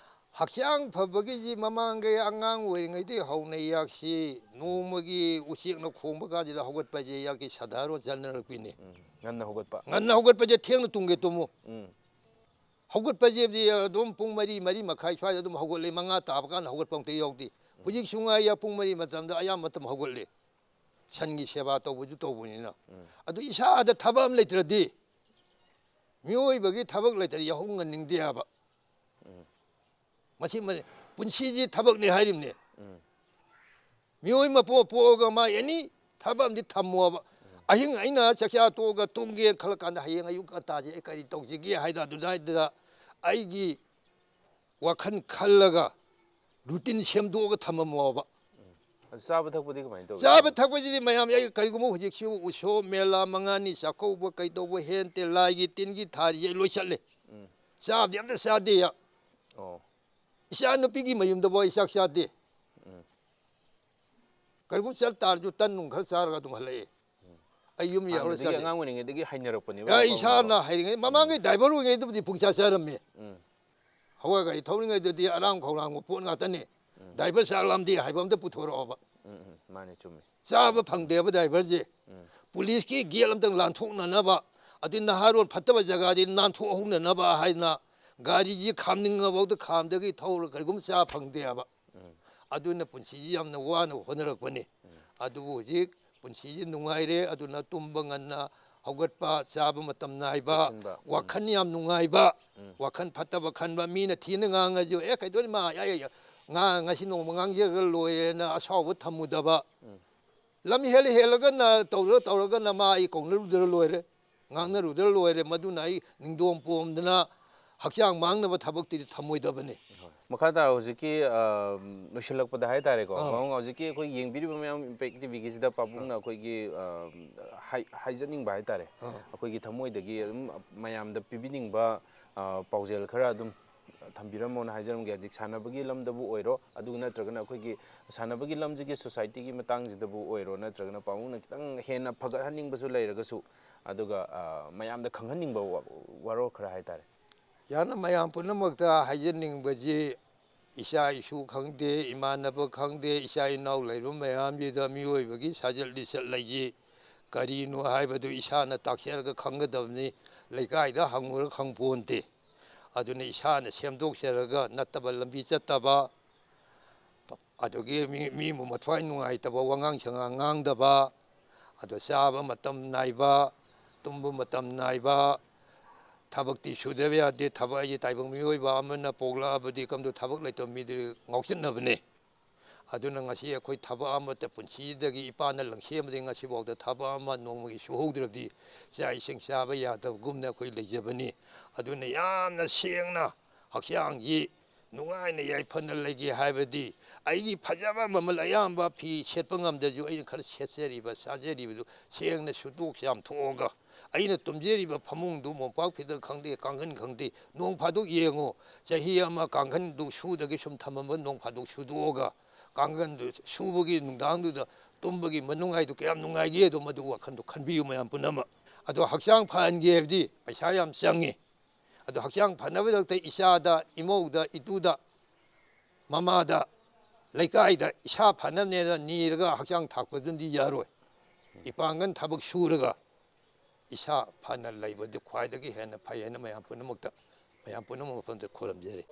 ꯍꯛꯆꯥꯡ ꯐꯕꯒꯤꯁꯤ ꯃꯃꯥꯡꯒꯤ ꯑꯉꯥꯡ ꯑꯣꯏꯔꯤꯉꯩꯗꯒꯤ ꯍꯧꯅ ꯌꯥꯛꯁꯤ ꯅꯣꯡꯃꯒꯤ ꯎꯆꯦꯛꯅ ꯈꯣꯡꯕ ꯀꯥꯟꯁꯤꯗ ꯍꯧꯒꯠꯄꯁꯦ ꯌꯥꯛꯀꯤ ꯁꯥꯙꯥꯔꯣꯟ ꯆꯠꯅꯔꯛꯄꯤꯅꯤ꯫ ꯎꯝ, ꯉꯟꯅ ꯍꯧꯒꯠꯄ꯫ ꯉꯟꯅ ꯍꯧꯒꯠꯄꯁꯦ ꯊꯦꯡꯅ ꯇꯨꯝꯒꯦ ꯇꯨꯝꯃꯨ꯫ ꯎꯝ, ꯍꯧꯒꯠꯄꯁꯦ ꯑꯗꯨꯝ ꯄꯨꯡ ꯃꯔꯤ, ꯃꯔꯤ ꯃꯈꯥꯏ ꯁ꯭ꯋꯥꯏꯗ ꯑꯗꯨꯝ ꯍꯧꯒꯠꯂꯦ꯫ ꯃꯉꯥ ꯇꯥꯕ ꯀꯥꯟꯗ ꯍꯧꯒꯠꯄ ꯑꯝꯇ ꯌꯥꯎꯗꯦ꯫ ꯍꯧꯖꯤꯛꯁꯨ ꯉꯥꯏꯌꯦ, ꯄꯨꯡ ꯃꯔꯤ ꯃꯇꯝꯗ ꯑꯌꯥꯝꯕ ꯃꯇꯝ ꯍꯧꯒꯠꯂꯦ꯫ ꯁꯟꯒꯤ ꯁꯦꯕꯥ ꯇꯧꯕꯁꯨ ꯇꯧꯕꯅꯤꯅ꯫ ꯑꯗꯨ ꯏꯁꯥꯗ ꯊꯕꯛ ꯑꯃ ꯂꯩꯇ꯭ꯔꯗꯤ, ꯃꯤꯑꯣꯏꯕꯒꯤ ꯊꯕꯛ ꯂꯩꯇ꯭ꯔꯗꯤ ꯌꯥꯍꯧ ꯉꯟꯅꯤꯡꯗꯦ ꯍꯥꯏꯕ꯫ ꯃꯁꯤ ꯃ-, ꯄꯨꯟꯁꯤꯁꯤ ꯊꯕꯛꯅꯤ ꯍꯥꯏꯔꯤꯕꯅꯤ꯫ ꯃꯤꯑꯣꯏ ꯃꯄꯣꯛ ꯄꯣꯛꯑꯒ ꯃꯥ ꯑꯦꯅꯤ ꯊꯕꯛ ꯑꯃꯗꯤ ꯊꯝꯃꯣꯕ꯫ ꯑꯍꯤꯡ ꯑꯩꯅ ꯆꯥꯛꯆꯥ ꯇꯣꯛꯑꯒ ꯇꯨꯝꯒꯦ ꯈꯜꯂ ꯀꯥꯟꯗ ꯍꯌꯦꯡ ꯑꯌꯨꯛ ꯉꯟꯇꯥꯁꯦ ꯑꯩ ꯀꯔꯤ ꯇꯧꯁꯤꯒꯦ ꯍꯥꯏꯗ ꯑꯗꯨꯗꯥꯏꯗꯨꯗ ꯑꯩꯒꯤ ꯋꯥꯈꯜ ꯈꯜꯂꯒ ꯔꯨꯇꯤꯟ ꯁꯦꯝꯗꯣꯛꯑꯒ ꯊꯝꯃꯝꯃꯣꯕ꯫ ꯑꯗꯨ ꯆꯥꯕ ꯊꯛꯄꯗꯤ ꯀꯃꯥꯏꯅ ꯇꯧꯏ? ꯆꯥꯕ ꯊꯛꯄꯁꯤꯗꯤ ꯃꯌꯥꯝ, ꯑꯩ ꯀꯔꯤꯒꯨꯝꯕ ꯍꯧꯖꯤꯛꯁꯤ ꯎꯁꯣꯞ ꯃꯦꯂꯥ ꯃꯉꯥꯅꯤ ꯆꯥꯛꯀꯧꯕ ꯀꯩꯗꯧꯕ ꯍꯦꯟꯇꯦ, ꯂꯥꯏꯒꯤ ꯇꯤꯟꯒꯤ ꯊꯥꯔꯤꯁꯦ ꯑꯩ ꯂꯣꯏ ꯆꯠꯂꯦ꯫ ꯆꯥꯕꯗꯤ ꯑꯝꯇ ꯆꯥꯗꯦ꯫ ꯑꯣ꯫ ꯏꯆꯥ ꯅꯨꯄꯤꯒꯤ ꯃꯌꯨꯝꯗꯐꯥꯎ ꯑꯩ ꯆꯥꯛ ꯆꯥꯗꯦ꯫ ꯀꯔꯤꯒꯨꯝꯕ ꯆꯠ ꯇꯥꯔꯁꯨ ꯇꯟ ꯅꯨꯡ ꯈꯔ ꯆꯥꯔꯒ ꯑꯗꯨꯝ ꯍꯜꯂꯛꯑꯦ꯫ ꯑꯩ ꯌꯨꯝ ꯌꯧꯔ ꯍꯥꯟꯅꯗꯒꯤ ꯆꯠꯂꯦ꯫ ꯑꯉꯥꯡ ꯑꯣꯏꯔꯤꯉꯩꯗꯒꯤ ꯍꯩꯅꯔꯛꯄꯅꯦꯕ ꯑꯦ, ꯄꯥꯕꯨꯡ ꯏꯁꯥꯅ ꯑꯗꯣ? ꯍꯩꯔꯤꯉꯩ ꯃꯃꯥꯡꯒꯤ ꯗ꯭ꯔꯥꯏꯚꯔ ꯑꯣꯏꯔꯤꯉꯩꯗꯕꯨꯗꯤ ꯄꯨꯡꯆꯥ ꯆꯥꯔꯝꯃꯦ꯫ ꯎꯝ, ꯍꯋꯥ ꯒꯥꯔꯤ ꯊꯧꯔꯤꯉꯩꯗꯗꯤ ꯑꯔꯥꯝ ꯈꯧꯔꯥꯡꯕ ꯄꯣꯠ ꯉꯥꯛꯇꯅꯦ꯫ ꯗ꯭ꯔꯥꯏꯚꯔ ꯆꯥꯛ ꯂꯥꯝꯗꯦ ꯍꯥꯏꯕ ꯑꯝꯇ ꯄꯨꯊꯣꯔꯛꯑꯣꯕ꯫ ꯎꯝ, ꯎꯝ, ꯃꯥꯅꯦ, ꯆꯨꯝꯃꯤ꯫ ꯆꯥꯕ ꯐꯪꯗꯦꯕ ꯗ꯭ꯔꯥꯏꯚꯔꯁꯦ꯫ ꯎꯝ꯫ ꯄꯨꯂꯤꯁꯀꯤ ꯒꯦꯠ ꯑꯝꯇꯪ ꯂꯥꯟꯊꯣꯛꯅꯅꯕ, ꯑꯗꯩ ꯅꯍꯥꯔꯣꯜ ꯐꯠꯇꯕ ꯖꯒꯥꯗꯤ ꯅꯥꯟꯊꯣꯛꯍꯧꯅꯅꯕ ꯍꯥꯏꯅ ꯒꯥꯔꯤꯁꯤ ꯈꯥꯝꯅꯤꯡꯉꯐꯥꯎꯗ ꯈꯥꯝꯗꯒꯤ ꯊꯧꯔ ꯀꯔꯤꯒꯨꯝꯕ ꯆꯥ ꯐꯪꯗꯦꯕ꯫ ꯎꯝ꯫ ꯑꯗꯨꯅ ꯄꯨꯟꯁꯤꯁꯤ ꯌꯥꯝꯅ ꯋꯥꯅ ꯍꯣꯠꯅꯔꯛꯄꯅꯤ꯫ ꯎꯝ꯫ ꯑꯗꯨꯕꯨ ꯍꯧꯖꯤꯛ ꯄꯨꯟꯁꯤꯁꯤ ꯅꯨꯡꯉꯥꯏꯔꯦ꯫ ꯑꯗꯨꯅ ꯇꯨꯝꯕ ꯉꯟꯅ ꯍꯧꯒꯠꯄ, ꯆꯥꯕ ꯃꯇꯝ ꯅꯥꯏꯕ, ꯆꯦꯛꯁꯤꯟꯕ꯫ ꯎꯝ꯫ ꯋꯥꯈꯜ ꯌꯥꯝ ꯅꯨꯡꯉꯥꯏꯕ, ꯎꯝ꯫ ꯋꯥꯈꯜ ꯐꯠꯇꯕ ꯈꯟꯕ, ꯃꯤꯅ ꯊꯤꯅ ꯉꯥꯡꯉꯁꯨ "ꯑꯦ ꯀꯩꯗꯧꯔꯤ ꯃꯥ, ꯑꯦ, ꯑꯦ, ꯉꯥ-, ꯉꯁꯤ ꯅꯣꯡꯃ ꯉꯥꯡꯖꯔꯒ ꯂꯣꯏꯔꯦꯅ" ꯑꯁꯥꯎꯕ ꯊꯝꯃꯨꯗꯕ꯫ ꯎꯝ꯫ ꯂꯝ ꯍꯦꯜꯂ ꯍꯦꯜꯂꯒꯅ ꯇꯧꯔ ꯇꯧꯔꯒꯅ ꯃꯥ ꯑꯩ ꯀꯧꯅꯔꯨꯗ꯭ꯔ ꯂꯣꯏꯔꯦ, ꯉꯥꯡꯅꯔꯨꯗ꯭ꯔ ꯂꯣꯏꯔꯦ꯫ ꯃꯗꯨꯅ ꯑꯩ ꯅꯤꯡꯗꯣꯝ ꯄꯣꯝꯗꯅ ꯍꯛꯆꯥꯡ ꯃꯥꯡꯅꯕ ꯊꯕꯛꯇꯤ ꯊꯝꯃꯣꯏꯗꯕꯅꯤ꯫ ꯍꯣꯏ꯫ ꯃꯈꯥ ꯇꯥꯔ ꯍꯧꯖꯤꯛꯀꯤ, ꯑ, ꯂꯣꯏꯁꯤꯜꯂꯛꯄꯗ ꯍꯥꯏꯇꯥꯔꯦꯀꯣ, ꯑꯥ꯫ ꯃꯃꯥꯡ ꯍꯧꯖꯤꯛꯀꯤ ꯑꯩꯈꯣꯏ ꯌꯦꯡꯕꯤꯔꯤꯕ ꯃꯌꯥꯝ ꯏꯝꯄꯦꯛ ꯇꯤꯚꯤꯒꯤꯁꯤꯗ ꯄꯥꯕꯨꯡꯅ ꯑꯩꯈꯣꯏꯒꯤ, ꯑ, ꯍꯥꯏ-, ꯍꯥꯏꯖꯅꯤꯡꯕ ꯍꯥꯏꯇꯥꯔꯦ꯫ ꯑꯥ꯫ ꯑꯩꯈꯣꯏꯒꯤ ꯊꯃꯣꯏꯗꯒꯤ ꯑꯗꯨꯝ ꯃꯌꯥꯝꯗ ꯄꯤꯕꯤꯅꯤꯡꯕ, ꯑ, ꯄꯥꯎꯖꯦꯜ ꯈꯔ ꯑꯗꯨꯝ ꯊꯝꯕꯤꯔꯝꯃꯣꯅ ꯍꯥꯏꯖꯔꯝꯒꯦ꯫ ꯍꯧꯖꯤꯛ ꯁꯥꯟꯅꯕꯒꯤ ꯂꯝꯗꯕꯨ ꯑꯣꯏꯔꯣ, ꯑꯗꯨ ꯅꯠꯇ꯭ꯔꯒꯅ ꯑꯩꯈꯣꯏꯒꯤ ꯁꯥꯟꯅꯕꯒꯤ ꯂꯝꯁꯤꯒꯤ ꯁꯣꯁꯥꯏꯇꯤꯒꯤ ꯃꯇꯥꯡꯁꯤꯗꯕꯨ ꯑꯣꯏꯔꯣ, ꯅꯠꯇ꯭ꯔꯒꯅ ꯄꯥꯕꯨꯡꯅ ꯈꯤꯇꯪ ꯍꯦꯟꯅ ꯐꯒꯠꯍꯟꯅꯤꯡꯕꯁꯨ ꯂꯩꯔꯒꯁꯨ, ꯑꯗꯨꯒ, ꯑ, ꯃꯌꯥꯝꯗ ꯈꯪꯍꯟꯅꯤꯡꯕ ꯋꯥ-, ꯋꯥꯔꯣꯜ ꯈꯔ ꯍꯥꯏꯇꯥꯔꯦ꯫ ꯌꯥꯝꯅ ꯃꯌꯥꯝ ꯄꯨꯝꯅꯃꯛꯇ ꯍꯥꯏꯖꯅꯤꯡꯕꯁꯤ, ꯏꯆꯥ ꯏꯁꯨ ꯈꯪꯗꯦ, ꯏꯃꯥꯟꯅꯕ ꯈꯪꯗꯦ, ꯏꯆꯥ ꯏꯅꯥꯎ ꯂꯩꯔꯤꯕ ꯃꯌꯥꯝꯁꯤꯗ ꯃꯤꯑꯣꯏꯕꯒꯤ ꯁꯥꯖꯠ ꯂꯤꯆꯠ ꯂꯩꯁꯤ ꯀꯔꯤꯅꯣ ꯍꯥꯏꯕꯗꯨ ꯏꯁꯥꯅ ꯇꯥꯛꯆꯔꯒ ꯈꯪꯒꯗꯕꯅꯤ꯫ ꯂꯩꯀꯥꯏꯗ ꯍꯪꯉꯨꯔ ꯈꯪꯄꯣꯟꯇꯦ꯫ ꯑꯗꯨꯅ ꯏꯁꯥꯅ ꯁꯦꯝꯗꯣꯛꯆꯔꯒ ꯅꯠꯇꯕ ꯂꯝꯕꯤ ꯆꯠꯇꯕ, ꯑꯗꯨꯗꯒꯤ ꯃꯤ, ꯃꯤꯕꯨ ꯃꯊ꯭ꯋꯥꯏ ꯅꯨꯡꯉꯥꯏꯇꯕ ꯋꯥꯉꯥꯡ ꯁꯉꯥꯡ ꯉꯥꯡꯗꯕ, ꯑꯗꯣ ꯆꯥꯕ ꯃꯇꯝ ꯅꯥꯏꯕ, ꯇꯨꯝꯕ ꯃꯇꯝ ꯅꯥꯏꯕ, ꯊꯕꯛꯇꯤ ꯁꯨꯗꯕ ꯌꯥꯗꯦ꯫ ꯊꯕꯛ ꯍꯥꯏꯁꯦ ꯇꯥꯏꯕꯪ ꯃꯤꯑꯣꯏꯕ ꯑꯃꯅ ꯄꯣꯛꯂꯛꯑꯕꯗꯤ ꯀꯝꯗꯧ ꯊꯕꯛ ꯂꯩꯇꯕ ꯃꯤꯗꯨ ꯉꯥꯎꯆꯠꯅꯕꯅꯦ꯫ ꯑꯗꯨꯅ ꯉꯁꯤ ꯑꯩꯈꯣꯏ ꯊꯕꯛ ꯑꯃꯠꯇ ꯄꯨꯟꯁꯤꯗꯒꯤ ꯏꯄꯥꯅ ꯂꯪꯁꯦꯝꯕꯗꯒꯤ ꯉꯁꯤꯐꯥꯎꯗ ꯊꯕꯛ ꯑꯃ ꯅꯣꯡꯃꯒꯤ ꯁꯨꯍꯧꯗ꯭ꯔꯕꯗꯤ ꯆꯥꯛ ꯏꯁꯤꯡ ꯆꯥꯕ ꯌꯥꯗꯕꯒꯨꯝꯅ ꯑꯩꯈꯣꯏ ꯂꯩꯖꯕꯅꯤ꯫ ꯑꯗꯨꯅ ꯌꯥꯝꯅ ꯁꯦꯡꯅ ꯍꯛꯆꯥꯡꯁꯤ ꯅꯨꯡꯉꯥꯏꯅ ꯌꯥꯏꯐꯅ ꯂꯩꯒꯦ ꯍꯥꯏꯕꯗꯤ ꯑꯩꯒꯤ ꯐꯖꯕ ꯃꯃꯜ ꯑꯌꯥꯝꯕ ꯐꯤ ꯁꯦꯠꯄ ꯉꯝꯗ꯭ꯔꯁꯨ ꯑꯩꯅ ꯈꯔ ꯁꯦꯠꯆꯔꯤꯕ, ꯆꯥꯖꯔꯤꯕꯗꯨ ꯁꯦꯡꯅ ꯁꯨꯇꯣꯛ ꯆꯥꯝꯊꯣꯛꯑꯒ ꯑꯩꯅ ꯇꯨꯝꯖꯔꯤꯕ ꯐꯃꯨꯡꯗꯨ ꯃꯣꯝꯄꯥꯛ ꯐꯤꯗꯛ ꯈꯪꯗꯦ, ꯀꯥꯡꯈꯟ ꯈꯪꯗꯦ, ꯅꯣꯡ ꯐꯥꯗꯣꯛ ꯌꯦꯡꯉꯨ꯫ ꯆꯍꯤ ꯑꯃ ꯀꯥꯡꯈꯟꯗꯨ ꯁꯨꯗꯒꯤ ꯁꯨꯝ ꯊꯝꯃꯝꯕ ꯅꯣꯡ ꯐꯥꯗꯣꯛ ꯁꯨꯗꯣꯛꯑꯒ ꯀꯥꯡꯈꯟꯗꯨ ꯁꯨꯕꯒꯤ ꯅꯨꯡꯗꯥꯡꯗꯨꯗ ꯇꯨꯝꯕꯒꯤ ꯃꯅꯨꯡꯉꯥꯏꯗꯨ ꯀꯌꯥꯝ ꯅꯨꯡꯉꯥꯏꯒꯦꯗꯣ ꯃꯗꯨ ꯋꯥꯈꯜꯗꯣ ꯈꯟꯕꯤꯌꯨ ꯃꯌꯥꯝ ꯄꯨꯝꯅꯃꯛ꯫ ꯑꯗꯣ ꯍꯛꯆꯥꯡ ꯐꯍꯟꯒꯦ ꯍꯥꯏꯕꯗꯤ ꯄꯩꯁꯥ ꯌꯥꯝ ꯆꯪꯉꯤ꯫ ꯑꯗꯣ ꯍꯛꯆꯥꯡ ꯐꯅꯕꯒꯤꯗꯃꯛꯇ ꯏꯆꯥꯗ, ꯏꯃꯧꯗ, ꯏꯇꯨꯗ, ꯃꯃꯥꯗ ꯂꯩꯀꯥꯏꯗ ꯏꯁꯥ ꯐꯅꯕꯅꯦꯅ ꯅꯤꯔꯒ ꯍꯛꯆꯥꯡ ꯊꯥꯛꯄꯗꯨꯅꯗꯤ ꯌꯥꯔꯣꯏ꯫ ꯏꯄꯥꯡꯒꯜ ꯊꯕꯛ ꯁꯨꯔꯒ ꯏꯁꯥ ꯐꯅ ꯂꯩꯕꯗꯤ ꯈ꯭ꯋꯥꯏꯗꯒꯤ ꯍꯦꯟꯅ ꯐꯩ ꯍꯥꯏꯅ ꯃꯌꯥꯝ ꯄꯨꯝꯅꯃꯛꯇ, ꯃꯌꯥꯝ ꯄꯨꯝꯅꯃꯛ ꯃꯐꯝꯗ ꯈꯨꯔꯨꯝꯖꯔꯤ꯫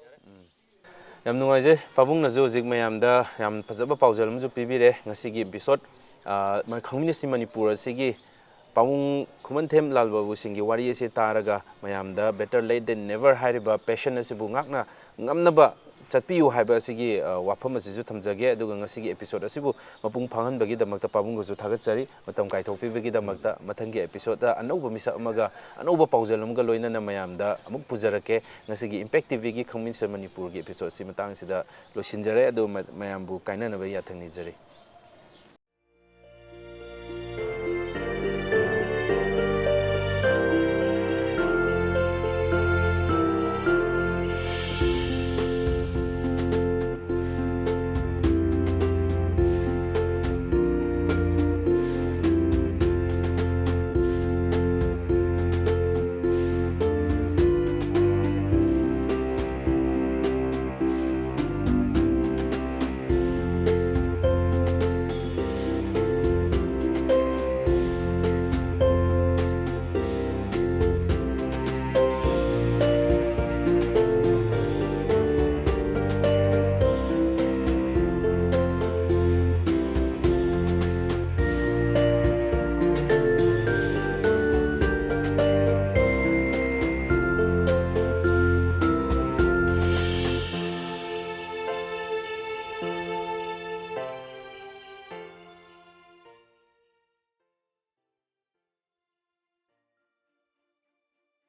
ꯌꯥꯝ ꯅꯨꯡꯉꯥꯏꯖꯩ꯫ ꯄꯥꯕꯨꯡꯅꯁꯨ ꯍꯧꯖꯤꯛ ꯃꯌꯥꯝꯗ ꯌꯥꯝ ꯐꯖꯕ ꯄꯥꯎꯖꯦꯜ ꯑꯃꯁꯨ ꯄꯤꯕꯤꯔꯦ꯫ ꯉꯁꯤꯒꯤ ꯏꯄꯤꯁꯣꯠ ꯈꯪꯃꯤꯟꯅꯁꯤ ꯃꯅꯤꯄꯨꯔ ꯑꯁꯤꯒꯤ ꯄꯥꯕꯨꯡ ꯈꯨꯃꯟꯊꯦꯝ ꯂꯥꯜꯕꯥꯕꯨꯁꯤꯡꯒꯤ ꯋꯥꯔꯤ ꯑꯁꯤ ꯇꯥꯔꯒ ꯃꯌꯥꯝꯗ better late than never ꯍꯥꯏꯔꯤꯕ passion ꯑꯁꯤꯕꯨ ꯉꯥꯛꯅ ꯉꯝꯅꯕ ꯆꯠꯄꯤꯌꯨ ꯍꯥꯏꯕ ꯑꯁꯤꯒꯤ ꯑ, ꯋꯥꯐꯝ ꯑꯁꯤꯁꯨ ꯊꯝꯖꯒꯦ꯫ ꯑꯗꯨꯒ ꯉꯁꯤꯒꯤ ꯏꯄꯤꯁꯣꯠ ꯑꯁꯤꯕꯨ ꯃꯄꯨꯡ ꯐꯥꯍꯟꯕꯒꯤꯗꯃꯛꯇ ꯄꯥꯕꯨꯡꯒꯁꯨ ꯊꯥꯒꯠꯆꯔꯤ꯫ ꯃꯇꯝ ꯀꯥꯏꯊꯣꯛꯄꯤꯕꯒꯤꯗꯃꯛꯇ ꯃꯊꯪꯒꯤ ꯏꯄꯤꯁꯣꯠꯇ ꯑꯅꯧꯕ ꯃꯤꯁꯛ ꯑꯃꯒ ꯑꯅꯧꯕ ꯄꯥꯎꯖꯦꯜ ꯑꯃꯒ ꯂꯣꯏꯅꯅ ꯃꯌꯥꯝꯗ ꯑꯃꯨꯛ ꯄꯨꯖꯔꯛꯀꯦ꯫ ꯉꯁꯤꯒꯤ Impact TVꯒꯤ ꯈꯪꯃꯤꯟꯁꯦ ꯃꯅꯤꯄꯨꯔꯒꯤ ꯏꯄꯤꯁꯣꯠ ꯑꯁꯤ ꯃꯇꯥꯡꯁꯤꯗ ꯂꯣꯏꯁꯤꯟꯖꯔꯦ꯫ ꯑꯗꯨ ꯃ- ꯃꯌꯥꯝꯕꯨ ꯀꯥꯏꯅꯅꯕ ꯌꯥꯊꯪ ꯅꯤꯖꯔꯤ꯫